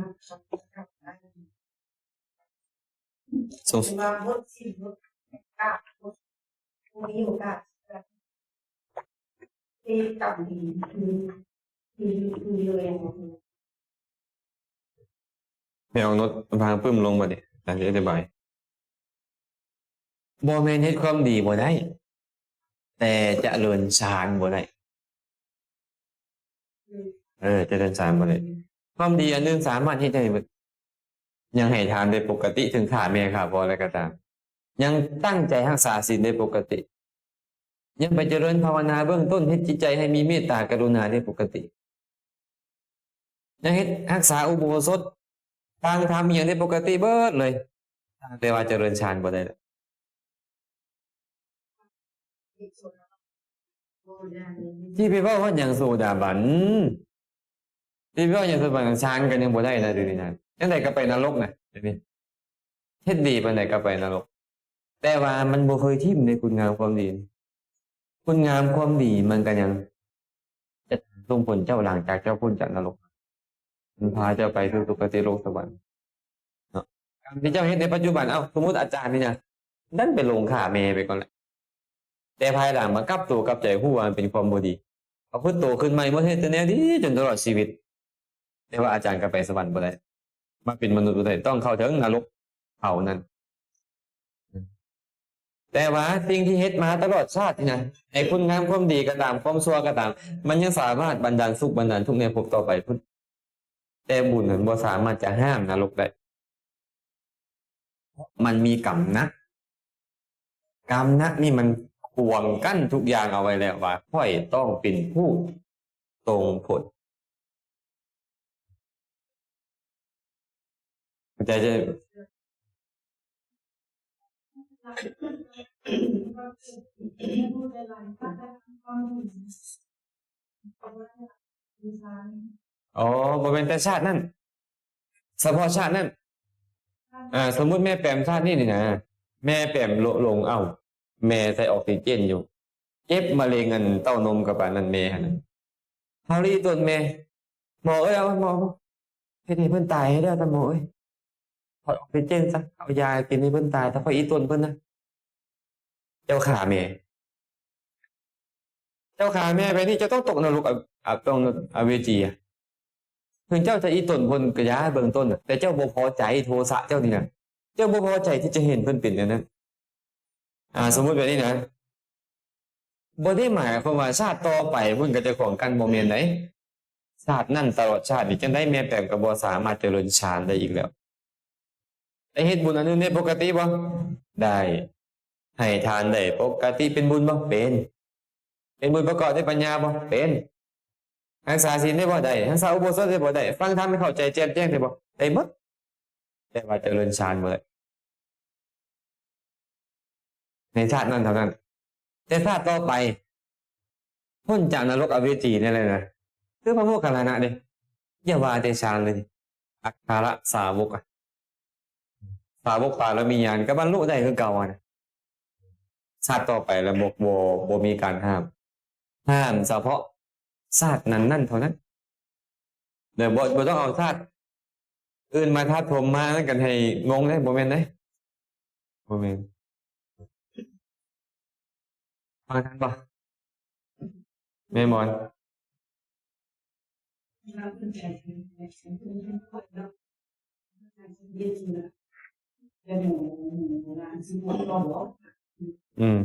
ສອງ ວ່າບົດສິນບົດການບໍ່ມີໂອກາດທີ່ຈະເປັນກຳດີຄື ຄື ຄືເລີຍ. ແມ່ອອກໂນດວາງປຶ້ມລົງບັດນີ້ ອະທິບາຍ. ບໍ່ແມ່ນເຮັດຄວາມດີບໍ່ໄດ້ ແຕ່ຈະເລີນຊານບໍ່ໄດ້. ເອີ ຈະເລີນຊານບໍ່ໄດ້. ຄວາມດີອັນອື່ນສາມາດເຮັດໄດ້ເບິດ. ຍັງໃຫ້ທານໄດ້ປົກກະຕິ ເຖິງຂ້າແມ່ຂ້າພໍ່ແລ້ວກໍຕາມ. ຍັງຕັ້ງໃຈຮັກສາສິນໄດ້ປົກກະຕິ. ຍັງໄປຈະເລີນພາວະນາເບື້ອງຕົ້ນ ເຮັດຈິດໃຈໃຫ້ມີເມດຕາກະລຸນາໄດ້ປົກກະຕິ. ຍັງເຮັດຮັກສາອຸໂບສົດ ຟັງທຳອີ່ຫຍັງໄດ້ປົກກະຕິເບິດເລີຍ. ແຕ່ວ່າຈະເລີນຊານບໍ່ໄດ້. ຊິໄປເວົ້າຮອດຫຍັງໂສດາບັນ? ຊິໄປເວົ້າຫຍັງໂສດາບັນ? ຊານກໍຍັງບໍ່ໄດ້ນະ ດຽວນີ້ນະ. ຈັ່ງໃດກໍໄປນະລົກນະ ດຽວນີ້. ເຮັດດີປານໃດກໍໄປນະລົກ. ແຕ່ວ່າມັນບໍ່ເຄີຍຖິ້ມໃນຄຸນງາມຄວາມດີ. ຄຸນງາມຄວາມດີມັນກໍຍັງຈະສົ່ງຜົນເຈົ້າ ຫຼັງຈາກເຈົ້າພົ້ນຈາກນະລົກ. ມັນພາເຈົ້າໄປສູ່ສຸຄະຕິໂລກສະຫວັນເນາະ. ການທີ່ເຈົ້າເຮັດໃນປັດຈຸບັນ, ເອົ້າ, ສົມມຸດອາຈານນີ້ນະ ດັນໄປຫຼົງຂ້າແມ່ໄປກ່ອນແຫຼະ. ແຕ່ພາຍຫຼັງມາກັບໂຕກັບໃຈ ຮູ້ວ່າມັນເປັນຄວາມບໍ່ດີ, ປະພຶດໂຕຂຶ້ນໃໝ່ ໝົດເຮັດແຕ່ແນວດີຈົນຕະຫຼອດຊີວິດ. ແຕ່ວ່າອາຈານກໍໄປສະຫວັນບໍ່ໄດ້, ມາເປັນມະນຸດບໍ່ໄດ້, ຕ້ອງເຂົ້າເຖິງນະລົກເຜົານັ້ນ. ແຕ່ວ່າສິ່ງທີ່ເຮັດມາຕະຫຼອດຊາດນີ້ນະ, ໃນຄຸນງາມຄວາມດີກໍຕາມ, ຄວາມຊົ່ວກໍຕາມ, ມັນຍັງສາມາດບັນດານສຸກບັນດານທຸກໃນພົບຕໍ່ໄປພຸ້ນ. ແຕ່ບຸນນັ້ນບໍ່ສາມາດຈະຫ້າມນະລົກໄດ້. ເພາະມັນມີກຳໜັກ. ກຳໜັກນີ້ມັນຂວາງກັ້ນທຸກຢ່າງເອົາໄວ້ແລ້ວວ່າ ຂ້ອຍຕ້ອງເປັນຜູ້ສົ່ງຜົນ. ເຂົ້າໃຈ? ອໍ ບໍ່ແມ່ນແຕ່ຊາດນັ້ນ, ສະເພາະຊາດນັ້ນ. ອ່າ ສົມມຸດແມ່ແປມຊາດນີ້ນີ້ນະ, ແມ່ແປມໂລະລົງ, ເອົ້າ ແມ່ໃສ່ອອກຊີເຈນຢູ່, ເຈັບມະເຮັງອັນເຕົ້ານົມກະປານນັ້ນແມ່ຫັ້ນນະ. ເຮົາລີ້ຕົນແມ່, ໝໍເອີຍ, ເອົາ ໝໍ ເຮັດໃຫ້ເພິ່ນຕາຍໃຫ້ແລ້ວຊະໝໍເອີຍ, ຖອດອອກຊີເຈນຊະ, ເອົາຢາກິນໃຫ້ເພິ່ນຕາຍຊະ, ຂ້ອຍອີ່ຕົນເພິ່ນນະ. ເຈົ້າຂ້າແມ່, ເຈົ້າຂ້າແມ່ແບບນີ້ ເຈົ້າຕ້ອງຕົກນະລົກ ອາ ອາ ຕ້ອງອະເວຈີ. ເຖິງເຈົ້າຈະອີ່ຕົນເພິ່ນກະຢ່າເບື້ອງຕົ້ນນະ, ແຕ່ເຈົ້າບໍ່ພໍໃຈ ໂທສະເຈົ້ານີ້ນະ, ເຈົ້າບໍ່ພໍໃຈທີ່ຈະເຫັນເພິ່ນເປັນແນວນັ້ນ. ອ່າ ສົມມຸດແບບນີ້ນະ, ບໍ່ໄດ້ໝາຍຄວາມວ່າຊາດຕໍ່ໄປເພິ່ນກໍຈະຂວາງກັ້ນ, ບໍ່ແມ່ນໃດ. ຊາດນັ້ນຕະຫຼອດຊາດນີ້ ຈັ່ງໃດແມ່ແປມກໍບໍ່ສາມາດຈະເລີນຊານໄດ້ອີກແລ້ວ. ໄດ້ເຮັດບຸນອັນອື່ນໄດ້ປົກກະຕິບໍ່? ໄດ້. ໃຫ້ທານໄດ້ປົກກະຕິເປັນບຸນບໍ່? ເປັນ. ເປັນບຸນປະກອບດ້ວຍປັນຍາບໍ່? ເປັນ. ຮັກສາສິນໄດ້ບໍ່? ໄດ້. ຮັກສາອຸໂບສົດໄດ້ບໍ່? ໄດ້. ຟັງທຳໃຫ້ເຂົ້າໃຈແຈ່ມແຈ້ງໄດ້ບໍ່? ໄດ້ໝົດ. ແຕ່ວ່າຈະເລີນຊານບໍ່ໄດ້ ໃນຊາດນັ້ນເທົ່ານັ້ນ. ແຕ່ຊາດຕໍ່ໄປ ພົ້ນຈາກນະລົກອະເວຈີນັ້ນແຫຼະນະ, ຄືພະໂມກຄັນລານະເດ້. ຢ່າວ່າແຕ່ຊານເລີຍ, ອັກຄະລະສາວົກ ສາວົກປາລະມີຍານກໍບັນລຸໄດ້ຄືເກົ່າຫັ້ນນະ. ຊາດຕໍ່ໄປລະບໍ່ ບໍ່ ບໍ່ມີການຫ້າມ, ຫ້າມສະເພາະຊາດນັ້ນໆເທົ່ານັ້ນ. ແລ້ວບໍ່ ບໍ່ຕ້ອງເອົາຊາດອື່ນມາທັບຖົມມານັ້ນກັນໃຫ້ງົງເດ້, ບໍ່ແມ່ນເດ້. ບໍ່ແມ່ນ. ຟັງທັນບໍ່ ແມ່ໝອນ? ອືມ.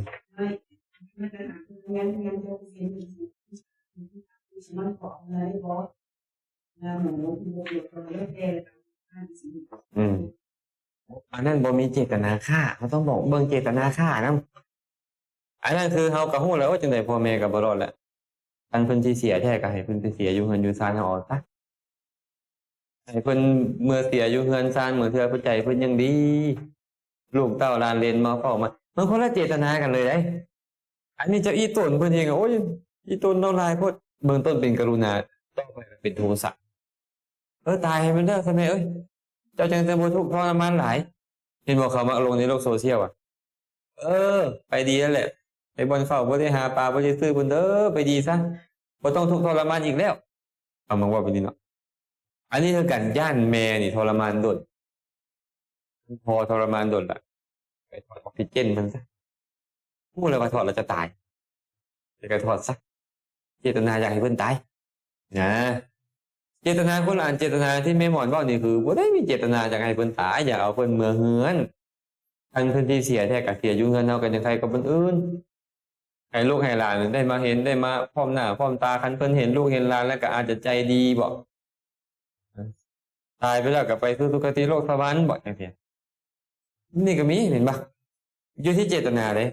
ອືມ. ອັນນັ້ນບໍ່ມີເຈດຕະນາຂ້າ, ເຮົາຕ້ອງບອກເບິ່ງເຈດຕະນາຂ້ານຳ. ອັນນັ້ນຄືເຮົາກໍຮູ້ແລ້ວວ່າຈັ່ງໃດພໍ່ແມ່ກໍບໍ່ລອດແຫຼະ. ຄັນເພິ່ນຊິເສຍແທ້ກໍໃຫ້ເພິ່ນໄປເສຍຢູ່ເຮືອນຢູ່ຊານເຮົາເອົາຊະ. ໃຫ້ເພິ່ນເມືອເສຍຢູ່ເຮືອນຊານ, ບາງເທື່ອເພິ່ນໃຈເພິ່ນຍັງດີ, ລູກເຕົ້າຫຼານເຫຼນມາເຝົ້າມາ, ມັນຄົນລະເຈດຕະນາກັນເລີຍເດ້. ອັນນີ້ເຈົ້າອີ່ຕົນເພິ່ນເອງ, ໂອ້ຍ ອີ່ຕົນເຮົາຫຼາຍໂພດ. ເບື້ອງຕົ້ນເປັນກະລຸນາ, ຕໍ່ໄປເປັນໂທສະ. ເອີ ຕາຍໃຫ້ມັນເດີຊະແມ່ເອີຍ, ເຈົ້າຈັ່ງຈະບໍ່ທຸກທໍລະມານຫຼາຍ. ເຫັນບໍ່ ເຂົາມັກລົງໃນໂລກໂຊຊຽວອະ. ເອີ ໄປດີແລ້ວແຫຼະ, ໄປບ່ອນເຂົ້າບໍ່ໄດ້ຫາປາ ບໍ່ໄດ້ຊື້ພຸ້ນເດີ, ໄປດີຊະ, ບໍ່ຕ້ອງທຸກທໍລະມານອີກແລ້ວ. ເອົາມາເວົ້າແບບນີ້ເນາະ. ອັນນີ້ຄືກັນ ຢ້ານແມ່ນີ້ທໍລະມານດົນ ພໍ່ທໍລະມານດົນລະ ໄປຖອດອອກຊີເຈນເພິ່ນຊະ. ຮູ້ແລ້ວວ່າຖອດແລ້ວຈະຕາຍ ແຕ່ກໍຖອດຊະ. ເຈດຕະນາຢາກໃຫ້ເພິ່ນຕາຍນະ. ເຈດຕະນາຄົນລະອັນ. ເຈດຕະນາທີ່ແມ່ໝອນເວົ້ານີ້ ຄືບໍ່ໄດ້ມີເຈດຕະນາຢາກໃຫ້ເພິ່ນຕາຍ, ຢາກເອົາເພິ່ນເມືອເຮືອນ. ຄັນເພິ່ນຊິເສຍແທ້ກໍເສຍຢູ່ເຮືອນເຮົາ ກໍຍັງໄຄກວ່າບ່ອນອື່ນ. ໃຫ້ລູກໃຫ້ຫຼານໄດ້ມາເຫັນ ໄດ້ມາພ້ອມໜ້າພ້ອມຕາ. ຄັນເພິ່ນເຫັນລູກເຫັນຫຼານແລ້ວກໍອາດຈະໃຈດີບໍ? ຕາຍໄປແລ້ວກໍໄປສູ່ສຸຄະຕິໂລກສະຫວັນບໍ? ຈັ່ງຊີ້ ນີ້ກໍມີ ເຫັນບໍ່? ຢູ່ທີ່ເຈດຕະນາເດ້.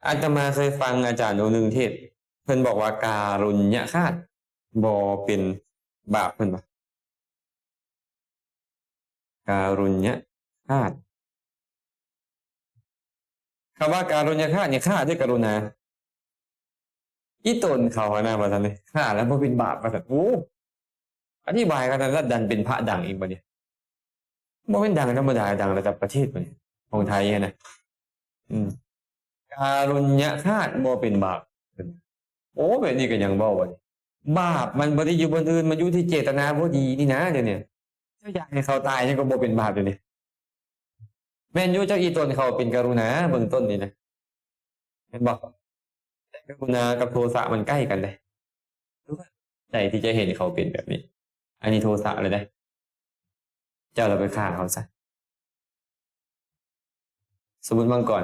ອາດຕະມາເຄີຍຟັງອາຈານອົງໜຶ່ງເທດ ເພິ່ນບອກວ່າກາລຸນຍະຄາດບໍ່ເປັນບາບ ເພິ່ນວ່າ ກາລຸນຍະຄາດ. ຄຳວ່າກາລຸນຍະຄາດນີ້ ຂ້າດ້ວຍກະລຸນາ ອີ່ຕົນເຂົາຫັ້ນນະ ວ່າຊັ້ນເດ້. ຂ້າແລ້ວບໍ່ເປັນບາບ ວ່າຊັ້ນ. ໂອ້ ອະທິບາຍຂະໜາດນັ້ນ ດັນເປັນພະດັງອີກບັດນີ້. ບໍ່ແມ່ນດັງທຳມະດາ ດັງລະດັບປະເທດບັດນີ້ ຂອງໄທຫັ້ນນະ. ອືມ ກາລຸນຍະຄາດບໍ່ເປັນບາບ. ໂອ້ ແບບນີ້ກໍຍັງເວົ້າບັດນີ້. ບາບມັນບໍ່ໄດ້ຢູ່ບ່ອນອື່ນ ມັນຢູ່ທີ່ເຈດຕະນາບໍ່ດີນີ້ນະ. ດຽວນີ້ເຈົ້າຢາກໃຫ້ເຂົາຕາຍ ຍັງກໍບໍ່ເປັນບາບຢູ່ນີ້. ແມ່ນຢູ່ ເຈົ້າອີ່ຕົນເຂົາເປັນກະລຸນາເບື້ອງຕົ້ນນີ້ນະ ແມ່ນບໍ່? ແຕ່ກະລຸນາກັບໂທສະມັນໃກ້ກັນເດ້. ໃຈທີ່ຈະເຫັນເຂົາເປັນແບບນີ້ ອັນນີ້ໂທສະເລີຍເດ້. ເຈົ້າລະໄປຂ້າເຂົາຊະ. ສົມມຸດບາງກ່ອນ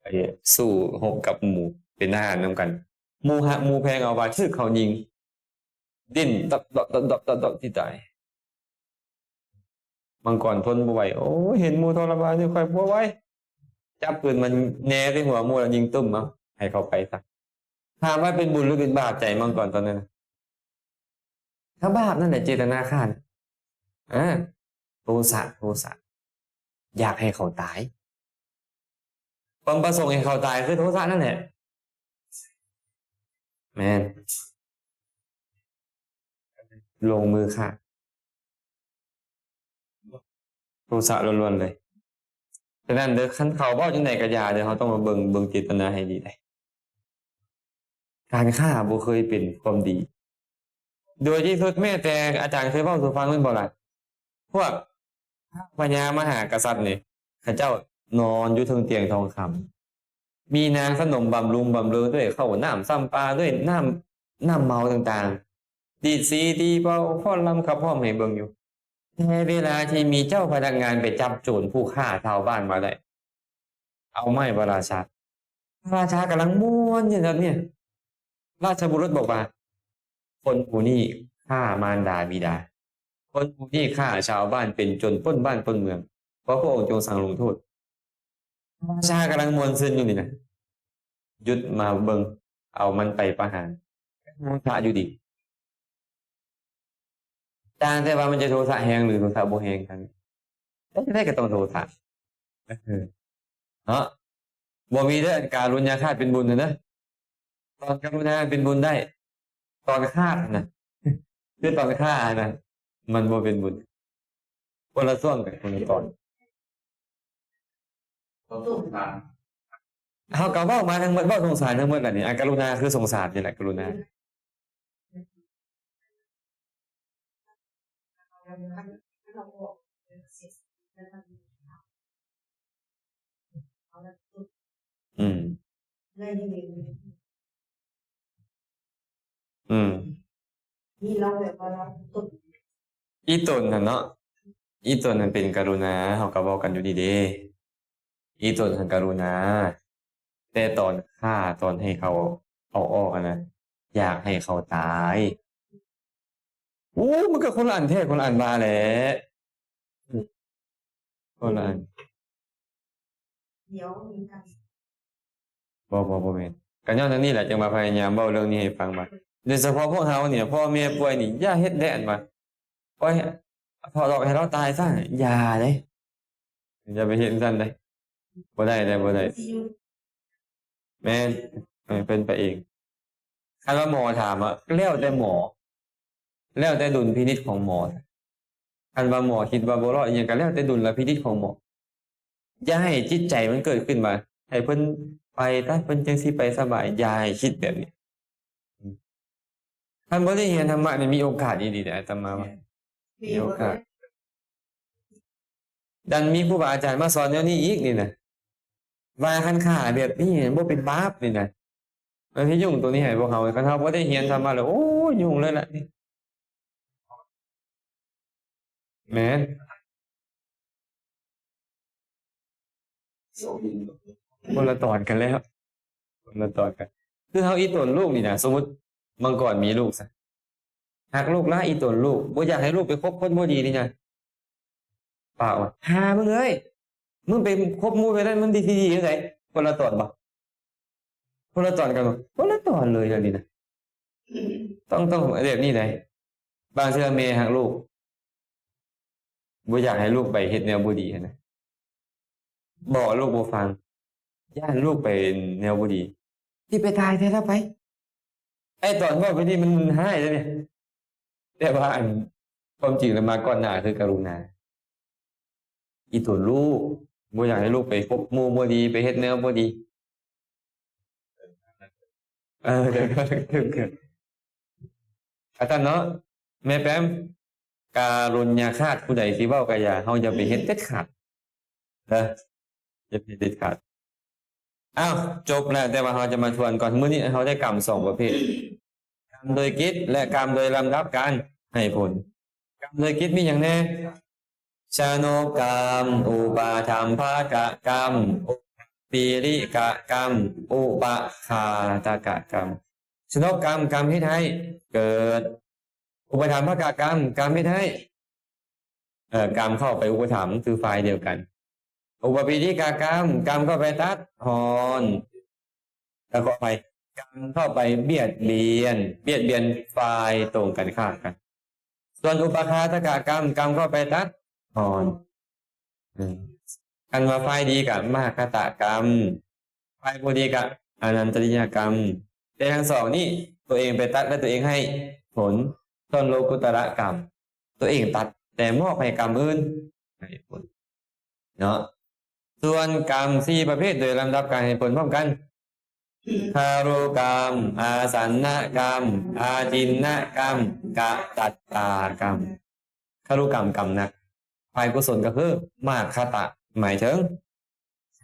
ໄປສູ້ຮົບກັບໝູ່ ເປັນທະຫານນຳກັນ. ໝູ່ຮັກໝູ່ແພງ ເອົາວ່າຖືກເຂົາຍິງ ດີ້ນດັບໆໆໆທີ່ຕາຍ. ມັງກອນທົນບໍ່ໄຫວ ໂອ້ຍ ເຫັນໝູ່ທໍລະມານຢູ່ ຂ້ອຍບໍ່ໄຫວ. ຈັບປືນມາແນໃສ່ຫົວໝູ່ແລ້ວຍິງຕຸ້ມ ເອົາ ໃຫ້ເຂົາໄປຊະ. ຖາມວ່າເປັນບຸນຫຼືເປັນບາບໃຈມັງກອນຕອນນັ້ນນະ? ກໍບາບນັ້ນແຫຼະ ເຈດຕະນາຂ້ານະ. ອາ ໂທສະ ໂທສະ ຢາກໃຫ້ເຂົາຕາຍ. ຄວາມປະສົງໃຫ້ເຂົາຕາຍຄືໂທສະນັ້ນແຫຼະ. ແມ່ນ ລົງມືຂ້າ ໂທສະລ້ວນໆເລີຍ. ສະນັ້ນເດີ ຄັນເຂົາເວົ້າຈັ່ງໃດກໍຢ່າເດີ ເຮົາຕ້ອງມາເບິ່ງ ເບິ່ງເຈດຕະນາໃຫ້ດີເດ້. ການຂ້າບໍ່ເຄີຍເປັນຄວາມດີ ໂດຍທີ່ສຸດ. ແມ້ແຕ່ອາຈານເຄີຍເວົ້າສູ່ຟັງແມ່ນບໍ່ລະ? ພວກພະຍາມະຫາກະສັດນີ້ ເຂົາເຈົ້ານອນຢູ່ເທິງຕຽງທອງຄຳ ມີນາງສະໜົມບຳລຸງບຳເລີດ້ວຍເຂົ້ານ້ຳຊຳປາ ດ້ວຍນ້ຳ ນ້ຳເມົາຕ່າງໆ ດີດສີຕີເປົ່າ ຟ້ອນລຳຂັບຮ້ອມໃຫ້ເບິ່ງຢູ່. ແຕ່ເວລາທີ່ມີເຈົ້າພະນັກງານໄປຈັບໂຈນຜູ້ຂ້າຊາວບ້ານມາໄດ້ ເອົາມາໃຫ້ພະລາຊາ ພະລາຊາກຳລັງມ່ວນຢູ່ແບບນີ້. ລາຊະບຸລຸດບອກວ່າ ຄົນຜູ້ນີ້ຂ້າມານດາບິດາ ຄົນຜູ້ນີ້ຂ້າຊາວບ້ານ ເປັນໂຈນປຸ້ນບ້ານປຸ້ນເມືອງ ຂໍພະອົງຈົ່ງສັ່ງລົງໂທດ. ພະລາຊາກຳລັງມ່ວນຊື່ນຢູ່ນີ້ນະ ຢຸດມາເບິ່ງ ເອົາມັນໄປປະຫານ ໂທສະຢູ່ດີ. ຕ່າງແຕ່ວ່າມັນຈະໂທສະແຮງ ຫຼື ໂທສະບໍ່ແຮງ ຈັ່ງໃດກໍຕ້ອງໂທສະ ເອີ ເນາະ. ບໍ່ມີເດີ ກາລຸນຍາຄາດເປັນບຸນຫັ້ນເດີ. ຕອນກະລຸນາເປັນບຸນໄດ້ ຕອນຄາດຫັ້ນນະ ຄືຕອນຂ້າຫັ້ນນະ ມັນບໍ່ເປັນບຸນ. ຄົນລະຊ່ວງກັນ ຄົນລະຕອນ. ເຮົາກໍເວົ້າມາທັງໝົດ ເວົ້າສົງສານທັງໝົດລະນີ້. ອາ ກະລຸນາຄືສົງສານນີ້ແຫຼະ ກະລຸນາ. ອືມ ອືມ ອີ່ຕົນຫັ້ນເນາະ ອີ່ຕົນຫັ້ນເປັນກະລຸນາ ເຮົາກໍເວົ້າກັນຢູ່ນີ້ເດ້. ອີ່ຕົນຫັ້ນກະລຸນາ ແຕ່ຕອນຂ້າ ຕອນໃຫ້ເຂົາເອົາອອກຫັ້ນນະ ຢາກໃຫ້ເຂົາຕາຍ. ໂອ້ ມັນກໍຄົນລະອັນແທ້ ຄົນລະອັນວ່າແຫຼະ ຄົນລະອັນ. ບໍ່ ບໍ່ ບໍ່ແມ່ນ. ກໍຍ້ອນອັນນີ້ແຫຼະ ຈຶ່ງວ່າພະຍາຍາມເວົ້າເລື່ອງນີ້ໃຫ້ຟັງວ່າ ໂດຍສະເພາະພວກເຮົານີ້ ພໍ່ແມ່ປ່ວຍນີ້ ຢ່າເຮັດແດ່ ອັນວ່າ ປ່ອຍ ເອົາຖອດອອກໃຫ້ລາວຕາຍຊະ ຢ່າເດ້. ຢ່າໄປເຮັດຈັ່ງຊັ້ນເດ້ ບໍ່ໄດ້ເດ້ ບໍ່ໄດ້. ແມ່ນ ເອີ ເພິ່ນໄປເອງ. ຄັນວ່າໝໍຖາມອະ ແລ້ວແຕ່ໝໍ ແລ້ວແຕ່ດຸນພິນິດຂອງໝໍ. ຄັນວ່າໝໍຄິດວ່າບໍ່ລອດອີ່ຫຍັງ ກໍແລ້ວແຕ່ດຸນລະພິນິດຂອງໝໍ. ຢ່າໃຫ້ຈິດໃຈມັນເກີດຂຶ້ນວ່າ ໃຫ້ເພິ່ນໄປຊະ ເພິ່ນຈັ່ງຊິໄປສະບາຍ. ຢ່າໃຫ້ຄິດແບບນີ້. ຄັນບໍ່ໄດ້ຮຽນທຳມະນີ້ ມີໂອກາດອີ່ຫຼີເດ້ ອາດຕະມາວ່າ ມີໂອກາດ ດັນມີຄູບາອາຈານມາສອນແນວນີ້ອີກນີ້ນະ ວ່າຄັນຂ້າແບບນີ້ບໍ່ເປັນບາບນີ້ນະ. ມັນຊິຫຍຸ້ງໂຕນີ້ໃຫ້ພວກເຮົາ ຄັນເຮົາບໍ່ໄດ້ຮຽນທຳມະແລ້ວ ໂອ້ຍ ຫຍຸ້ງເລີຍລະນີ້. ແມ່ນ ຄົນລະຕອນກັນແລ້ວ ຄົນລະຕອນກັນ. ຄືເຮົາອີ່ຕົນລູກນີ້ນະ ສົມມຸດມັງກອນມີລູກຊະ ຮັກລູກຫຼາຍ ອີ່ຕົນລູກ ບໍ່ຢາກໃຫ້ລູກໄປຄົບຄົນບໍ່ດີນີ້ນະ. ປາກວ່າ ຫາມຶງເອີຍ ມຶງໄປຄົບໝູ່ແບບນັ້ນ ມັນຊິດີຈັ່ງໃດ? ຄົນລະຕອນບໍ່? ຄົນລະຕອນກັນບໍ່? ຄົນລະຕອນເລີຍອັນນີ້ນະ. ຕ້ອງ ຕ້ອງແບບນີ້ໃດ໋. ບາງເທື່ອແມ່ຮັກລູກ ບໍ່ຢາກໃຫ້ລູກໄປເຮັດແນວບໍ່ດີຫັ້ນນະ ບອກລູກບໍ່ຟັງ ຢ້ານລູກໄປແນວບໍ່ດີ. ຊິໄປຕາຍແທ້ລະໄປ. ໄອ້ຕອນເວົ້າໄປນີ້ມັນຮ້າຍເດ້ນີ້ ແຕ່ວ່າອັນ ຄວາມຈິງແລ້ວມາກ່ອນໜ້າຄືກະລຸນາ. ອີ່ຕົນລູກ ບໍ່ຢາກໃຫ້ລູກໄປຄົບໝູ່ບໍ່ດີ ໄປເຮັດແນວບໍ່ດີ. ເອີ ອາຈານເນາະ ແມ່ແປມ ກະລຸນຢ່າຄາດ ຜູ້ໃດຊິເວົ້າກະຢ່າ ເຮົາຢ່າໄປເຮັດເດັດຂາດເດີ ຢ່າໄປເຮັດເດັດຂາດ. ອ້າວ ຈົບແລ້ວ ແຕ່ວ່າເຮົາຈະມາທວນກ່ອນ. ມື້ນີ້ເຮົາໄດ້ກຳສອງປະເພດ ກຳໂດຍກິດ ແລະ ກຳໂດຍລຳດັບການໃຫ້ຜົນ. ກຳໂດຍກິດມີຫຍັງແດ່? ຊະໂນກຳ, ອຸປະທຳພະກະກຳ, ອຸປະປີລິກະກຳ, ອຸປະຄາຕະກະກຳ. ຊະໂນກຳ, ກຳເຮັດໃຫ້ເກີດ. ອຸປະທຳພະກະກຳ, ກຳເຮັດໃຫ້ ເອີ ກຳເຂົ້າໄປອຸປະຖຳ ຄືຝ່າຍດຽວກັນ. ອຸປະປີລິກະກຳ, ກຳເຂົ້າໄປຕັດ, ຮອນ. ເອີ ຂໍອະໄພ, ກຳເຂົ້າໄປບຽດບຽນ, ບຽດບຽນຝ່າຍຕົງກັນຂ້າມກັນ. ສ່ວນອຸປະຄາຕະກະກຳ, ກຳເຂົ້າໄປຕັດ, ຮອນ. ອືມ ຄັນວ່າຝ່າຍດີກະມະຫະຄະຕະກຳ, ຝ່າຍບໍ່ດີກະອະນັນຕະລິຍະກຳ. ແຕ່ທັງສອງນີ້ ຕົວເອງໄປຕັດ ແລະ ຕົວເອງໃຫ້ຜົນ. ສ່ວນໂລກຸດຕະລະກຳ ຕົວເອງຕັດ ແຕ່ມອບໃຫ້ກຳອື່ນໃຫ້ຜົນເນາະ. ສ່ວນກຳສີ່ປະເພດໂດຍລຳດັບການໃຫ້ຜົນພ້ອມກັນ ຄາລຸກຳ, ອາສັນນະກຳ, ອາຈິນນະກຳ, ກະຕັດຕາກຳ. ຄາລຸກຳ ກຳໜັກ, ຝ່າຍກຸສົນກໍຄືມາຄະຕະ ໝາຍເຖິງ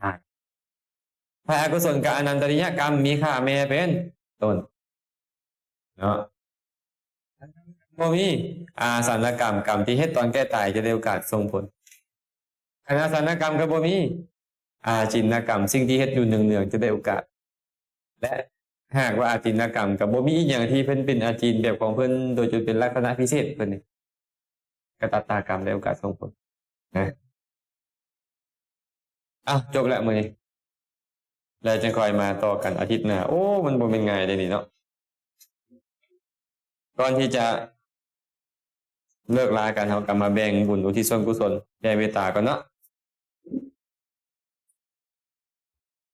ຝ່າຍອະກຸສົນກະອະນັນຕະລິຍະກຳ ມີຂ້າແມ່ເປັນຕົ້ນເນາະ. ບໍ່ມີອາສັນນະກຳ, ກຳທີ່ເຮັດຕອນໃກ້ຕາຍຈະໄດ້ໂອກາດສົ່ງຜົນ. ຄັນອາສັນນະກຳກໍບໍ່ມີອາຈິນນະກຳ, ສິ່ງທີ່ເຮັດຢູ່ເນື່ອງໆຈະໄດ້ໂອກາດ. ແລະ ຫາກວ່າອາຈິນນະກຳ ກໍບໍ່ມີອີ່ຫຍັງທີ່ເພິ່ນເປັນອາຈິນແບບຂອງເພິ່ນ ໂດຍຈົນເປັນລັກສະນະພິເສດເພິ່ນນີ້ ກະຕັດຕາກຳໄດ້ໂອກາດສົ່ງຜົນນະ. ອ້າວ ຈົບແລ້ວມື້ນີ້ ແລ້ວຈັ່ງຄ່ອຍມາຕໍ່ກັນອາທິດໜ້າ. ໂອ້ ມັນບໍ່ແມ່ນງ່າຍເດ້ນີ້ເນາະ. ກ່ອນທີ່ຈະເລີກລາກັນ ເຮົາກໍມາແບ່ງບຸນອຸທິດສ່ວນກຸສົນ ແຜ່ເມດຕາກ່ອນເນາະ.